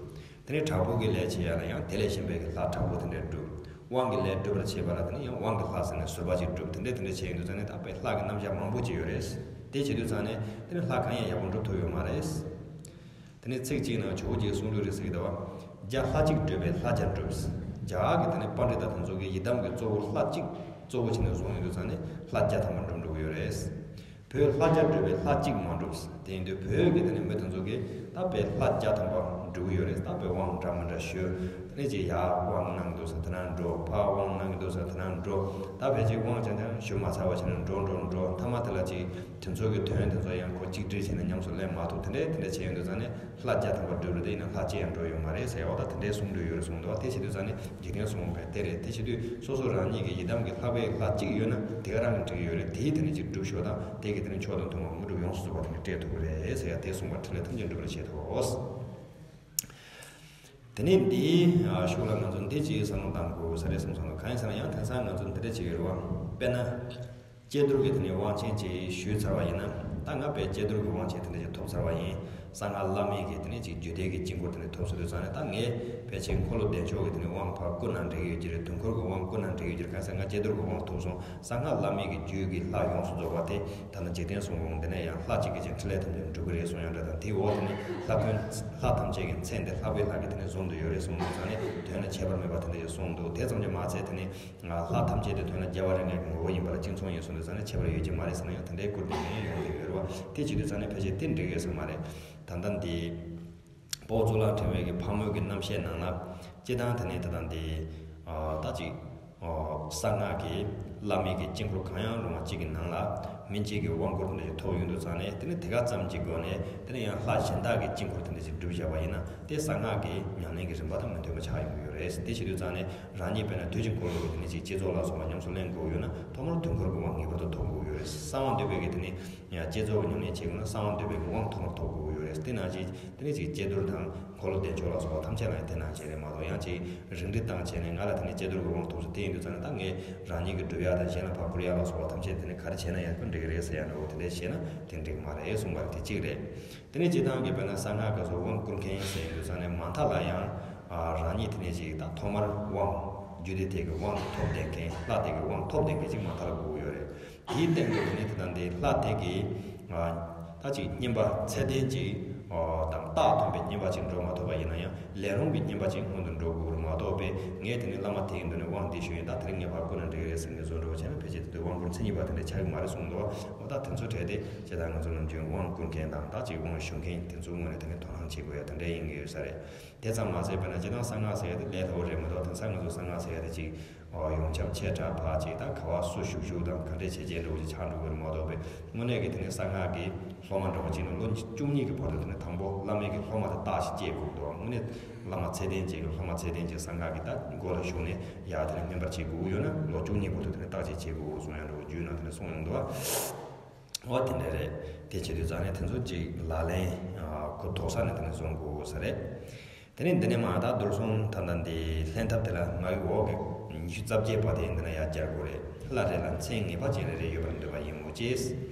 དེ་ནས་དྲག་པོ་གི་ལས་བྱེད་ཡ་ལ་ཡང་དེ་ལས་གཞན་པའི་གི་ལྷ་དྲག་པོ་དེ་འདྲ་སྒྲུབ། དབང་གི་ལས་སྒྲུབ་པར་བྱེད་པ་ལ་དེ་ནས་ཡང་དབང་གི་ལྷ་ཟེར་ནས་ཟུར་པ་ཅིག་སྒྲུབ། དེ་འདྲ་དེ་འདྲ་བྱས་ཡོང་དུས་ཙང་ནས་ད་དཔེ་ལྷ་གི་རྣམ་གཞག་མང་པོ་ཅིག་ཡོད་རེད། དེ་བྱེད་དུས་ཙང་ནས་དེ་ནས་ལྷ་གང་ཡང་ཡག་པོ་འགྲུབ་ཐུབ་ཡོད་མ་རེད། དེ་ནས་ཚིག་གཅིག་ནང་ཇོ་བོ་རྗེའི་གསུང་ལུགས་རེད་ཟེར་གྱི་འདུག་བ། བརྒྱ་ལྷ་གཅིག་སྒྲུབ་པས་ལྷ་བརྒྱ་འགྲུབ། རྒྱ་གར་གྱི་དེ་ནས་པཎྜི་ཏ་དེ་ཚོ་གིས་ཡི་དམ་གྱི་གཙོ་བོ་ལྷ་གཅིག་གཙོ་བོ་བྱས་ནས་བཟུང་ཡོང་དུས་ཙང་ནས་ལྷ་བརྒྱ་ཐམ་པ་འགྲུབ་འགྲོ་གི་ཡོད་རེད། བོད་ལྷ་བརྒྱ་སྒྲུབ་པས་ལྷ་གཅིག་མ་འགྲུབ། དེ་ཡིན་དུས་བོད་ཀྱི་དེ་ནས་མི་དེ་ཚོ་གིས་ད་དཔེ་ལྷ་བརྒྱ་ཐམ་པ་སྒྲུབ་ཀྱི་ཡོད་རེད། ད་དཔེ་དབང་འདྲ་མི་འདྲ་ཞུ། དེ་ནས་ཅིག་ཡར་དབང་གནང་གི་འདུག་ཟེར་དེ་ན་འགྲོ། ཕར་དབང་གནང་གི་འདུག་ཟེར་དེ་ན་འགྲོ། ད་ཕལ་ཆེར་དབང་ཅང་ཅང་ཞུ་མ་ཚར་བ་བྱས་ནས་འགྲོ་འགྲོ་འགྲོ། མཐའ་མ་དེ་ལ་ཅིག་དེ་ཚོ་གི་དོན་དེ་ཚོ་ཡང་ཁོ་གཅིག་སྒྲིལ་བྱས་ནས་ཉམས་སུ་ལེན་མ་ཐུབ། དེ་འདྲས་དེ་འདྲས་བྱས་ཡོང་དུས་ཙང་ནས་ལྷ་བརྒྱ་ཐམ་པ་སྒྲུབ་རེད་དེ། ཡིན་ན་ལྷ་གཅིག་ཡང་འགྲོ་ཡོད་མ་རེད་ཟེར་ཡ་འོ་ད་དེ་འདྲས་གསུང་འདོད་ཡོད་རེད་གསུངས་འདུག་བ། དེ་བྱེད་དུས་ཙང་ནས་འཇིག་རྟེན་གསུམ་མགོན་དེ་རེད། དེ་བྱེད་དུས་སོ་སོ་རང་ཉིད་ཀྱི་ཡི་དམ་གྱི་ལྷ་བའི་ལྷ་གཅིག་ཡོད་ན་དེ་ག་རང་གི་འགྲིག་གི་ཡོད་རེད། དེའི་དེ་ནས་ཅིག་སྒྲུབ་ཤོག་དང་དེ་གི་དེ་ནས་མཆོག་དང་ཐུན་མོང་དངོས་གྲུབ་ཡོངས་སུ་རྫོགས་པ་དེ་ནས་སྤྲད་ཐུབ་ཀྱི་རེད་ཟེར་ཡ་དེ་གསུངས་པ་འཕྲིན་ལས་ཐམས་ཅད་འགྲུབ་པར་བྱེད་དོ། དེ་ནས་འདིའི་ཤུགས་ལ་ང་ཚོ་འདི་ཅིག་བསམ་བློ་བཏང་དགོས་ས་རེད་བསམ་སོང་། གང་ཡིན་ཟེར་ན་ཡང་དེང་སང་ང་ཚོ་འདི་འདྲ་ཅིག་ཡོད་རེད་བ། དཔེར་ན། ཀྱེ་རྡོར་གྱི་དེ་ནས་དབང་ཆེན་ཅིག་ཞུས་ཚར་བ་ཡིན་ན། ད་ང་དཔེ་ཀྱེ་རྡོར་གྱི་དབང་ཆེན་དེ་འདྲ་ཅིག་ཐོབ་ཚར་བ་ཡིན། གསང་སྔགས་བླ་མེད་ཀྱི་དེ་ནས་ཅིག་རྒྱུད་སྡེ་གི་དཀྱིལ་འཁོར་དེ་འདྲ་ཐོབ་ཚར་དུས་ཙང་ནས། ད་ངས་ཕལ་ཆེར་འཁོར་ལོ་བདེ་མཆོག་གི་དེ་ནས་དབང་ཕར་བསྐུར་ན་འགྲིག་གི་ཡོད་ཀྱི་རེད། དུས་འཁོར་གྱི་དབང་བསྐུར་ན་འགྲིག་གི་ཡོད་ཀྱི་རེད། གང་ཟེར་ང་ཀྱེ་རྡོར་གྱི་དབང་ཐོབ་སོང་། གསང་སྔགས་བླ་མེད་ཀྱི་རྒྱུད་ཀྱི་ལྷ་ཡོངས་སུ་རྫོགས་པ་དེ་ད་ལྟ་འཇིག་རྟེན་གསུམ་མགོན་འདི་ནས་ཡང་ལྷ་གཅིག་གིས་ཀྱང་འཕྲིན་ལས་ཐམས་ཅད་འགྲུབ་ཀྱི་རེད་གསུངས་ཡང་འདྲ་དང་། དེའི་འོག་དེ་ནས་ལྷ་མགོན་ལྷ་ཐམས་ཅད་ཀྱི་མཚན་དེ་ལྷག་པའི་ལྷ་གིས་དེ་ནས་བཟུང་དུ་ཡོད་རེད་གསུངས་དུས་ཙང་ནས་དོན་ལ་ཁྱད་པར་མེད་པ་དེ་འདྲ་ཞིག་གསུངས་འདུག། དེ་ཙམ་གྱིས་མ་ཚད་དེ་ནས་ལྷ་ཐམས་ཅད་དེ་དོན་ལ་རྒྱལ་བ་རིགས་ལྔའི་ངོ་བོ་ཡིན་པ་ལ་གཅིག་མཚུངས་ཡིན་གསུངས་དུས་ཙང་ནས་ཁྱད་པར་ཡོད་ཀྱི་མ་རེད་ཟེར་ན་ཡང་དེ་འདྲའི་སྐུར་འདེབས་ཡང་ཡོང་གི་ཡོད་རེད་བ། དེ་བྱེད་དུས་ཙང་ནས་ཕལ་ཆེར་དེ་འགྲིག་གི་ཡོད་ས་མ་རེད། ད་ལྟ་འདི། དཔའ་བོ་གཙུག་ལག་ཕྲེང་བའི་གི་ཕག་མོ་གི་རྣམ་བཤད་ནང་ལ། སྤྱིར་བཏང་དེ་ནས་ད་ལྟ་འདི། ཨ། ད་ཅིག་ཨ། གསང་སྔགས་ཀྱི་བླ་མེད་ཀྱི་དཀྱིལ་འཁོར་གང་ཡང་རུང་བ་གཅིག་གི་ནང་ལ་སྨིན་བྱེད་ཀྱི་དབང་བསྐུར་དེ་འདྲ་ཞིག་ཐོབ་ཡོང་དུས་ཙང་ནས། དེ་ནས་དེ་ག་ཙམ་གྱི་སྒོ་ནས་དེ་ནས་ཡང་ལྷ་གཞན་དག་གི་དཀྱིལ་འཁོར་དེ་འདྲ་ཞིག་སྒྲུབ་བཞག་པ་ཡིན་ན། དེ་གསང་སྔགས་ཀྱི་ཉམས་ལེན་གྱི་རིམ་པ་དང་མི་མཐུན་པ་ཆགས་ཡོང་གི་ཡོད་རེད། དེ་བྱེད་དུས་ཙང་ནས་རང་ཉིད་དཔེར་ན་དུས་ཀྱི་འཁོར་ལོ་གི་དེ་ནས་ཅིག་བསྐྱེད་རྫོགས་ལ་སོགས་པ་ཉམས་སུ་ལེན་དགོས་ཡོད་ན། ཐོག་མར་དུས་འཁོར་གྱི་དབང་ངེས་པར་དུ་ཐོབ་དགོས་ཡོད་རེད། གསང་བ་འདུས་པའི་གི་དེ་ནས། ཡང་བསྐྱེད་རྫོགས་ཀྱི་ཉམས་ལེན་བྱེད་དགོས་ན་གསང་བ་འདུས་པའི་དབང་ཐོག་མར་ཐོབ་དགོས་ཀྱི་ཡོད་རེད། དེ་ནང་བཞིན་དེ་ནས་ཅིག་ཀྱེ་རྡོར་དང་འཁོར་ལོ་བདེ་མཆོག་ལ་སོགས་པ་ཐམས་ཅད་ལ་ཡང་དེ་ནང་བཞིན་རེད་མ་གཏོགས། ཡང་ཅིག་རིགས་འགྲེ་བཏང་བྱས་ནས་ང་ལ་དེ་ནས་ཀྱེ་རྡོར་གྱི་དབང་ཐོབ་སོང་། དེ་ཡིན་དུས་ཙང་ནས་ད་ངས་རང་ཉིད་ཀྱིས་སྒྲུབ་ཡག་དང་གཞན་ལ་ཕར་བསྐུར་ཡག་ལ་སོགས་པ་ཐམས་ཅད་དེ་ནས་ག་རེ་བྱས་ན་ཡང་ཁོ་འགྲིག་གི་རེད་ཟེར་ཡག་འདྲ་བོ་དེ་འདྲས་བྱས་ན་དེ་འགྲིག་མ་རེད་གསུངས་པ་རེད། དེ་གཅིག་རེད། དེ་ནས་སྤྱིར་བཏང་གི་དཔེར་ན་གསང་སྔགས་ཀྱི་སོགས་དབང་བསྐུར་མཁན་ཟེར་ཡོང་དུས་ཙང་ནས་མ་མཐའ་ལ་ཡང་། ཨ། རང་ཉིད་དེ་ནས་ཅིག་ད་ཐོག་མར་དབང་རྒྱུད་སྡེ་དེ་གི་དབང་ཐོབ་བསྡད་མཁན། ལྷ་དེ་གི་དབང་ཐོབ་བསྡད་མཁན་ཅིག་མ་མཐའ་ལ་དགོས་ཀྱི་ཡོད་རེད། དེའི་སྟེང་དུ་དེ་ནས་དེ་དང་དེའི་ལྷ་དེ་གི། ཨ། ད་ཅིག་བསྙེན་པ་ཚད་ལྡན་ཅིག་ཨ། དང་རྟགས་མཐུན་པའི་བསྙེན་པ་ཅིག་འགྲོ་མ་ཐུབ་པ་ཡིན་ན་ཡང་ལས་རུང་གི་བསྙེན་པ་ཅིག་སྔོན་དུ་འགྲོ་དགོས་རེད་མ་གཏོགས་པས། ངས་དེ་ནས་བླ་མ་དེ་ཡི་མདུན་ནས་དབང་འདི་ཞུས་ཡིན། ད་དེ་རིང་ངས་ཕར་བསྐུར་ན་འགྲིག་གི་རེད་ཟེར་ནས་བཟོ་འདྲ་བོ་བྱས་ན་ཕལ་ཆེར་དེ་དུས་དབང་བསྐུར་མཚན་ཉིད་པ་དེ་འདྲ་ཆགས་ཀྱི་མ་རེད་གསུངས་འདུག། འོ་ད་དེ་ཚོ་གྲས་དེ་སྤྱིར་བཏང་ང་ཚོ་ནམ་རྒྱུན་དབང་བསྐུར་མཁན་དང་ད་ཅིག་དབང་ཞུ་མཁན་དེ་ཚོའི་ངོས་ནས་དེ་ནས་དོ་སྣང་བྱེད་དགོས་ཡ་དེ་འདྲ་ཡིན་གྱི་ཡོད་ས་རེད། དེ་ཙམ་མ་ཟད་དཔེར་ན་སྤྱིར་བཏང་གསང་སྔགས་ཟེར་ཡ་དེ་ལས་སླ་བོ་རེད་མ་གཏོགས། དེང་སང་ང་ཚོ་གསང་སྔགས་ཟེར་ཡ་དེ་ཅིག་ཨོ། ཡོངས་ཁྱབ་ཆེ་ཕྲ་ཕར་ཅིག་ད་ག་བ་སུ་ཞུགས་ཞུགས་དང་ག་འདྲས་བྱས་རྗེས་འགྲོ་བ་ཅིག་ཆགས་འགྲོ་གི་རེད་མ་གཏོགས་པས། དངོས་གནས་ཀྱི་དེ་ནས་གསང་སྔགས་ཀྱི་སློབ་མ་འདྲ་བོ་ཅིག་ནི་ལོ་བཅུ་གཉིས་ཀྱི་བར་དུ་དེ་ནས་དང་པོ་བླ་མེད་ཀྱི་སློབ་མ་དེ་རྟགས་ཤིག་སྐྱེས་དགོས་འདུག། དངོས་གནས་བླ་མ་ཚད་ལྡན་ཅིག་གི་སློབ་མ་ཚད་ལྡན་ཅིག་གསང་སྔགས་ཀྱི་ད་སྒོ་ལ་ཞུགས་ནས་ཡར་དེ་ནས་སྨིན་པར་བྱེད་དགོས་ཀྱི་ཡོད་ན། ལོ་བཅུ་གཉིས་བར་དུ་དེ་ནས་རྟགས་ཅིག་བྱེད་དགོས་གསུང་ཡ་འདྲ་བོ་རྒྱུད་ནང་དེ་ནས་གསུངས་ཡོང་འདུག། འོ་དེ་འདྲ་རེད། དེ་བྱེད་དུས་ཙང་ནས་དེ་ཚོ་ཅིག་ལག་ལེན་གོ་ཐོག་ས་ནས་དེ་ནས་བཟུང་དགོས་ས་རེད། དེ་ནས་འདི་ནས་མར་ད་རྡོར་གསུམ་ད་ལྟ་འདི་ལྷན་ཐབས་དེ་ལ་མ་གི་འོག་གི་ཉི་ཤུ་རྩ་བརྒྱད་པ་དེ་འདི་ན་ཡར་སྦྱར་དགོས་རེད། ལྷ་རེ་ལ་མཚན་ངེས་པ་ཅན་རེ་རེ་ཡོད་པར་འདོད་པ་ཡིན་མོད་ཀྱི།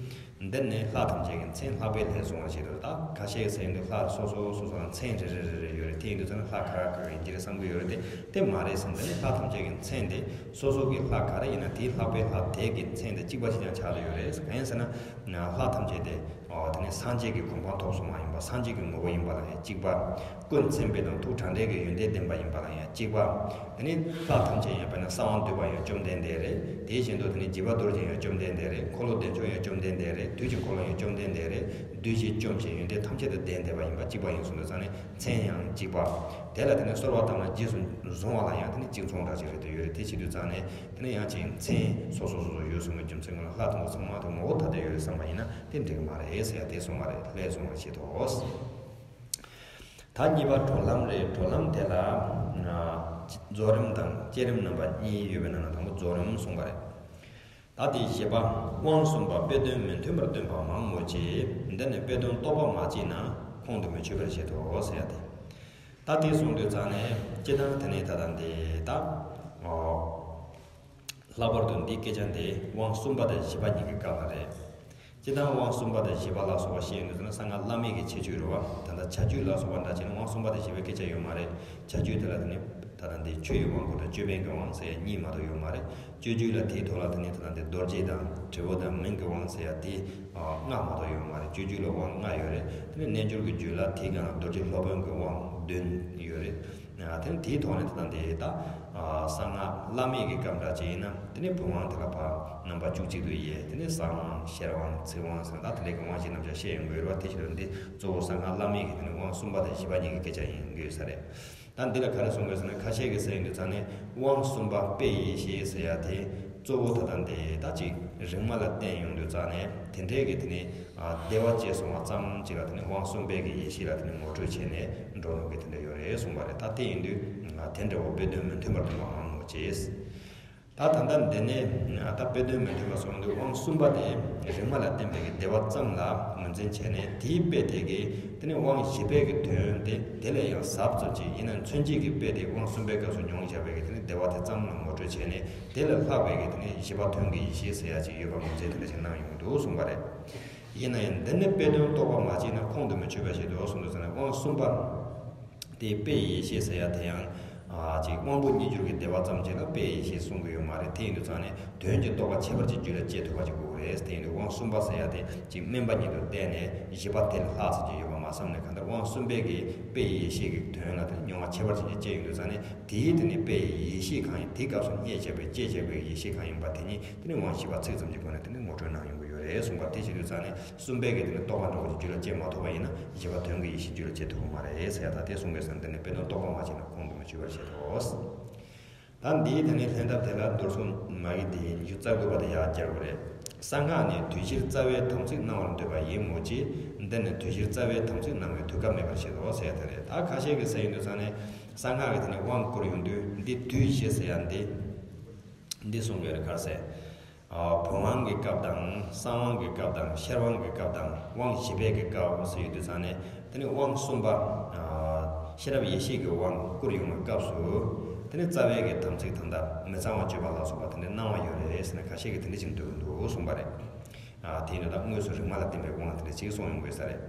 འདིར་ནི་ལྷ་ཐམས་ཅད་ཀྱི་མཚན་ལྷག་པའི་ལྷས་བཟུང་བར་བྱེད་དོ། ད་ཁ་ཤས་ཀྱིས་ཟེར་འདུག་ལྷ་སོ་སོ་སོ་སོ་ལ་མཚན་རེ་རེ་རེ་རེ་ཡོད་རེད། དེ་ཡིན་དུས་ཙང་ན་ལྷ་ག་རེ་ག་རེ་ཡིན་གྱི་རེད་བསམ་གྱི་ཡོད་རེད་དེ། དེ་མ་རེད་ཟེར། འདི་ནི་ལྷ་ཐམས་ཅད་ཀྱི་མཚན་དེ་སོ་སོ་གི་ལྷ་ག་རེ་ཡིན་ན་དེའི་ལྷག་པའི་ལྷ་དེ་གི་མཚན་དེ་གཅིག་པ་ཞིག་ཀྱང་ཆགས་ཀྱི་ཡོད་རེད། གང་ཡིན་ཟེར་ན། ལྷ་ཐམས་ཅད་དེ། ཨོ། དེ་ནི་སངས་རྒྱས་ཀྱི་གོ་འཕང་ཐོབ་སོང་བ་ཡིན་པ། སངས་རྒྱས་ཀྱི་ངོ་བོ་ཡིན་པ་ལ་ཡང་གཅིག་པ། ཀུན་མཚན་དཔེ་དང་ཐུགས་དྲང་འབྲེལ་གྱི་ཡོན་ཏན་ལྡན་པ་ཡིན་པ་ལ་ཡང་གཅིག་པ། དེ་ནི་ལྷ་ཐམས་ཅད་ཡང་དཔེར་ན་གསང་བ་འདུས་པ་ཡང་བཅོམ་ལྡན་འདས་རེད། དེ་བཞིན་དུ་དེ་ནི་འཇིགས་པ་གདུལ་བྱེད་ཡང་བཅོམ་ལྡན་འདས་རེད། འཁོར་ལོ་བདེ་མཆོག་ཡང་བཅོམ་ལྡན་འདས་རེད། དུས་ཀྱི་འཁོར་ལོ་ཡང་བཅོམ་ལྡན་འདས་རེད། འདུལ་བྱེད་བཅོམ་བྱེད་ཡོན་ཏན་ཐམས་ཅད་དང་ལྡན་བསྡད་པ་ཡིན་པ་གཅིག་པ་ཡིན་གསུངས་དུས་ཙང་ནས་མཚན་ཡང་གཅིག་པ། དེ་ལ་དེ་ནི་གསོལ་བ་བཏབ་ན་རྗེས་སུ་བཟུང་བ་ལ་ཡང་དེ་ནི་གཅིག་མཚུངས་འདྲ་ཅིག་རེད་དེ་ཡོད་རེད། དེ་བྱེད་དུས་ཙང་ནས་དེ་ནི་ཡང་ཅིག་མཚན་སོ་སོ་སོ་སོ་ཡོད་གསུངས་པའི་རྒྱུ་མཚན་ཀུན་ལ་ལྷ་དང་པོ་ཚང་མ་དེ་ངོ་བོ་ཐ་དད་ཡོད་རེད་བསམ་པ་ཡིན་ན་དེ་འགྲིག་གི་མ་རེད་ཟེར་ཡ་དེ་གསུངས་པ་རེད། ལྷས་བཟུང་བར་བྱེད་དོ། ད་གཉིས་པ་གྲོལ་ལམ་རེད། གྲོལ་ལམ་དེ་ལ་ཨ་རྫོགས་རིམ་དང་བསྐྱེད་རིམ་རྣམ་པ་གཉིས་ཡོད་པའི་ནང་ན་དང་པོ་རྫོགས་རིམ་གསུངས་པ་རེད། ད་དེ་བཞི་པ། དབང་གསུམ་པ་དཔེ་དོན་མི་མཐུན་པར་སྟོན་པ་མང་མོད་ཀྱི། འདི་ནི་དཔེ་དོན་རྟོགས་པ་མ་སྐྱེས་ན་ཁོང་དུ་མི་ཆུད་པར་བཞེད་དོ་ཟེར་ཡ་དེ། ད་དེ་གསུངས་དུས་ཙང་ནས་སྤྱིར་བཏང་དེ་ནས་ད་ལྟ་འདི་ད། ཨོ། ལྷག་པར་དུ་འདིའི་སྐད་ཆ་འདི་དབང་གསུམ་པ་དང་བཞི་པ་གཉིས་ཀྱི་སྐབས་ལ་རེད། སྤྱིར་བཏང་དབང་གསུམ་པ་དང་བཞི་པ་ལ་སོགས་པ་བཤད་ཡོང་དུས་ན་གསང་སྔགས་བླ་མེད་ཀྱི་ཁྱད་ཆོས་རེད་བ། ད་ལྟ་བྱ་རྒྱུད་ལ་སོགས་པ་འདྲ་བྱས་ན་དབང་གསུམ་པ་དང་བཞི་པའི་སྐད་ཆ་ཡོད་མ་རེད། བྱ་རྒྱུད་དེ་ལ་དེ་ནི་ད་ལྟ་འདི་ཆོས་ཀྱི་དབང་པོ་དང་ཅོད་པན་གྱི་དབང་ཟེར་ཡ་གཉིས་མ་གཏོགས་ཡོད་མ་རེད། སྤྱོད་རྒྱུད་ལ་དེའི་ཐོག་ལ་དེ་ནི་ད་ལྟ་འདི་རྡོ་རྗེ་དང་དྲིལ་བུ་དང་མིང་གི་དབང་ཟེར་ཡ་དེ་ལྔ་མ་གཏོགས་ཡོད་མ་རེད། སྤྱོད་རྒྱུད་ལ་དབང་ལྔ་ཡོད་རེད། དེ་ནི་རྣལ་འབྱོར་གྱི་རྒྱུད་ལ་དེའི་སྒང་ལ་རྡོ་རྗེ་སློབ་དཔོན་གྱི་དབང་བདུན་ཡོད་རེད། དེ་ནི་དེའི་ཐོག་ནས་ད་ལྟ་འདི་ད་གསང་སྔགས་བླ་མེད་ཀྱི་སྐབས་འདྲ་ཅིག་ཡིན་ན་དེ་ནི་བུམ་དབང་དེ་ལ་ཕར་རྣམ་པ་བཅུ་གཅིག་ཏུ་དབྱེ། དེ་ནི་གསང་དབང་ཤེར་དབང་ཚིག་དབང་ཟེར་ན་ད་དེ་འདྲའི་གི་དབང་ཞིག་རྣམ་གཞག་བཤད་ཡོང་གི་ཡོད་རེད་བ། དེ་བཞིན་དུ་འདི་གཙོ་བོ་གསང་སྔགས་བླ་མེད་ཀྱི་དེ་ནི་དབང་གསུམ་པ་དང་བཞི་པ་གཉིས་ཀྱི་སྐད་ཆ་ཡིན་དགོས་ས་རེད། ད་འདི་ལ་ག་རེ་གསུང་དགོས་ཟེར་ན་ཁ་ཤས་ཀྱིས་ཟེར་ཡོང་དུས་ཙང་ནས་དབང་གསུམ་པ་དཔེ་ཡེ་ཤེས་ཟེར་ཡ་དེ་གཙོ་བོ་ད་ལྟ་འདི་ད་ཅིག་རིག་མ་ལ་བརྟེན་ཡོང་དུས་ཙང་ནས་དེ་འདྲའི་གི་དེ་ནི་བདེ་བ་སྐྱེས་སོང་བ་ཙམ་ཅིག་ལ་དེ་ནི་དབང་གསུམ་པའི་གི་ཡེ་ཤེས་ལ་དེ་ནི་ངོ་སྤྲོད་བྱས་ནས་འགྲོ་ནོ་གི་དེ་འདྲ་ཡོད་རེད་གསུངས་པ་རེད། ད་དེ་ཡིན་དུས་དེ་འདྲ་བོ་དཔེ་དོན་མི་མཐུན་པར་སྟོན་པ་མང་མོད་ཀྱི། ད་ད་ལྟ་འདི་ནས་ད་དཔེ་དོན་མི་མཐུན་པ་སོང་དུས་དབང་གསུམ་པ་དེ་རིག་མ་ལ་བརྟེན་པའི་གི་བདེ་བ་ཙམ་ལ་ངོས་འཛིན་བྱས་ནས་དེའི་དཔེ་དེ་གི་དེ་ནི་དབང་བཞི་པའི་གི་དོན་དེ་དེ་ལས་ཡང་ཟབ་ཙམ་ཅིག་ཡིན་ན་མཚོན་བྱེད་ཀྱི་དཔེ་དེ་དབང་གསུམ་པའི་སྐབས་སུ་མྱོང་བཞག་པའི་གི་དེ་ནི་བདེ་བ་དེ་ཙམ་ལ་ངོ་སྤྲོད་བྱས་ནས་དེ་ལས་ལྷག་པའི་གི་དེ་ནི་བཞི་པ་དོན་གྱི་ཡེ་ཤེས་ཟེར་ཡ་ཅིག་ཡོད་པ་ངོས་འཛིན་དེ་འདྲ་ཞིག་གནང་ཡོང་གི་འདུག་གསུངས་པ་རེད། ཡིན་ན་ཡང་འདི་ནི་དཔེ་དོན་རྟོགས་པ་མ་སྐྱེས་ན་ཁོང་དུ་མི་ཆུད་པར་བཞེད་དོ་གསུངས་དུས་ཙང་ནས་དབང་གསུམ་པ། དེ་དཔེ་ཡེ་ཤེས་ཟེར་ཡ་དེ་ཡང་ཅིག་དབང་པོ་གཉིས་འགྱུར་གྱི་བདེ་བ་ཙམ་ཅིག་ལ་དཔེ་ཡེ་ཤེས་གསུང་གི་ཡོད་མ་རེད། དེ་ཡིན་དུས་ཙང་ནས་དོན་གྱི་རྟོགས་པ་ཁྱད་པར་གྱི་རྒྱུད་ལ་སྐྱེ་ཐུབ་པ་ཅིག་དགོས་རེད། དེ་ཡིན་དུས་དབང་གསུམ་པ་ཟེར་ཡ་དེ་ཅིག་དམན་པ་ཉིད་དུ་བསྟན་ནས་བཞི་པ་དེ་ལས་ལྷག་ཙམ་ཅིག་ཡོད་པ་མ་བསམ་ནས་གང་ལྟར་དབང་གསུམ་པའི་གི་དཔེ་ཡེ་ཤེས་ཀྱི་དོན་ལ་དེ་མྱོང་བ་ཁྱད་པར་ཅན་ཅིག་སྐྱེ་ཡོང་དུས་ཙང་ནས་དེའི་དེ་ནི་དཔེ་ཡེ་ཤེས་གང་ཡིན་དེའི་སྐབས་སུ་རྙེད་བྱས་པའི་སྐྱེས་བྱས་པའི་ཡེ་ཤེས་གང་ཡིན་པ་དེ་ཉིད་དེ་ནི་དབང་བཞི་པ་ཚིག་ཙམ་གྱི་སྒོ་ནས་དེ་ནི་ངོ་སྤྲོད་གནང་ཡོང་གི་ཡོད་རེད་གསུངས་པ་དེ་བྱེད་དུས་ཙང་ནས། གསུམ་པའི་གི་དེ་ནི་རྟོགས་པ་འདྲ་བོ་ཅིག་རྒྱུད་ལ་སྐྱེ་མ་ཐུབ་པ་ཡིན་ན་བཞི་པ་དོན་གྱི་ཡེ་ཤེས་རྒྱུད་ལ་སྐྱེ་ཐུབ་ཀྱི་མ་རེད་ཟེར་ཡ། ད་དེ་གསུང་དགོས་ཟེར་ན་འདི་ནི་དཔེ་དོན་རྟོགས་པ་མ་བྱས་ན་ཁོང་དུ་མི་ཆུད་པར་བྱེད་དོ། ད་འདིའི་དེ་ནི་ལྷན་ཐབས་དེ་ལ་མདོར་གསུངས་མ་གི་དེ་ཉི་ཤུ་རྩ་དགུ་པ་དེ་ཡར་བསྐྱར་དགོས་རེད། གསང་སྔགས་ནི་དུས་བཞིར་རྩ་བའི་དམ་ཚིག་གནང་བར་འདོད་པ་ཡིན་མོད་ཀྱི། འདི་ནི་དུས་བཞིར་རྩ་བའི་དམ་ཚིག་གནང་བའི་དུས་སྐབས་མེད་པར་བྱེད་དོ་ཟེར་ཡ་དེ་རེད། ད་ཁ་ཤས་ཀྱིས་ཟེར་ཡོང་དུས་ཙང་ནས་གསང་སྔགས་ཀྱི་དེ་ནི་དབང་བསྐུར་ཡོང་དུས་འདི་དུས་བཞི་ཟེར་ཡ་འདི་འདི་གསུང་དགོས་རེད། ག་རེ་ཟེར། ཨ། བུམ་དབང་གི་སྐབས་དང་གསང་དབང་གི་སྐབས་དང་ཤེར་དབང་གི་སྐབས་དང་དབང་བཞི་པའི་གི་སྐབས་ཟེར་ཡོད་དུས་ཙང་ནས་དེ་ནི་དབང་གསུམ་པ། ཨ། ཤེས་རབ་ཡེ་ཤེས་ཀྱི་དབང་བསྐུར་ཡོང་བའི་སྐབས་སུ་དེ་ནི་རྩ་བའི་གི་དམ་ཚིག་ད་ལྟ་མི་གཙང་བ་སྤྱོད་པ་ལ་སོགས་པ་དེ་འདྲའི་གནང་བ་ཡོད་རེད་ཟེར་ན་ཁ་ཤས་ཀྱིས་དེ་འདྲ་ཅིག་འདོད་ཀྱི་འདུག་གསུངས་པ་རེད། ཨ། དེ་ཡིན་དུས་ད་དངོས་སུ་རིག་མ་ལ་བརྟེན་པའི་དབང་ལ་དེ་འདྲ་ཅིག་གསུངས་ཡོང་དགོས་ས་རེད།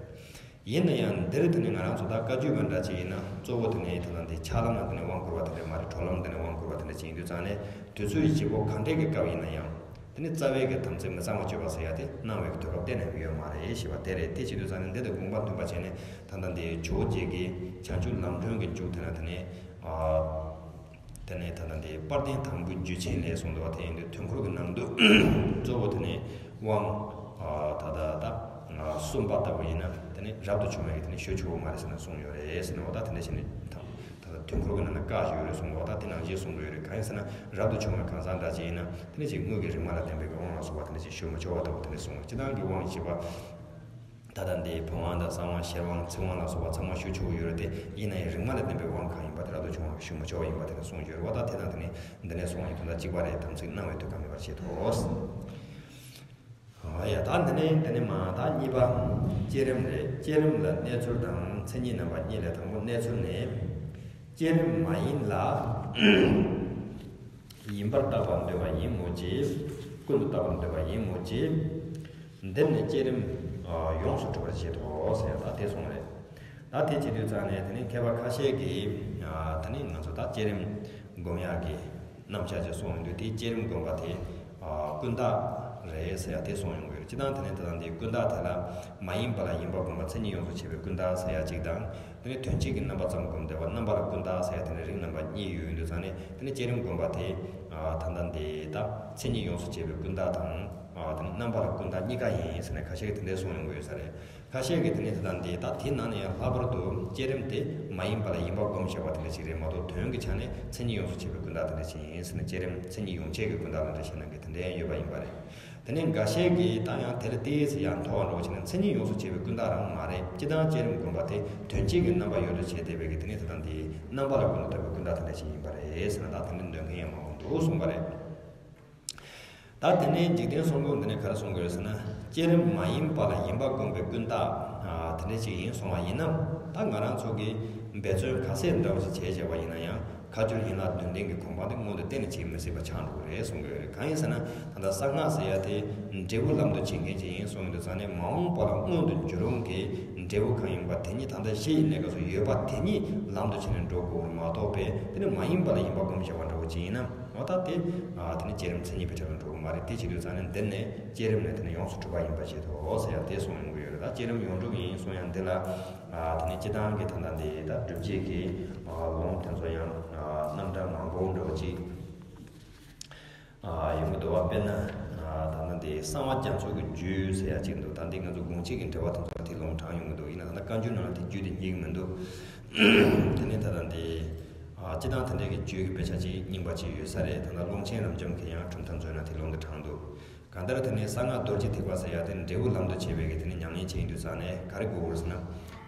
ཡིན་ན་ཡང་འདིར་དེ་ནི་ང་རང་ཚོ་ད་བཀའ་བརྒྱུད་པ་འདྲ་ཅིག་ཡིན་ན་གཙོ་བོ་དེ་ནི་དེ་ན་འདི་ཕྱག་ལམ་ལ་དེ་ནི་དབང་བསྐུར་བ་དེ་འདྲ་མ་རེད། གྲོལ་ལམ་དེ་ནི་དབང་བསྐུར་བ་དེ་འདྲ་ཅིག་ཡིན་དུས་ཙང་ནས་དུས་ཚོད་བཞི་པོ་གང་འདྲའི་གི་སྐབས་ཡིན་ན་ཡང་དེ་ནི་རྩ་བའི་གི་དམ་ཚིག་མི་གཙང་བ་སྤྱོད་པ་ཟེར་ཡ་དེ་གནང་བའི་གི་དུས་སྐབས་གཏན་ནས་ཡོད་མ་རེད་ཞེས་པ་དེ་རེད། དེ་བྱེད་དུས་ཙང་ནས་འདི་དང་དགོངས་པ་མཐུན་པ་བྱས་ནས་ད་ལྟ་འདི་ཇོ་བོ་རྗེ་གིས་བྱང་ཆུབ་ལམ་སྒྲོན་གྱི་མཇུག་དེ་ན་དེ་ནི། ཨ། དེ་ནས་ད་ལྟ་འདི་དཔལ་ལྡན་དང་པོའི་རྒྱུད་ཆེན་ལས་གསུངས་འདུག་བ། དེ་ཡིན་དུས་དུས་འཁོར་གྱི་ནང་དུ་གཙོ་བོ་དེ་ནས་དབང་ད་ལྟ་ད་གསུམ་པ་ལྟ་བུ་ཡིན་ན་དེ་ནས་རབ་ཏུ་བྱུང་བའི་གི་དེ་ནས་ཞུ་ཆོག་གི་མ་རེད་ཟེར་ན་གསུངས་ཡོད་རེད་ཟེར་ནས་འོ་ད་དེ་འདྲ་བྱས་ནས་ད་ད་ལྟ་དུས་འཁོར་གྱི་ནང་ན་བཀག་བཞག་ཡོད་རེད་གསུངས་འདུག་བ། ད་དེ་ནང་བཞིན་གསུངས་དགོས་ཡོད་རེད། གང་ཡིན་ཟེར་ན་རབ་ཏུ་བྱུང་བའི་གང་ཟག་འདྲ་ཅིག་ཡིན་ན་དེ་ནས་ཅིག་དངོས་ཀྱི་རིག་མ་ལ་བརྟེན་པའི་གི་དབང་ལ་སོགས་པ་དེ་འདྲ་ཅིག་ཞུ་མི་ཆོག་པ་ལྟ་བུ་དེ་འདྲ་གསུངས། སྤྱིར་བཏང་གི་དབང་བཞི་པ། ད་ལྟ་འདི་བུམ་དབང་དང་གསང་དབང་ཤེར་དབང་ཚིག་དབང་ལ་སོགས་པ་ཚང་མ་ཞུ་ཆོག་གི་ཡོད་རེད་དེ། ཡིན་ན་ཡང་རིག་མ་ལ་བརྟེན་པའི་དབང་གང་ཡིན་པ་དེ་རབ་ཏུ་བྱུང་བ་ཞུ་མི་ཆོག་པ་ཡིན་པ་དེ་ནས་གསུངས་ཡོད་རེད་བ། ད་དེ་དང་དེ་ནས་འདི་ནས་གསུངས་པ་ཡིན་དུས་ད་གཅིག་པ་རེད། དམ་ཚིག་གནང་བའི་དུས་སྐབས་མེད་པར་བྱེད་དོ། ཨ་ཡ་ད་འདི་ནས་འདི་ནས་མ་ད་གཉིས་པ་བསྐྱེད་རིམ་རེད། བསྐྱེད་རིམ་ལ་གནས་ཚུལ་དང་མཚན་ཉིད་རྣམ་པ་གཉིས་ལས་དང་པོ་གནས་ཚུལ་ནི། བསྐྱེད་རིམ་མ་ཡིན་ལ། ཡིན་པར་བརྟག་པར་འདོད་པ་ཡིན་མོད་ཀྱི། ཀུན་ཏུ་བརྟག་པར་འདོད་པ་ཡིན་མོད་ཀྱི། འདིར་ནི་བསྐྱེད་རིམ་ཡོངས་སུ་གྲུབ་པར་བྱེད་དོ་ཟེར་ཡ་ད་དེ་གསུངས་རེད། ད་དེ་བྱེད་དུས་ཙང་ནས་དེ་ནི་མཁས་པ་ཁ་ཤས་ཀྱིས་ད་ནི་ང་ཚོ་ད་བསྐྱེད་རིམ་སྒོམ་ཡག་གི་རྣམ་གཞག་ཅིག་གསུངས་ཡོང་དུས་དེ་བསྐྱེད་རིམ་སྒོམ་པ་དེ་ཀུན་བརྟགས་རེད་ཟེར་ཡ་དེ་གསུངས་ཡོང་གི་ཡོད། སྤྱིར་བཏང་དེ་ནི་ད་ལྟ་འདི་ཀུན་བརྟགས་དེ་ལ་མ་ཡིན་པ་ལ་ཡིན་པ་སྒོམ་པ་མཚན་ཉིད་ཡོངས་སུ་བྱེད་པའི་ཀུན་བརྟགས་ཟེར་ཡ་གཅིག་དང་། དེ་ནས་དོན་སྤྱི་གི་རྣམ་པ་ཙམ་བསྒོམས་བསྡད་པ་རྣམ་པ་ལ་ཀུན་བརྟགས་ཟེར་ཡ་དེ་ནས་རིགས་རྣམ་པ་གཉིས་ཡོད་ཡོད་དུས་ཙང་ནས་དེ་ནས་བསྐྱེད་རིམ་བསྒོམ་པ་དེ་ད་ལྟ་འདི་ད་མཚན་ཉིད་ཡོངས་སུ་བྱེད་པའི་ཀུན་བརྟགས་དང་དེ་ནས་རྣམ་པ་ལ་ཀུན་བརྟགས་གཉིས་ཀ་ཡིན་ཟེར་ནས་ཁ་ཤས་ཀྱིས་དེ་འདྲས་གསུངས་ཡོང་གི་ཡོད་ས་རེད། ཁ་ཤས་ཀྱིས་དེ་ནས་ད་ལྟ་འདི་ད་དེ་ནང་ནས་ཡང་ལྷག་པར་དུ་བསྐྱེད་རིམ་དེ་མ་ཡིན་པ་ལ་ཡིན་པ་སྒོམ་བྱེད་པ་དེ་འདྲ་ཞིག་རེད་མ་གཏོགས་དོན་གྱི་ཆ་ནས་མཚན་ཉིད་ཡོངས་སུ་བྱེད་པའི་ཀུན་བརྟགས་དེ་འདྲ་ཞིག་ཡིན་ཟེར་ནས་བསྐྱེད་རིམ་མཚན་ཉིད་ཡོངས་བྱེད་ཀྱི་ཀུན་བརྟགས་དེ་འདྲ་ཞིག་གནང་གི་དེ་འདྲའི་ཡང་ཡོད་པ་ཡིན་པ་རེད། དེ་ནས་འགའ་ཤས་ཀྱིས་ད་ཡང་དེ་ལ་ཏོག་ཙམ་ཡང་མཐོ་བ་འགྲོ་བ་བྱས་ན་མཚན་ཉིད་ཡོངས་སུ་བྱེད་པའི་ཀུན་བརྟགས་རང་མ་རེད། སྤྱིར་བཏང་བསྐྱེད་རིམ་སྒོམ་པ་དེ་དོན་སྤྱི་གི་རྣམ་པ་ཡོད་དུ་བྱས་བསྡད་པའི་གི་དེ་ནས་ད་ལྟ་འདི་རྣམ་པ་ལ་ཀུན་ཏུ་བརྟགས་པའི་ཀུན་བརྟགས་དེ་འདྲ་ཞིག་ཡིན་པ་རེད་ཟེར་ན་ད་དེ་འདྲ་འདོད་མཁན་ཡང་མང་པོ་འདུག་གསུངས་པ་རེད། ད་དེ་ནས་འཇིག་རྟེན་གསུམ་མགོན་འདི་ནས་ག་རེ་གསུང་གི་ཡོད་ཟེར་ན། བསྐྱེད་རིམ་མ་ཡིན་པ་ལ་ཡིན་པ་སྒོམ་པའི་ཀུན་བརྟགས་དེ་འདྲ་ཞིག་ཡིན་སོང་བ་ཡིན་ན། ད་ང་རང་ཚོ་གིས་འབད་བརྩོན་ག་ཚད་འདྲ་བོ་ཞིག་བྱས་བྱས་པ་ཡིན་ན་ཡང་། ཁ་སྦྱོར་ཡན་ལག་བདུན་ལྡན་གྱི་གོ་འཕང་དེ་མངོན་དུ་གཏན་ནས་བྱེད་མི་སྲིད་པ་ཆགས་འགྲོ་གི་རེད་གསུང་གི་ཡོད་རེད། གང་ཡིན་ཟེར་ན་ད་ལྟ་གསང་སྔགས་ཟེར་ཡ་དེ་འབྲས་བུ་ལམ་དུ་བྱེད་མཁན་ཅིག་ཡིན་གསུངས་ཡོད་དུས་ཙང་ནས་མ་འོངས་པ་ལ་མངོན་དུ་འགྱུར་འོང་གི་འབྲས་བུ་གང་ཡིན་པ་དེ་ཉིད་ད་ལྟ་གཞི་ཡི་གནས་སྐབས་སུ་ཡོད་པ་དེ་ཉིད་ལམ་དུ་བྱས་ནས་འགྲོ་དགོས་པར་མ་གཏོགས་པས་དེ་ནི་མ་ཡིན་པ་ལ་ཡིན་པ་སྒོམ་བྱས་པ་འདྲ་བོ་ཅིག་ཡིན་ན་འོ་ད་དེ་དེ་ནི་བསྐྱེད་རིམ་མཚན་ཉིད་པའི་གྲལ་ལ་འགྲོ་གི་མ་རེད། དེ་བྱེད་དུས་ཙང་ནས་འདི་ནས་བསྐྱེད་རིམ་ནས་དེ་ནི་ཡོངས་སུ་གྲུབ་པ་ཡིན་པ་བྱེད་དོ་ཟེར་ཡ་དེ་གསུངས་ཡོང་གི་ཡོད་རེད། ད་བསྐྱེད་རིམ་ཡོངས་གྲུབ་ཡིན་གསུང་ཡ་འདི་ལ། དེ་ནས་སྤྱི་བཏང་གི་ད་ལྟ་འདི་ད་སྒྲུབ་བྱེད་ཀྱི་ལུང་དེ་ཚོ་ཡང་རྣམ་གྲངས་མང་པོ་འདྲ་བོ་ཅིག་ཡོང་གི་འདུག་བ། དཔེར་ན་ད་ལྟ་འདི་གསང་བ་རྒྱ་མཚོ་གི་རྒྱུད་ཟེར་ཡ་ཅིག་འདུག་ད་འདི་ང་ཚོ་དགོངས་གཅིག་གི་འགྲེལ་པ་དེ་ཚོ་ལ་དེ་ལུང་དྲངས་ཡོང་གི་འདུག་ཡིན་ན་ད་ལྟ་བཀའ་འགྱུར་ནང་ལ་དེ་རྒྱུད་དེ་རྙེད་ཀྱི་མི་འདུག་དེ་ནས་ད་ལྟ་འདི་སྤྱི་བཏང་དེ་འདྲའི་གི་རྒྱུད་ཀྱི་དཔེ་ཆ་ཅིག་རྙིང་པ་ཅིག་ཡོད་ས་རེད། ད་ལྟ་ཀློང་ཆེན་རབ་འབྱམས་ཀྱི་ཡང་གྲུབ་མཐའ་མཛོད་ནང་དེ་ལུང་དེ་དྲངས་འདུག་གང་ལྟར་དེ་ནི་གསང་སྔགས་རྡོ་རྗེ་ཐེག་པ་ཟེར་ཡ་དེ་འབྲས་བུ་ལམ་དུ་བྱེད་པའི་གི་དེ་ནི་ཉམས་ལེན་བྱེད་ཡིན་དུས་ཙང་ནས་ག་རེ་དགོས་དགོས་ཟེར་ན།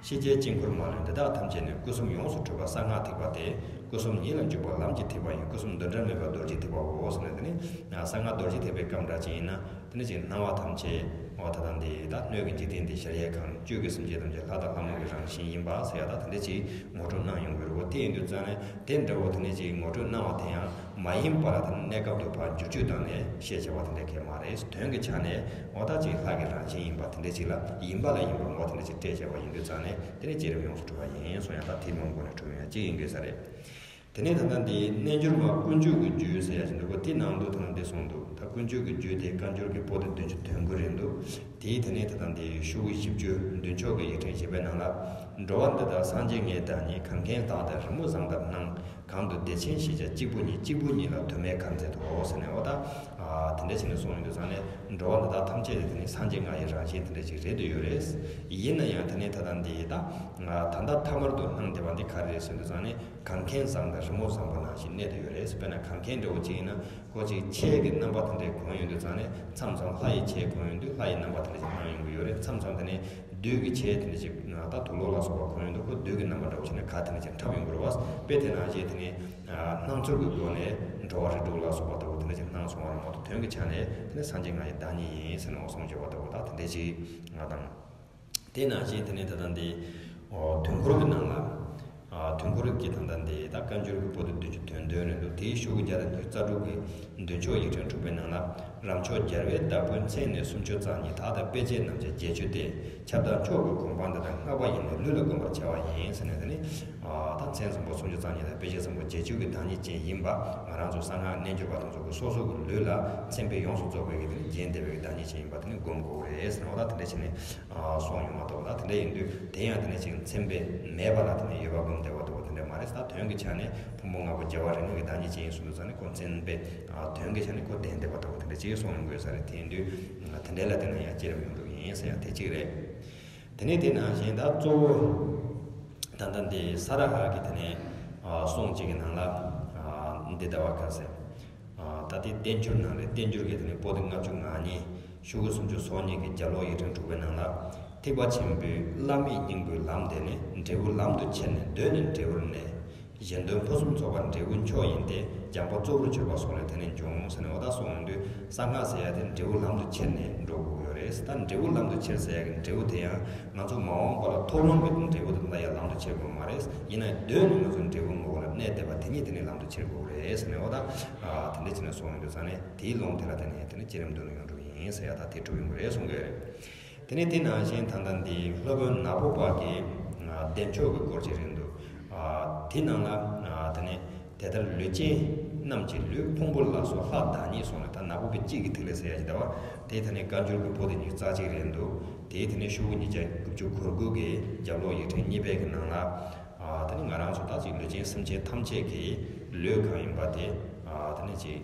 ཤེས་བྱའི་དཀྱིལ་འཁོར་མ་ལུས་འདི་དག་ཐམས་ཅད་ནི་སྐུ་གསུམ་ཡོངས་སུ་གྲུབ་པ་གསང་སྔགས་ཐེག་པ་སྟེ། སྐུ་གསུམ་ཉིད་ལ་འཇུག་པ་ལམ་གྱི་ཐེག་པ་ཡིན། སྐུ་གསུམ་འདུ་འབྲལ་མེད་པ་རྡོ་རྗེ་ཐེག་པའོ་ཟེར་ནས་དེ་ནི་གསང་སྔགས་རྡོ་རྗེ་ཐེག་པའི་སྐབས་འདྲ་ཅིག་ཡིན་ན་དེ་ནི་ཅིག་སྣང་བ་ཐམས་ཅད་འོ་ད་ལྟ་འདི་དག་སྣོད་ཀྱི་འཇིག་རྟེན་འདི་གཞལ་ཡས་ཁང་བཅུད་ཀྱི་སེམས་ཅན་ཐམས་ཅད་ལྷ་དང་ལྷ་མོ་གི་རང་བཞིན་ཡིན་པ་ཟེར་ཡ་དག་དེ་འདྲ་ཅིག་ངོ་སྤྲོད་གནང་ཡོང་གི་རེད་བ། དེ་ཡིན་དུས་ཙང་ནས་དེ་འདྲ་བོ་དེ་ནི་ཅིག་ངོ་སྤྲོད་གནང་བ་དེ་ཡང་། མ་ཡིན་པ་ལ་དེ་ནི་གནས་སྐབས་དུ་བ་འགྱུར་བཅོས་བཏང་ནས་བཤད་བྱ་བ་དེ་འདྲ་གལ་མ་རེད། དོན་གྱི་ཆ་ནས་འོ་ད་ཅིག་ལྷ་གི་རང་བཞིན་ཡིན་པ་དེ་འདྲ་ཅིག་ལ་ཡིན་པ་ལ་ཡིན་པ་ངོ་དེ་འདྲ་ཅིག་སྤྲད་བྱ་བ་ཡིན་དུས་ཙང་ནས་དེ་ནི་བསྐྱེད་རིམ་ཡོངས་སུ་གྲུབ་པ་ཡིན་གསུང་ཡ་ད་དེ་ལུང་ངོ་ནས་གྲུབ་ཡ་ཅིག་ཡིན་དགོས་ས་རེད། དེ་ནས་ད་ལྟ་འདི་རྣལ་འབྱོར་མ་ཀུན་སྤྱོད་ཀྱི་རྒྱུད་ཟེར་ཡ་ཞིག་འདུག་གོ་དེ་ནང་དུ་ད་ལྟ་འདི་གསུངས་འདུག་ད་ཀུན་སྤྱོད་ཀྱི་རྒྱུད་དེ་བཀའ་འགྱུར་གྱི་པོ་ཏི་བདུན་ཅུ་དོན་དགུ་རེད་འདུག་དེའི་དེ་ནས་ད་ལྟ་འདི་ཤོག་གུ་བཞི་བཅུ་མདུན་ཕྱོགས་ཀྱི་ཡིག་ཕྲེང་བཞི་པའི་ནང་ལ། འགྲོ་བ་འདི་དག་སངས་རྒྱས་ངའི་བདག་ཉིད། གང་མཁྱེན་བདག་དང་རི་མོ་བཟང་ལྟར་སྣང་། གང་དུ་བདེ་ཆེན་ཞེས་བྱ་གཅིག་པུ་ཉིད། གཅིག་པུ་ཉིད་ལ་དུ་མས་ཁ་མཛད་དོ་ཟེར་ནས་འོ་ད། དེ་འདྲ་བྱས་ནས་གསུངས་ཡོང་དུས་ཙང་ནས་འགྲོ་བ་འདི་དག་ཐམས་ཅད་དེ་ནི་སངས་རྒྱས་ང་ཡི་རང་བཞིན་དེ་འདྲ་ཅིག་རེད་དུ་ཡོད་རེད། ཡིན་ན་ཡང་དེ་ནས་ད་ལྟ་འདི་ད་ད་ལྟ་ཐ་མར་དུ་སྣང་བསྡད་པ་འདི་ག་རེ་རེད་ཟེར་དུས་ཙང་ནས་གང་མཁྱེན་བཟང་དང་རི་མོ་བཟང་པོ་ནང་བཞིན་གནས་དུ་ཡོད་རེད། དཔེར་ན་གང་མཁྱེན་འདྲ་བོ་ཅིག་ཡིན་ན། ཁོ་ཅིག་ཆས་ཀྱི་རྣམ་པ་དེ་འདྲས་གོན་ཡོང་དུས་ཙང་ནས་མཚམས་མཚམས་ལྷ་ཡི་ཆས་གོན་ཡོང་དུས་ལྷ་ཡི་རྣམ་པ་དེ་འདྲ་ཞིག་སྣང་ཡོང་གི་ཡོད་རེད། མཚམས་མཚམས་དེ་ནས་བདུད་ཀྱི་ཆས་དེ་འདྲ་ཞིག་ད་དུག་ལོག་ལ་སོགས་པ་གོན་ཡོང་དུས་ཁོ་བདུད་ཀྱི་རྣམ་པ་འདྲ་བོ་ཞིག་ནས་ག་དེ་འདྲ་ཞིག་འཁྲབ་ཡོང་གི་རེད་བ། དཔེ་དེ་ནང་བཞིན་དེ་ནས་སྣང་ཚུལ་གྱི་སྒོ་ནས་འགྲོ་བ་རིགས་དྲུག་ལ་སོགས་པ་ལྟ་བུ་དེ་འདྲ་ཞིག་སྣང་སོང་བ་རེད་མ་གཏོགས་དོན་གྱི་ཆ་ནས་དེ་ནས་སངས་རྒྱས་ང་ཡི་བདག་ཉིད་ཡིན་ཟེར་ནས་འོ་གསུངས་བྱས་པ་ལྟ་བུ་ད་དེ་འདྲ་ཞིག་ང་དང་། དེ་ནང་བཞིན་དེ་ནས་ད་ལྟ་འདི། དུས་འཁོར་གྱི་ནང་ལ། དུས་འཁོར་གྱི་ད་ལྟ་འདི་ད་བཀའ་འགྱུར་གྱི་པོ་ཏི་བདུན་ཅུ་དོན་བདུན་རེད་འདུག་དེའི་ཤོག་གུ་བརྒྱ་དང་ཉི་ཤུ་རྩ་དྲུག་གི་མདུན་ཕྱོགས་ཡིག་ཕྲེང་དྲུག་པའི་ནང་ལ། རབ་མཆོག་རྒྱལ་བའི་བདག་པོའི་མཚན་ནི་སུམ་ཅུ་རྩ་གཉིས། དག་དང་དཔེ་བྱད་རྣམས་ཀྱང་བརྒྱད་ཅུ་སྟེ། ཁྱབ་བདག་མཆོག་གི་གོ་འཕང་འདི་དག་བསྔགས་པ་ཡིན་ནོ་ལུས་ལ་བསྒོམ་པར་བྱ་བ་ཡིན་ཟེར་ནས་དེ་ནི། ད་མཚན་བཟང་པོ་སུམ་ཅུ་རྩ་གཉིས་དང་དཔེ་བྱད་བཟང་པོ་བརྒྱད་ཅུ་གི་བདག་ཉིད་ཅན་ཡིན་པ་ང་རང་ཚོ་གསང་སྔགས་རྣལ་འབྱོར་པ་དེ་ཚོ་གི་སོ་སོ་གི་ལུས་ལ་མཚན་དཔེ་ཡོངས་སུ་རྫོགས་པའི་གི་དེ་ནི་རྒྱན་ལྡན་པའི་གི་བདག་ཉིད་ཅན་ཡིན་པ་དེ་ནི་བསྒོམ་དགོས་རེད་ཟེར་ནས་འོ་ད་དེ་འདྲ་བྱས་ནས། གསུངས་ཡོང་མ་གཏོགས་ད་དེ་འདྲ་ཡིན་དུས་དེ་ཡང་དེ་ནས་ཅིག་མཚན་དཔེ་མེད་པ་ལ་དེ་ནས་ཡོད་པ་བསྒོམ་བསྡད་པ་འདུག་བ་དེ་འདྲ་མ་རེད། ད་དོན་གྱི་ཆ་ནས་ཕུང་པོ་ལྔ་པོ་རྒྱལ་བ་རིགས་ལྔ་གི་བདག་ཉིད་ཅན་ཡིན་གསུངས་དུས་ཙང་ནས་ཁོ་མཚན་དཔེ་དོན་གྱི་ཆ་ནས་ཁོ་ལྡན་བསྡད་པ་འདུག་བ་དེ་འདྲ་ཅིག་གསུངས་ཡོང་དགོས་ས་རེད། དེ་ཡིན་དུས་དེ་འདྲ་ལ་བརྟེན་ནས་ཡང་བསྐྱེད་རིམ་ཡོངས་གྲུབ་ཡིན་ཟེར་ཡང་དེ་གཅིག་རེད། དེ་ནས་དེ་ནང་བཞིན་ད་གཙོ་བོ་ད་ལྟ་འདི་ས་ར་ཧ་གི་དེ་ནས་གསུང་གཅིག་གི་ནང་ལ་འདི་ཟླ་བ་ཁ་ཟེར། ད་ལྟའི་བསྟན་འགྱུར་ནང་ལས་བསྟན་འགྱུར་གྱི་དེ་ནས་པོ་ཏི་ལྔ་བཅུ་ང་གཉིས་ཤོག་གུ་སུམ་ཅུ་སོ་གཉིས་ཀྱི་རྒྱ་ཀློག་ཡིག་ཕྲེང་དྲུག་པའི་ནང་ལ། ཐེག་པ་ཆེན་པོའི་བླ་མེད་སྙིང་པོའི་ལམ་དེ་ནི། འབྲས་བུ་ལམ་དུ་ཁྱེར་ནས་གདོད་ནས་འབྲས་བུར་གནས། གཞན་དོན་ཕུན་སུམ་ཚོགས་པར་འབྲས་བུ་མཆོག་ཡིན་ཏེ། སྦྱངས་པ་གཙོ་བོར་གྱུར་པ་སོགས་ལས་དེ་ནི་འབྱུང་ཟེར་ནས། འོ་ད་གསུངས་ཡོང་དུས་གསང་སྔགས་ཟེར་ཡ་དེ་འབྲས་བུ་ལམ་དུ་ཁྱེར་ནས་འགྲོ་དགོས་ཡོད་རེད། ད་འབྲས་བུ་ལམ་དུ་ཁྱེར་ཟེར་ཡ་གི་འབྲས་བུ་དེ་ཡང་ང་ཚོ་མ་འོངས་པ་ལ་ཐོབ་ལམ་གྱི་འབྲས་བུ་དེ་ལ་ཡང་ལམ་དུ་ཁྱེར་དགོས་མ་རེད། ཡིན་ན་ཡང་གདོད་ནས་ང་ཚོ་འབྲས་བུ་ངོ་བོ་ལ་གནས་བསྡད་པ་དེ་ཉིད་དེ་ནི་ལམ་དུ་ཁྱེར་དགོས་རེད་ཟེར་ནས། འོ་ད་དེ་འདྲ་བྱས་ནས་གསུངས་ཡོང་དུས་ཙང་ནས་དེའི་ལུང་དེ་ལ་བརྟེན་ནས་དེ་ནི་བསྐྱེད་རིམ་མདོར་ན་ཡོངས་གྲུབ་ཡིན་ཟེར་ཡ་ད་དེ་གྲུབ་ཡོང་གི་རེད་གསུང་གི་ཡོད་རེད། དེ་ནས་དེ་ནང་བཞིན་ད་ལྟ་འདི་སློབ་དཔོན་ནག་པོ་པ་གི་བདེ་མཆོག་གི་སྐོར་ཅིག་རེད་འདུག་དེའི་ནང་ལ་དེ་ནས་དེ་ལྟར་ལུས་ཅན་རྣམས་ཀྱི་ལུས་ཕུང་པོ་ལ་སོགས་ལྷ་བདག་ཉིད་གསུངས་ནས། ད་ནག་པོ་པའི་དཔྱིད་ཀྱི་ཐིག་ལེ་ཟེར་ཡ་ཅིག་ད་བ་དེ་དེ་ནས་བཀའ་འགྱུར་གྱི་པོ་དེ་ཉིས་རྩ་གཅིག་རེད་འདུག་དེའི་དེ་ནས་ཤོག་གུ་ཉིས་བརྒྱ་དགུ་བཅུ་གོ་དགུ་གི་རྒྱབ་ལོགས་ཡིག་ཕྲེང་གཉིས་པའི་གི་ནང་ལ། དེ་ནས་ང་རང་ཚོ་ད་ཅིག་ལུས་ཅན་སེམས་ཅན་ཐམས་ཅད་ཀྱི་ལུས་གང་ཡིན་པ་དེ་དེ་ནས་ཅིག་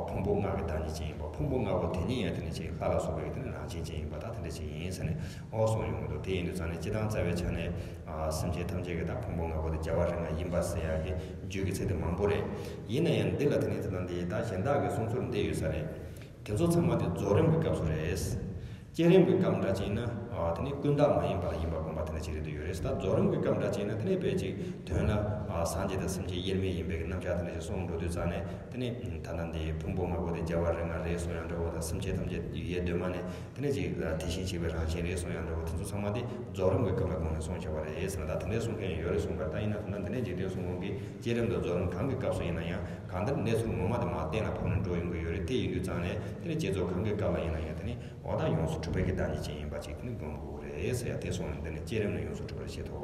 ཕུང་པོ་ལྔ་གི་བདག་ཉིད་ཅན་ཡིན་པ། ཕུང་པོ་ལྔ་པོ་དེ་ཉིད་ཡང་དེ་ནི་ཅིག་ལྷ་ལ་སོགས་པའི་དེ་ནི་རང་བཞིན་ཅན་ཡིན་པ་དང་དེ་འདྲ་ཅིག་ཡིན་ཟེར་ནས་འོ་གསུངས་ཡོང་གི་འདུག་དེ་ཡིན་དུས་ཙང་ནས་སྤྱི་བཏང་རྩ་བའི་ཆ་ནས་སེམས་ཅན་ཐམས་ཅད་ཀྱི་ད་ཕུང་པོ་ལྔ་པོ་དེ་རྒྱལ་བ་རིགས་ལྔ་ཡིན་པ་ཟེར་ཡག་གི་རྒྱུད་ཀྱི་ཚིག་དེ་མང་པོ་རེད། ཡིན་ན་ཡང་འདི་ལ་དེ་ནི་དེ་དང་འདི་ད་གཞན་དག་གི་གསུང་ཚུལ་འདི་ཡོད་ས་རེད། དེ་ཚོ་ཚང་མ་དེ་རྫོགས་རིམ་གྱི་སྐབས་སུ་རེད། བསྐྱེད་རིམ་གྱི་སྐབས་འདྲ་ཅིག་ཡིན་ན། ཨ་དེ་ནི་ཀུན་བརྟགས་མ་ཡིན་པ་ལ་ཡིན་པར་བསྒོམ་པ་དེ་འདྲ་ཅིག་རེད་འདུག་ཡོད་རེད། ད་རྫོགས་རིམ་གྱི་སྐབས་འདྲ་ཅིག་ཡིན་ན་དེ་ནི་དཔེ་ཅིག་དོན་ལ་ཨ་སངས་རྒྱས་དང་སེམས་ཅན་དབྱེར་མེད་ཡིན་པའི་གི་རྣམ་གཞག་དེ་འདྲ་ཅིག་གསུངས་འགྲོ་དུས་ཙང་ནས། དེ་ནི་ད་ལྟ་འདི་ཕུང་པོ་ལྔ་པོ་དེ་རྒྱལ་བ་རིགས་ལྔ་རེད་གསུང་ཡང་འདྲ་བོ་དང་། སེམས་ཅན་ཐམས་ཅད་ཡེ་གདོད་མ་ནས་དེ་ནི་ཅིག་དེ་བཞིན་གཤེགས་པའི་རང་བཞིན་རེད་གསུང་ཡང་འདྲ་བོ། དེ་ཚོ་ཚང་མ་དེ་རྫོགས་རིམ་གྱི་སྐབས་ལ་དགོངས་ནས་གསུངས་བཞག་པ་རེད་ཟེར་ན། ད་དེ་འདྲ་གསུང་མཁན་ཡང་ཡོད་རེད་གསུངས་པ་རེད། ད་ཡིན་ན་ད་ལྟ་འདི་ནས་འཇིག་རྟེན་གསུམ་མགོན་གྱི་བསྐྱེད་རིམ་དང་རྫོགས་རིམ་གང་གི་སྐབས་སུ་ཡིན་ན་ཡང་། གང་ལྟར་གནས་ཚུལ་ངོ་མ་དེ་མར་གཏན་ལ་ཕབ་ནས་འགྲོ་ཡོང་གི་ཡོད་རེད། དེ་ཡིན་དུས་ཙང་ནས་དེ་ནི་བསྐྱེད་རྫོགས་གང་གི་སྐབས་ལ་ཡིན་ན་ཡང་དེ་ནི་འོ་ད་ཡོངས་སུ་གྲུབ་པའི་གི་བདག་ཉིད་ཅན་ཡིན་པ་ཅིག་དེ་ནི་བསྒོམ་དགོས་རེད་ཟེར་ཡ་དེ་གསུངས་ནས། འདི་ནི་བསྐྱེད་རིམ་ནི་ཡོངས་སུ་གྲུབ་པར་བཤད་དོ།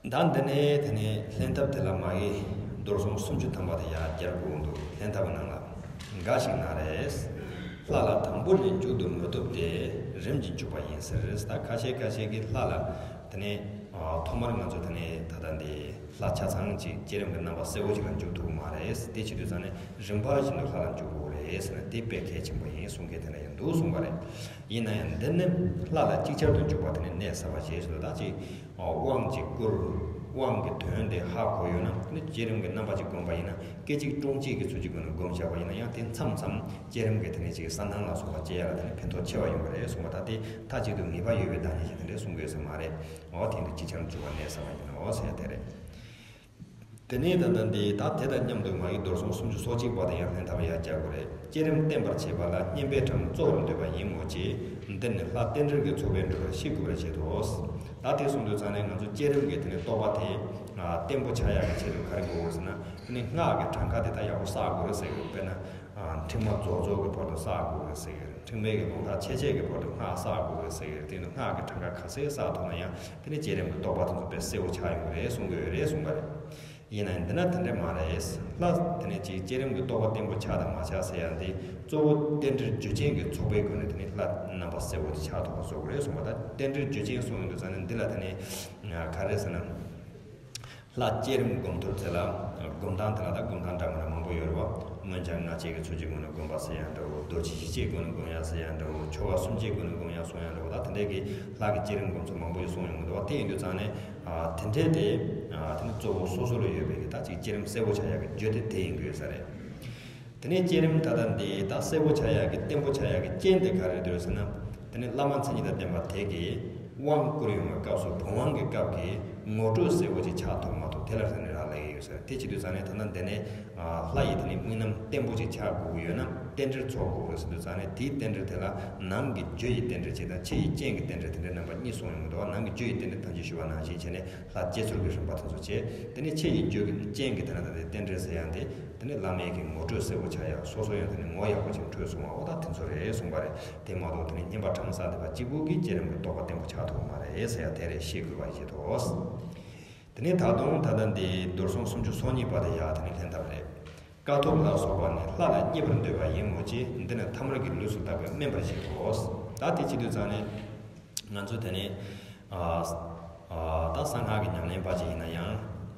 ད་འདི་ནས་དེ་ནས་ལྷན་ཐབས་དེ་ལ་མ་གི་རྡོར་སྲུང་སུམ་ཅུ་ཐམ་པ་དེ་ཡར་སྦྱར་དགོས་འདུག་ལྷན་ཐབས་ནང་ལ། འགའ་ཞིག་ན་རེ། ལྷ་ལ་དང་པོ་ནས་མཇུག་ཏུ་མི་ཐུབ་སྟེ། རིམ་གྱིས་འཇུག་པ་ཡིན་ཟེར། ད་ཁ་ཤས་ཁ་ཤས་ཀྱིས་ལྷ་ལ་དེ་ནས་ཨ་ཐོག་མར་ང་ཚོ་དེ་ནས་ད་ལྟ་འདི་ལྷ་ཆ་ཚང་ཅིག་བསྐྱེད་རིམ་གྱི་རྣམ་པ་གསལ་བོ་ཅིག་ལ་འཇུག་ཐུབ་ཀྱི་མ་རེད། དེ་བྱེད་དུས་ཙང་ནས་རིམ་པ་བཞིན་དུ་ལྷ་ལ་འཇུག་དགོས་རེད་ཟེར་ན་དེ་དཔེ་གལ་ཆེན་པོ་ཡིན་གསུང་མཁན་དེ་འདྲ་ཡང་འདུག་གསུངས་པ་རེད། ཡིན་ན་ཡང་འདི་ནི་ལྷ་ལ་ཅིག་ཅར་དུ་འཇུག་པ་དེ་ནི་གནད་གསལ་བ་ཞེས་སོ། ད་ཅིག་དབང་ཅིག་བསྐུར། དབང་གི་དོན་དེ་ཧ་གོ་ཡོད་ན་དེ་ནི་བསྐྱེད་རིམ་གྱི་རྣམ་པ་ཅིག་བསྒོམ་པ་ཡིན་ན། སྐད་ཅིག་ཀྲུང་གཅིག་གི་ཚུལ་གྱིས་ཀུན་ནས་བསྒོམ་བཞག་པ་ཡིན་ན་ཡང་། དེ་མཚམས་མཚམས་བསྐྱེད་རིམ་གྱི་དེ་ནས་ཅིག་གསལ་སྣང་ལ་སོགས་པ་སྐྱེ་ཡ་ལ་དེ་ནི་ཕན་ཐོགས་ཆེ་བ་ཡོང་གི་རེད་གསུངས་པ། ད་དེ་མཐའ་གཅིག་ཏུ་ངེས་པ་ཡོད་པའི་བདག་ཉིད་ཅིག་དེ་འདྲས་གསུང་དགོས་ས་མ་རེད། འོ་དེ་འདུག་ཅིག་ཅར་འཇུག་པ་གནད་གསལ་བ་ཡིན་ནོ་ཟེར་ཡ་དེ་རེད། དེ་ནས་ད་ལྟ་འདི་ད་དེ་དང་མཉམ་དུ་མ་གི་རྡོར་སྲུང་སུམ་ཅུ་སོ་གཅིག་པ་དེ་ཡང་ལྷན་ཐབས་ཡར་སྦྱར་དགོས་རེད། བསྐྱེད་རིམ་བརྟན་པར་བྱེད་པ་ལ་བསྙེན་པའི་གྲངས་གཙོ་བོར་འདོད་པ་ཡིན་མོད་ཀྱི། འདིར་ནི་ལྷ་རྟེན་འབྲེལ་གྱི་ཚོགས་པས་འགྲོ་བར་ཤེས་དགོས་པར་བྱེད་དོ། ད་དེ་གསུངས་དུས་ཙང་ནས་ང་ཚོ་བསྐྱེད་རིམ་གྱི་དེ་ནས་རྟོགས་པ་དེ་བརྟན་པོ་ཆགས་ཡག་གི་ཆེད་དུ་ག་རེ་དགོས་ཟེར་ན། དེ་ནས་སྔགས་ཀྱི་གྲངས་ཀ་དེ་ད་ཡག་པོ་བསགས་དགོས་རེད་ཟེར་གི་རེད། དཔེར་ན། ཨ་འཕྲེང་མ་རྫོགས་རྫོགས་ཀྱི་བར་དུ་བསགས་དགོས་རེད་ཟེར་གི་རེད། འཕྲེང་མའི་གི་ལུང་ཐག་ཆད་ཆད་ཀྱི་བར་དུ་སྔགས་བསགས་དགོས་རེད་ཟེར་གི་རེད། དེ་ནི་སྔགས་ཀྱི་གྲངས་ཀ་ག་ཚད་བསགས་ཐུབ་ན་ཡང་དེ་ནི་བསྐྱེད་རིམ་གྱི་རྟོགས་པ་དེ་ཚོ་དཔེ་གསལ་བོ་ཆགས་ཡོང་གི་རེད་གསུང་གི་ཡོད་རེད་གསུངས་པ་རེད། ཡིན་ན་ཡང་འདི་ན་དེ་འདྲ་མ་རེད། ལྷ་དེ་ནི་ཅིག་བསྐྱེད་རིམ་གྱི་རྟོགས་པ་བརྟན་པོ་ཆགས་དང་མ་ཆགས་ཟེར་ཡ་འདི་གཙོ་བོ་རྟེན་འབྲེལ་རྒྱུ་ཅན་གྱི་ཚོགས་པའི་སྒོ་ནས་དེ་ནི་ལྷ་རྣམ་པ་གསལ་བོ་དེ་ཆགས་ཐུབ་པ་བཟོ་དགོས་རེད་གསུངས་པ། ད་རྟེན་འབྲེལ་རྒྱུ་ཅན་གསུངས་ཡོང་དུས་ཙང་ནས་འདི་ལ་དེ་ནི་ག་རེ་ཟེར་ན། ལྷ་བསྐྱེད་རིམ་སྒོམ་ཐུབ་ཚེ་ལ། སྒོམ་སྟངས་དེ་ལ་ད་སྒོམ་སྟངས་འདྲ་མི་འདྲ་མང་པོ་ཡོད་རེད་བ། མངོན་བྱང་ལྔ་བསྐྱེད་ཀྱི་ཚུལ་གྱིས་སྒོམ་ནས་སྒོམ་པ་ཟེར་ཡང་འདྲ་བོ། རྡོ་རྗེ་བཞི་བསྐྱེད་སྒོམ་ནས་སྒོམ་ཡ་ཟེར་ཡང་འདྲ་བོ། ཆོ་ག་སུམ་བསྐྱེད་སྒོམ་ནས་སྒོམ་ཡ་གསུང་ཡང་འདྲ་བོ། ད་དེ་འདྲའི་གི་ལྷ་གི་བསྐྱེད་རིམ་སྒོམ་ཚུལ་མང་པོ་ཞིག་གསུངས་ཡོང་གི་འདུག་བ། དེ་ཡིན་དུས་ཙང་ནས། ཨ་དེ་འདྲའི་དེ། ཨ་དེ་ནི་གཙོ་བོ་སོ་སོ་ལ་ཡོད་པའི་གི་ད་ཅིག་བསྐྱེད་རིམ་གསལ་པོ་ཆགས་ཡག་གི་རྒྱུ་དེ་དེ་ཡིན་དགོས་ས་རེད། དེ་ནས་བསྐྱེད་རིམ་ད་ལྟ་འདི་ད་གསལ་པོ་ཆགས་ཡག་གི་བརྟན་པོ་ཆགས་ཡག་གི་རྐྱེན་དེ་ག་རེ་རེད་ཟེར་ན། དེ་ནས་བླ་མ་མཚན་ཉིད་དང་ལྡན་པ་དེ་གིས་དབང་བསྐུར་ཡོང་བའི་སྐབས་སུ་བུམ་དབང་གི་སྐབས་ཀྱི་ངོ་སྤྲོད་གསལ་པོ་ཅིག་ཆགས་ཐུབ་མ་ཐུབ་དེ་ལ་ཟེར་ནས་རག་ལས་ཀྱི་ཡོད་ས་རེད། དེ་བྱེད་དུས་ཙང་ནས་ད་ལྟ་འདི་ནས་ལྷ་ཡི་དེ་ནས་དམིགས་རྣམ་བརྟན་པོ་ཅིག་ཆགས་དགོས་ཀྱི་ཡོད་ན་རྟེན་འབྲེལ་ཚོགས་དགོས་རེད་ཟེར་དུས་ཙང་ནས། དེའི་རྟེན་འབྲེལ་དེ་ལ་ནང་གི་རྒྱུ་ཡི་རྟེན་འབྲེལ་ཅིག་དང་ཕྱི་ཡི་རྐྱེན་གྱི་རྟེན་འབྲེལ་དེ་འདྲའི་རྣམ་པ་གཉིས་གསུངས་ཡོང་གི་འདུག་བ། ནང་གི་རྒྱུ་ཡི་རྟེན་འབྲེལ་ཐམས་ཅད་ཞུ་བ་ནང་བཞིན་བྱས་ནས། ལྷ་བསྐྱེད་ཚུལ་གྱི་རིམ་པ་དེ་ཚོ་བྱས། དེ་ནས་ཕྱི་ཡི་རྒྱུ་གི་རྐྱེན་གྱི་དེ་ན་ད་དེ་རྟེན་འབྲེལ་ཟེར་ཡང་དེ། དེ་ནས་བླ་མའི་གི་ངོ་སྤྲོད་གསལ་པོ་ཆགས་ཡག་སོ་སོ་ཡང་དེ་ནས་ངོ་ཡག་པོ་ཅིག་འཕྲོད་སོང་བ། འོ་ད་དེ་ཚོ་རེད་གསུངས་པ་རེད། དེ་མ་གཏོགས་དེ་ནས་བསྙེན་པ་གྲངས་བསགས་བསྡད་པ་གཅིག་པུ་གིས་བསྐྱེད་རིམ་གྱི་རྟོགས་པ་བརྟན་པོ་ཆགས་ཐུབ་མ་རེད་ཟེར་ཡ་དེ་རེད། ཤེས་དགོས་པ་ཞིག་འདུག་དེ་ནས་ད་དུང་ད་ལྟ་འདི་རྡོར་སྲུང་སུམ་ཅུ་སོ་གཉིས་པ་དེ་ཡག་དེ་ནས་ལྷན་ཐབས་རེད། དཀའ་ཐུབ་ལ་སོགས་པ་ནི་ལྷ་ལ་བསྙེན་པར་འདོད་པ་ཡིན་མོད་ཀྱི། འདི་ནི་ཐ་མལ་གྱི་ལུས་སུ་བཏགས་པས་དམན་པར་བཞེད་དོ། ད་དེ་བྱེད་དུས་ཙང་ནས་ང་ཚོ་དེ་ནས་ཨ་ཨ་ད་གསང་སྔགས་ཀྱི་ཉམས་ལེན་པ་ཅིག་ཡིན་ན་ཡང་།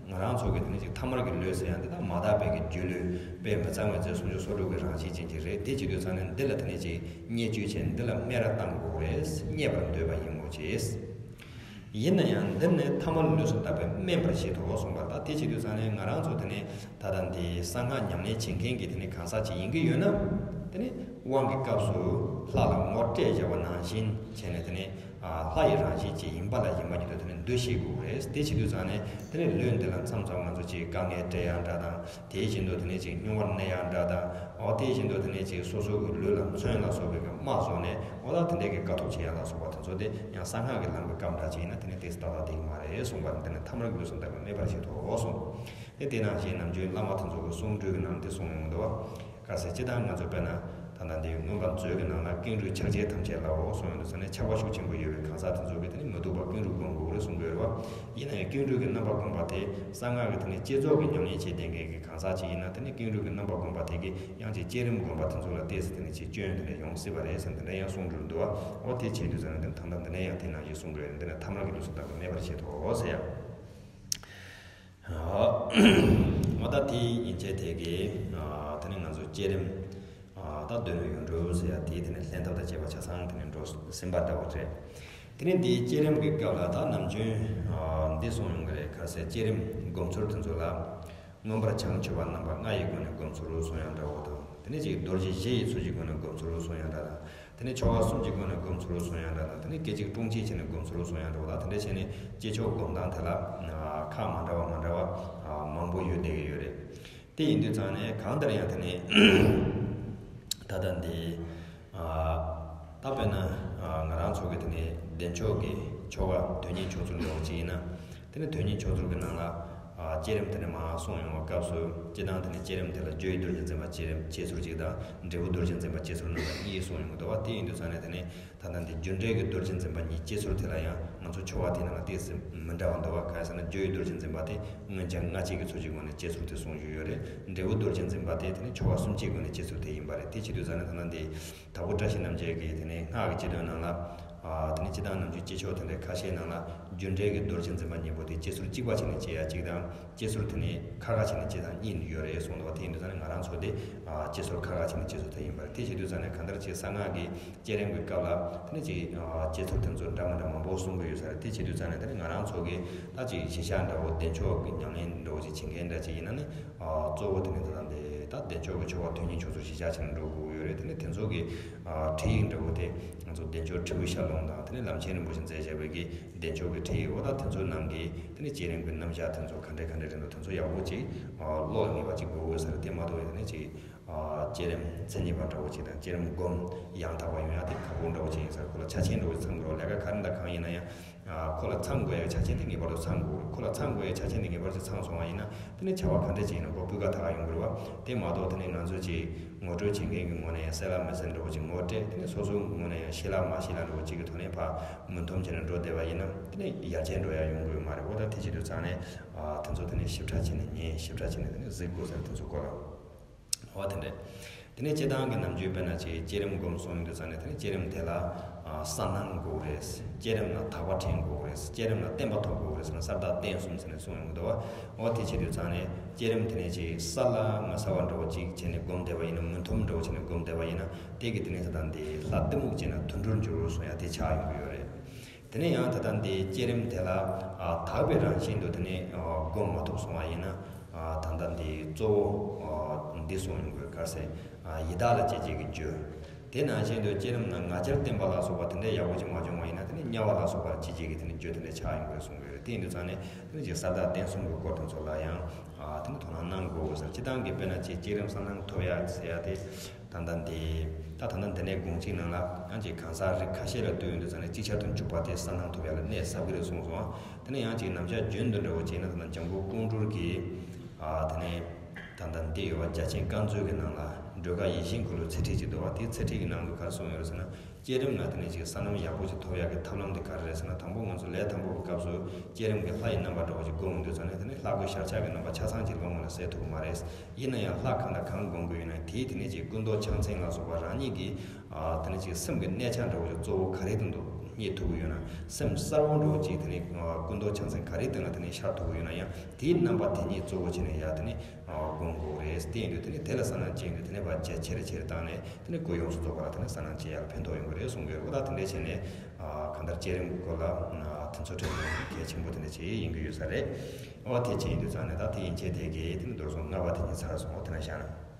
ང་རང་ཚོ་གི་དེ་ནས་ཅིག་ཐ་མལ་གྱི་ལུས་ཟེར་ཡང་འདི་དག་མ་དག་པའི་གི་སྒྱུ་ལུས་དཔེ་མི་གཙང་བའི་རྫས་སུམ་ཅུ་སོ་དྲུག་གི་རང་བཞིན་ཅན་ཅིག་རེད། དེ་བྱེད་དུས་ཙང་ནས་འདི་ལ་དེ་ནས་ཅིག་བརྙས་བཅོས་བྱས་ནས་འདི་ལ་སྨད་ར་བཏང་དགོས་རེད། བརྙས་པར་འདོད་པ་ཡིན་མོད་ཀྱི། ཡིན་ན་ཡང་འདི་ནི་ཐ་མལ་ལུས་སུ་བཏགས་པས་དམན་པར་བཞེད་དོ་གསུངས་པ། ད་དེ་བྱེད་དུས་ཙང་ནས་ང་རང་ཚོ་དེ་ནས་ད་ལྟ་འདི་གསང་སྔགས་ཉམས་ལེན་བྱེད་མཁན་གྱི་དེ་ནས་གང་ཟག་ཅིག་ཡིན་གྱི་ཡོད་ན། དེ་ནས་དབང་གི་སྐབས་སུ་ལྷ་ལ་ངོ་སྤྲད་བཞག་པ་ནང་བཞིན་བྱས་ནས་དེ་ནས་ ལྷ་ཡི་རང་བཞིན་ཅིག་ཡིན་པ་ལ་ཡིན་པ་ཉིད་དུ་དེ་ནི་འདུ་ཤེས་དགོས་རེད། དེ་བྱེད་དུས་ཙང་ནས་དེ་ནི་ལུས་འདི་ལ་མཚམས་མཚམས་ང་ཚོ་ཅིག་དཀའ་ངལ་འཕྲད་ཡག་འདྲ་དང་། དེ་བཞིན་དུ་དེ་ནི་ཅིག་སྨྱུང་བར་གནས་ཡག་འདྲ་དང་། འོ་དེ་བཞིན་དུ་དེ་ནི་ཅིག་སོ་སོ་གི་ལུས་ལ་མཚོན་ལ་སོགས་པའི་གི་རྨ་བཟོས་ནས་འོ་ད་དེ་འདྲའི་གི་དཀའ་ཐུབ་བྱེད་ཡག་ལ་སོགས་པ་དེ་ཚོ་དེ་ཡང་གསང་སྔགས་ཀྱི་ལམ་གྱི་སྐབས་འདྲ་ཅིག་ཡིན་ན་དེ་ནི་ཏོག་ཙམ་ཏག་ཏག་འགྲིག་གི་མ་རེད་གསུངས་པ་རེད། དེ་ནི་ཐ་མལ་གྱི་ལུགས་སུ་འདོད་པ་མེད་པར་བྱེད་དོ་གསུངས། དེ་དེ་ནང་བཞིན་ནམ་རྒྱུན་བླ་མ་དེ་ཚོ་གི་གསུང་སྒྲོས་ཀྱི་ནང་དེ་གསུངས་ཡོང་གི་འདུག་བ། གལ་སྲིད་སྤྱིར་བཏང་ང་ཚོ་དཔེར་ན་ད་ལྟ་འདི་མངོན་པ་མཛོད་ཀྱི་ནང་ལ་ཀེང་རུས་ཕྱག་རྒྱའི་ཐམས་ཅད་ལའོ་གསུངས་ཡོང་དུས་ཙ་ནས་ཆགས་པ་ཤུགས་ཆེན་པོ་ཡོད་པའི་གང་ཟག་དེ་ཚོ་གིས་དེ་ནི་མི་སྡུག་པ་ཀེང་རུས་བསྒོམ་དགོས་རེད་གསུང་གི་ཡོད་རེད་བ། ཡིན་ན་ཡང་ཀེང་རུས་ཀྱི་རྣམ་པ་བསྒོམ་པ་དེ་གསང་སྔགས་ཀྱི་དེ་ནི་བསྐྱེད་རྫོགས་ཀྱི་ཉམས་ལེན་བྱེད་བསྡད་མཁན་གྱི་གང་ཟག་ཅིག་ཡིན་ན་དེ་ནི་ཀེང་རུས་ཀྱི་རྣམ་པ་བསྒོམ་པ་དེ་གིས་ཡང་ཅིག་བསྐྱེད་རིམ་བསྒོམ་པ་དེ་ཚོ་ལ་ཏོག་ཙམ་དེ་ནི་ཅིག་སྐྱོན་དེ་འདྲ་ཡོང་སྲིད་པ་རེད་ཟེར་ནས་དེ་འདྲ་ཡང་གསུང་གི་འདུག་བ། འོ་དེ་བྱེད་དུས་ཙ་ནས་དེ་ནི་ད་ལྟ་འདི་ནས་ཡང་དེ་ནང་བཞིན་གསུང་གི་ཡོད་རེད། འདི་ནི་ཐ་མལ་གྱི་ལུགས་སུ་འདོད་པ་མེད་པར་བྱེད་དོ་ཟེར་ཡ། འོ་ད་དེ་ཡིན་ཚེ་དེ་གི་དེ་ནི་ང་ཚོ་བསྐྱེད་རིམ་ད་སྡོད་ནས་ཡོང་འགྲོ་ཟེར་ཡ་དེ་དེ་ནི་ལྷན་ཐབས་དང་བཅས་པ་ཆ་ཚང་དེ་ནི་འགྲོ་ཟིན་པ་འདྲ་བོ་རེད། དེ་ནི་འདིའི་བསྐྱེད་རིམ་གྱི་སྐབས་ལ་ད་ནམ་རྒྱུན་འདི་གསུང་ཡོང་གི་རེད། གལ་སྲིད་བསྐྱེད་རིམ་སྒོམ་ཚུལ་དེ་ཚོ་ལ་མངོན་པར་བྱང་ཆུབ་པ་རྣམ་པ་ལྔ་ཡི་སྒོ་ནས་སྒོམ་ཚུལ་གསུང་ཡ་འདྲ་བོ་དང་། དེ་ནི་ཅིག་རྡོ་རྗེ་བཞི་ཡི་ཚུལ་གྱི་སྒོ་ནས་སྒོམ་ཚུལ་གསུང་ཡ་འདྲ་དང་། དེ་ནས་ཆོ་ག་གསུམ་གྱི་སྒོ་ནས་སྒོམ་ཚུལ་གསུང་ཡ་འདྲ་དང་། དེ་ནས་སྐད་ཅིག་ཀྲུང་གཅིག་བྱས་ནས་སྒོམ་ཚུལ་གསུང་ཡ་འདྲ་བ་དང་། དེ་འདྲ་བྱས་ནས་བསྐྱེད་ཆོག་སྒོམ་སྟངས་དེ་ལ་ཁག་མ་འདྲ་བ་མ་འདྲ་བ་མང་པོ་ཡོད་བསྡད་ཀྱི་ཡོད་རེད། དེ་ཡིན་དུས་ཙང་ནས་གང་ལྟར་ཡང་དེ་ནས་ད་ལྟ་འདི་ད་དཔེར་ན་ང་རང་ཚོ་གི་དེ་ནས་བདེ་མཆོག་གི་ཆོ་ག་དོན་གཉིས་ཆོ་ཚུལ་འདྲ་བོ་ཅིག་ཡིན་ན། དེ་ནས་དོན་གཉིས་ཆོ་ཚུལ་གྱི་ནང་ལ་ཨ་བསྐྱེད་རིམ་དེ་ནས་མར་གསུངས་ཡོང་བའི་སྐབས་སུ་སྤྱིར་བཏང་དེ་ནས་བསྐྱེད་རིམ་དེ་ལ་རྒྱུ་ཡི་རྡོ་རྗེ་འཛིན་པ་བསྐྱེད་རིམ་བསྐྱེད་ཚུལ་གཅིག་དང་འབྲས་བུ་རྡོ་རྗེ་འཛིན་པ་བསྐྱེད་ཚུལ་རྣམ་པ་གཉིས་གསུངས་ཡོང་གི་འདུག་བ། དེ་ཡིན་དུས་ཙང་ནས་དེ་ནས་ད་ལྟ་འདི་རྒྱུ་འབྲས་ཀྱི་རྡོ་རྗེ་འཛིན་པ་གཉིས་བསྐྱེད་ཚུལ་དེ་ལ་ཡང་ང་ཚོ་ཆོ་ག་དེ་ནང་ལ་ཏོག་ཙམ་མི་འདྲ་བ་འདུག་བ། གང་ཡིན་ཟེར་ན་རྒྱུ་ཡི་རྡོ་རྗེ་འཛིན་པ་དེ་མངོན་བྱང་སྔ་ཕྱི་གི་ཚུལ་གྱི་སྒོ་ནས་བསྐྱེད་ཚུལ་དེ་གསུངས་བཞག་ཡོད་རེད། འབྲས་བུ་རྡོ་རྗེ་འཛིན་པ་དེ་དེ་ནས་ཆོ་ག་གསུམ་གྱི་སྒོ་ནས་བསྐྱེད་ཚུལ་དེ་ཡིན་པ་རེད། དེ་བྱེད་དུས་ཙང་ནས་ད་ལྟ་འདི། དྭགས་པོ་བཀྲ་ཤིས་རྣམ་རྒྱལ་གྱིས་དེ་ནས་སྔགས་ཀྱི་སྤྱི་དོན་ནང་ལ། ཨ་དེ་ནས་སྤྱིར་བཏང་ནམ་རྒྱུན་བསྐྱེད་ཆོག་དེ་འདྲའི་ཁ་ཤས་ནང་ལ་རྒྱུ་འབྲས་ཀྱི་རྡོ་རྗེ་འཛིན་པ་གཉིས་པོ་དེ་བསྐྱེད་ཚུལ་གཅིག་པ་བྱས་ནས་བསྐྱེད་ཡ་གཅིག་དང་། བསྐྱེད་ཚུལ་དེ་ནས་ཁག་ཁག་བྱས་ནས་བསྐྱེད་སྟངས་གཉིས་ཡོད་རེད་གསུངས་འདུག་བ། དེ་ཡིན་དུས་ཙང་ནས་ང་རང་ཚོ་དེ་ཨ་བསྐྱེད་ཚུལ་ཁག་ཁག་བྱས་ནས་བསྐྱེད་ཚུལ་དེ་ཡིན་པ་རེད། དེ་བྱེད་དུས་ཙང་ནས་གང་ལྟར་ཅིག་གསང་སྔགས་ཀྱི་བསྐྱེད་རིམ་གྱི་སྐབས་ལ་དེ་ནས་ཅིག་ཨ་བསྐྱེད་ཚུལ་དེ་ཚོ་འདྲ་མི་འདྲ་མང་པོ་གསུང་གི་ཡོད་ས་རེད། དེ་བྱེད་དུས་ཙང་ནས་དེ་ནས་ང་རང་ཚོ་གི་ད་ཅིག་གཞི་བཞག་འདྲ་བོ་བདེ་མཆོག་གི་ཉམས་ལེན་འདྲ་བོ་ཅིག་བྱེད་མཁན་འདྲ་ཅིག་ཡིན་ན་ནི། ཨ་གཙོ་བོ་དེ་ནི་ད་ལྟ་འདི་ད་བདེ་མཆོག་གི་ཆོ་ག་དོན་གཉིས་ཆོ་ཚུལ་གཞི་བཞག་བྱས་ནས་འགྲོ་དགོས་ཀྱི་ཡོད་རེད། དེ་ནི་དེ་ཚོ་གི་ཨ་ཁྲིད་ཡིག་འདྲ་བོ་དེ་ང་ཚོ་བདེ་མཆོག་ཁྲིའུ་ཤ་ལོང་དང་། དེ་ནི་ལམ་ཆེན་རིན་པོ་ཆེ་མཛད་བཞག་པའི་གི་བདེ་མཆོག་གི་ཁྲིད་ཡིག་འོ་ད་དེ་ཚོའི་ནང་གི་དེ་ནི་བསྐྱེད་རིམ་གྱི་རྣམ་གཞག་དེ་ཚོ་ག་འདྲས་ག་འདྲས་རེད་འདུག་དེ་ཚོ་ཡག་པོ་ཅིག་ཨ་བློ་ལ་ངེས་པ་ཅིག་དགོས་ཀྱི་ཡོད་ས་རེད། དེ་མ་གཏོགས་དེ་ནི་ཅིག་ཨ་བསྐྱེད་རིམ་མཚན་ཉིད་པ་འདྲ་བོ་ཅིག་དང་བསྐྱེད་རིམ་སྒོམ་ཡང་དག་པ་ཡོང་ཡ་དེ་ཁག་པོ་འདྲ་བོ་ཅིག་ཡིན་ས་རེད། ཁོ་ལ་ཆ་རྐྱེན་འདྲ་བོ་ཅིག་ཚང་དགོས་རེད། ལས་ཀ་ག་རེ་འདྲ་གང་ཡིན་ན་ཡང་། ཨ་ཁོ་ལ་ཚང་དགོས་ཡ་ཆ་རྐྱེན་དེ་ངེས་པར་དུ་ཚང་དགོས། ཁོ་ལ་ཚང་དགོས་ཡ་ཆ་རྐྱེན་དེ་ངེས་པར་དུ་ཚང་སོང་བ་ཡིན་ན། དེ་ནས་བྱ་བ་ག་འདྲ་ཅིག་ཡིན་ན་ཁོ་སྤུས་ཀ་དག་ཡོང་གི་རེད་བ། དེ་མ་གཏོགས་དེ་ནས་ང་ཚོ་ཅིག་ངོ་སྤྲོད་བྱེད་མཁན་གྱི་ངོས་ནས་ཡང་གསལ་ལ་མི་གསལ་འདྲ་བོ་ཅིག་ངོ་སྤྲད། དེ་ནས་སོ་སོའི་ངོས་ནས་ཡང་ཤེས་ལ་མ་ཤེས་ལ་འདྲ་བོ་ཅིག་གི་ཐོག་ནས་ཕར་མུན་འཐོམས་བྱས་ནས་འགྲོ་བསྡད་པ་ཡིན་ན་དེ་ནས་ཡར་རྒྱས་འགྲོ་ཡ་ཡོང་གི་ཡོད་མ་རེད། འོ་ད་དེ་བྱེད་དུས་ཙང་ནས་ཨ་དེ་ཚོ་དེ་ནས་ཞིབ་ཕྲ་བྱས་ནས་ཉན། ཞིབ་ཕྲ་བྱས་ནས་དེ་ནས་གཟིགས་དགོས་ས་རེད། དེ་ཚོ་སྐོར་ལ། འོ་དེ་འདྲས། དེ་ནས་སྤྱིར་བཏང་གི་ནམ་རྒྱུན་དཔེར་ན་ཅིག་བསྐྱེད་རིམ་སྒོམ་གསུང་ཡོང་དུས་ཙང་ནས་དེ་ནས་བསྐྱེད་རིམ་དེ་ལ་ཨ་གསལ་སྣང་དགོས་རེད། བསྐྱེད་རིམ་ལ་དག་པ་དྲན་དགོས་རེད། བསྐྱེད་རིམ་ལ་བརྟན་པ་ཐོབ་དགོས་རེད་ཟེར་ན་གསལ་དག་བརྟན་གསུམ་ཟེར་ནས་གསུང་ཡོང་གི་འདུག་བ། འོ་དེ་བྱེད་དུས་ཙང་ནས་བསྐྱེད་རིམ་དེ་ནས་ཅིག་གསལ་ལ་མ་གསལ་བ་འདྲ་བོ་ཅིག་བྱས་ནས་སྒོམ་བསྡད་པ་ཡིན་ན། མུན་འཐོམས་འདྲ་བོ་བྱས་ནས་སྒོམ་བསྡད་པ་ཡིན་ན། དེ་གི་དེ་ནས་ད་ལྟ་འདི་ལྷ་གཏི་མུག་ཅན་ན་དུད་འགྲོར་འགྱུར་རོ་གསུང་ཡ་དེ་ཆགས་ཡོང་གི་ཡོད་རེད། དེ་ནས་ཡང་ད་ལྟ་འདི་བསྐྱེད་རིམ་དེ་ལ་ཨ་དག་པའི་རང་བཞིན་དུ་དེ་ནས་ཨ་སྒོམ་མ་ཐུབ་སོང་བ་ཡིན་ན། ཨ་ད་ལྟ་འདི་གཙོ་བོ་ཨ་འདི་གསུང་ཡོང་དགོས། ག་རེ་ཟེར། ཨ་ཡི་དྭགས་ལ་སྐྱེ་བྱེད་ཀྱི་རྒྱུ། དེ་ནང་བཞིན་དུ་བསྐྱེད་རིམ་ལ་ང་རྒྱལ་བརྟན་པ་ལ་སོགས་པ་དེ་འདྲ་ཡག་པོ་ཅིག་མ་བྱུང་བ་ཡིན་ན། དེ་ནས་དམྱལ་བ་ལ་སོགས་པར་སྐྱེ་བྱེད་ཀྱི་དེ་ནས་རྒྱུ་དེ་འདྲ་ཆགས་ཡོང་དགོས་གསུང་གི་ཡོད་རེད། དེ་ཡིན་དུས་ཙང་ནས་དེ་ནས་ཅིག་གསལ་དག་བརྟན་གསུམ་གྱི་སྐོར་དེ་ཚོ་ལ་ཡང་ཨ་དེ་ནས་དོ་སྣང་གནང་དགོས་ཟེར། སྤྱིར་བཏང་གི་དཔེར་ན་ཅིག་བསྐྱེད་རིམ་གསལ་སྣང་ཐོབ་ཡ་ཟེར་ཡ་དེ། ད་ལྟ་འདི་ད་ད་ལྟ་འདི་ནས་དགོངས་གཅིག་ནང་ལ་ཡང་ཅིག་གང་ཟག་རིགས་ཁ་ཤས་ལ་ལྟོས་ཡོང་དུས་ཙང་ནས་ཅིག་ཆར་དུ་འཇུག་པ་དེ་གསལ་སྣང་ཐོབ་ཡ་ལ་གནད་ཟབ་གི་རེད་གསུངས་སོང་། དེ་ནས་ཡང་ཅིག་རྣམ་གཞག་རྒྱུན་དུ་འདྲ་བོ་བྱས་ན། ད་ལྟ་འཇམ་མགོན་ཀོང་སྤྲུལ་གྱིས་ཨ་དེ་ནས་ད་ལྟ་འདི་ཡོད་པ་རྒྱ་ཆེན་བཀའ་མཛོད་ཀྱི་ནང་ལ་སྒྲོལ་དཀར་ཡིད་བཞིན་འཁོར་ལོའི་ཚེ་ཁྲིད་ཅིག་འདུག་བ། དེའི་ཚེ་ཁྲིད་ཀྱི་ནང་དུ་ག་རེ་གསུངས་ཡོད་རེད་ཟེར་ན། བསྐྱེད་རིམ་ལ་དེ་ནས་ཅིག་སོ་ནམ་ཡག་པོ་ཅིག་ཐོབ་ཡག་གི་ཐབས་ལམ་དེ་ག་རེ་རེད་ཟེར་ན། དང་པོ་ང་ཚོ་ལས་དང་པོ་གི་སྐབས་སུ་བསྐྱེད་རིམ་གྱི་ལྷ་ཡི་རྣམ་པ་འདྲ་བོ་ཅིག་བསྒོམ་ཡོང་དུས་ཙང་ནས། དེ་ནས་ལྷ་སྐུའི་ཞལ་ཆགས་ཀྱི་རྣམ་པ་ཆ་ཚང་ཅིག་ལོང་བ་ལ་གསལ་ཐུབ་ཀྱི་མ་རེད། ཡིན་ན་ཡང་ལྷ་གང་དང་གང་བསྒོམ་གྱི་ཡོད་ན། དེའི་དེ་ནས་ཅིག་སྐུ་མདོག་ཕྱག་མཚན་ལ་སོགས་པ་རང་ཉིད་ཀྱི་ཨ་དེ་ནས་ཅིག་སེམས་ཀྱི་གནས་ཆ་འདྲ་བོ་ཅིག་གཙོ་བོ་ག་རེའི་སྟེང་དུ་རྙེད་ཐུབ་ཀྱི་ཡོད་ན། སེམས་གསལ་བོ་འདྲ་བོ་ཅིག་དེ་ནས་ཨ་སྐུ་མདོག་ཕྱག་མཚན་ག་རེའི་སྟེང་ལ་དེ་ནས་ཤར་ཐུབ་ཀྱི་ཡོད་ན་ཡང་། དེའི་རྣམ་པ་དེ་ཉིད་གཙོ་བོ་བྱས་ནས་ཡ་དེ་ནས་ཨ་སྒོམ་དགོས་རེད། དེ་ཡིན་དུས་དེ་ནས་དེ་ལ་གསལ་སྣང་སྐྱེ་ཡོང་དུས། དེ་ནས་ཕར་རྒྱ་ཆེར་ཆེར་བཏང་ནས། དེ་ནས་སྐུ་ཡོངས་སུ་རྫོགས་པ་ལ་དེ་ནས་གསལ་སྣང་སྐྱེ་ཡ་ལ་ཕན་ཐོགས་ཡོང་གི་རེད་གསུང་གི་ཡོད་རེད། འོ་ད་དེ་འདྲ་བྱས་ནས་ཨ་གང་ལྟར་བསྐྱེད་རིམ་གྱི་སྐོར་ལ་ཨ་དེ་ཚོ་དྲན་གྱི་གལ་ཆེན་པོ་དེ་འདྲ་ཅིག་ཡིན་གྱི་ཡོད་ས་རེད། འོ་དེ་བྱས་ཡིན་དུས་ཙང་ནས་ད་དེ་ཡན་ཆད་དེ་གི་དེ་ནས་མདོ་སྡེ་ལྔ་པ་དེ་ཉིད་ཚར་སོང་། འོ་དེ་ན་བཞག་ན།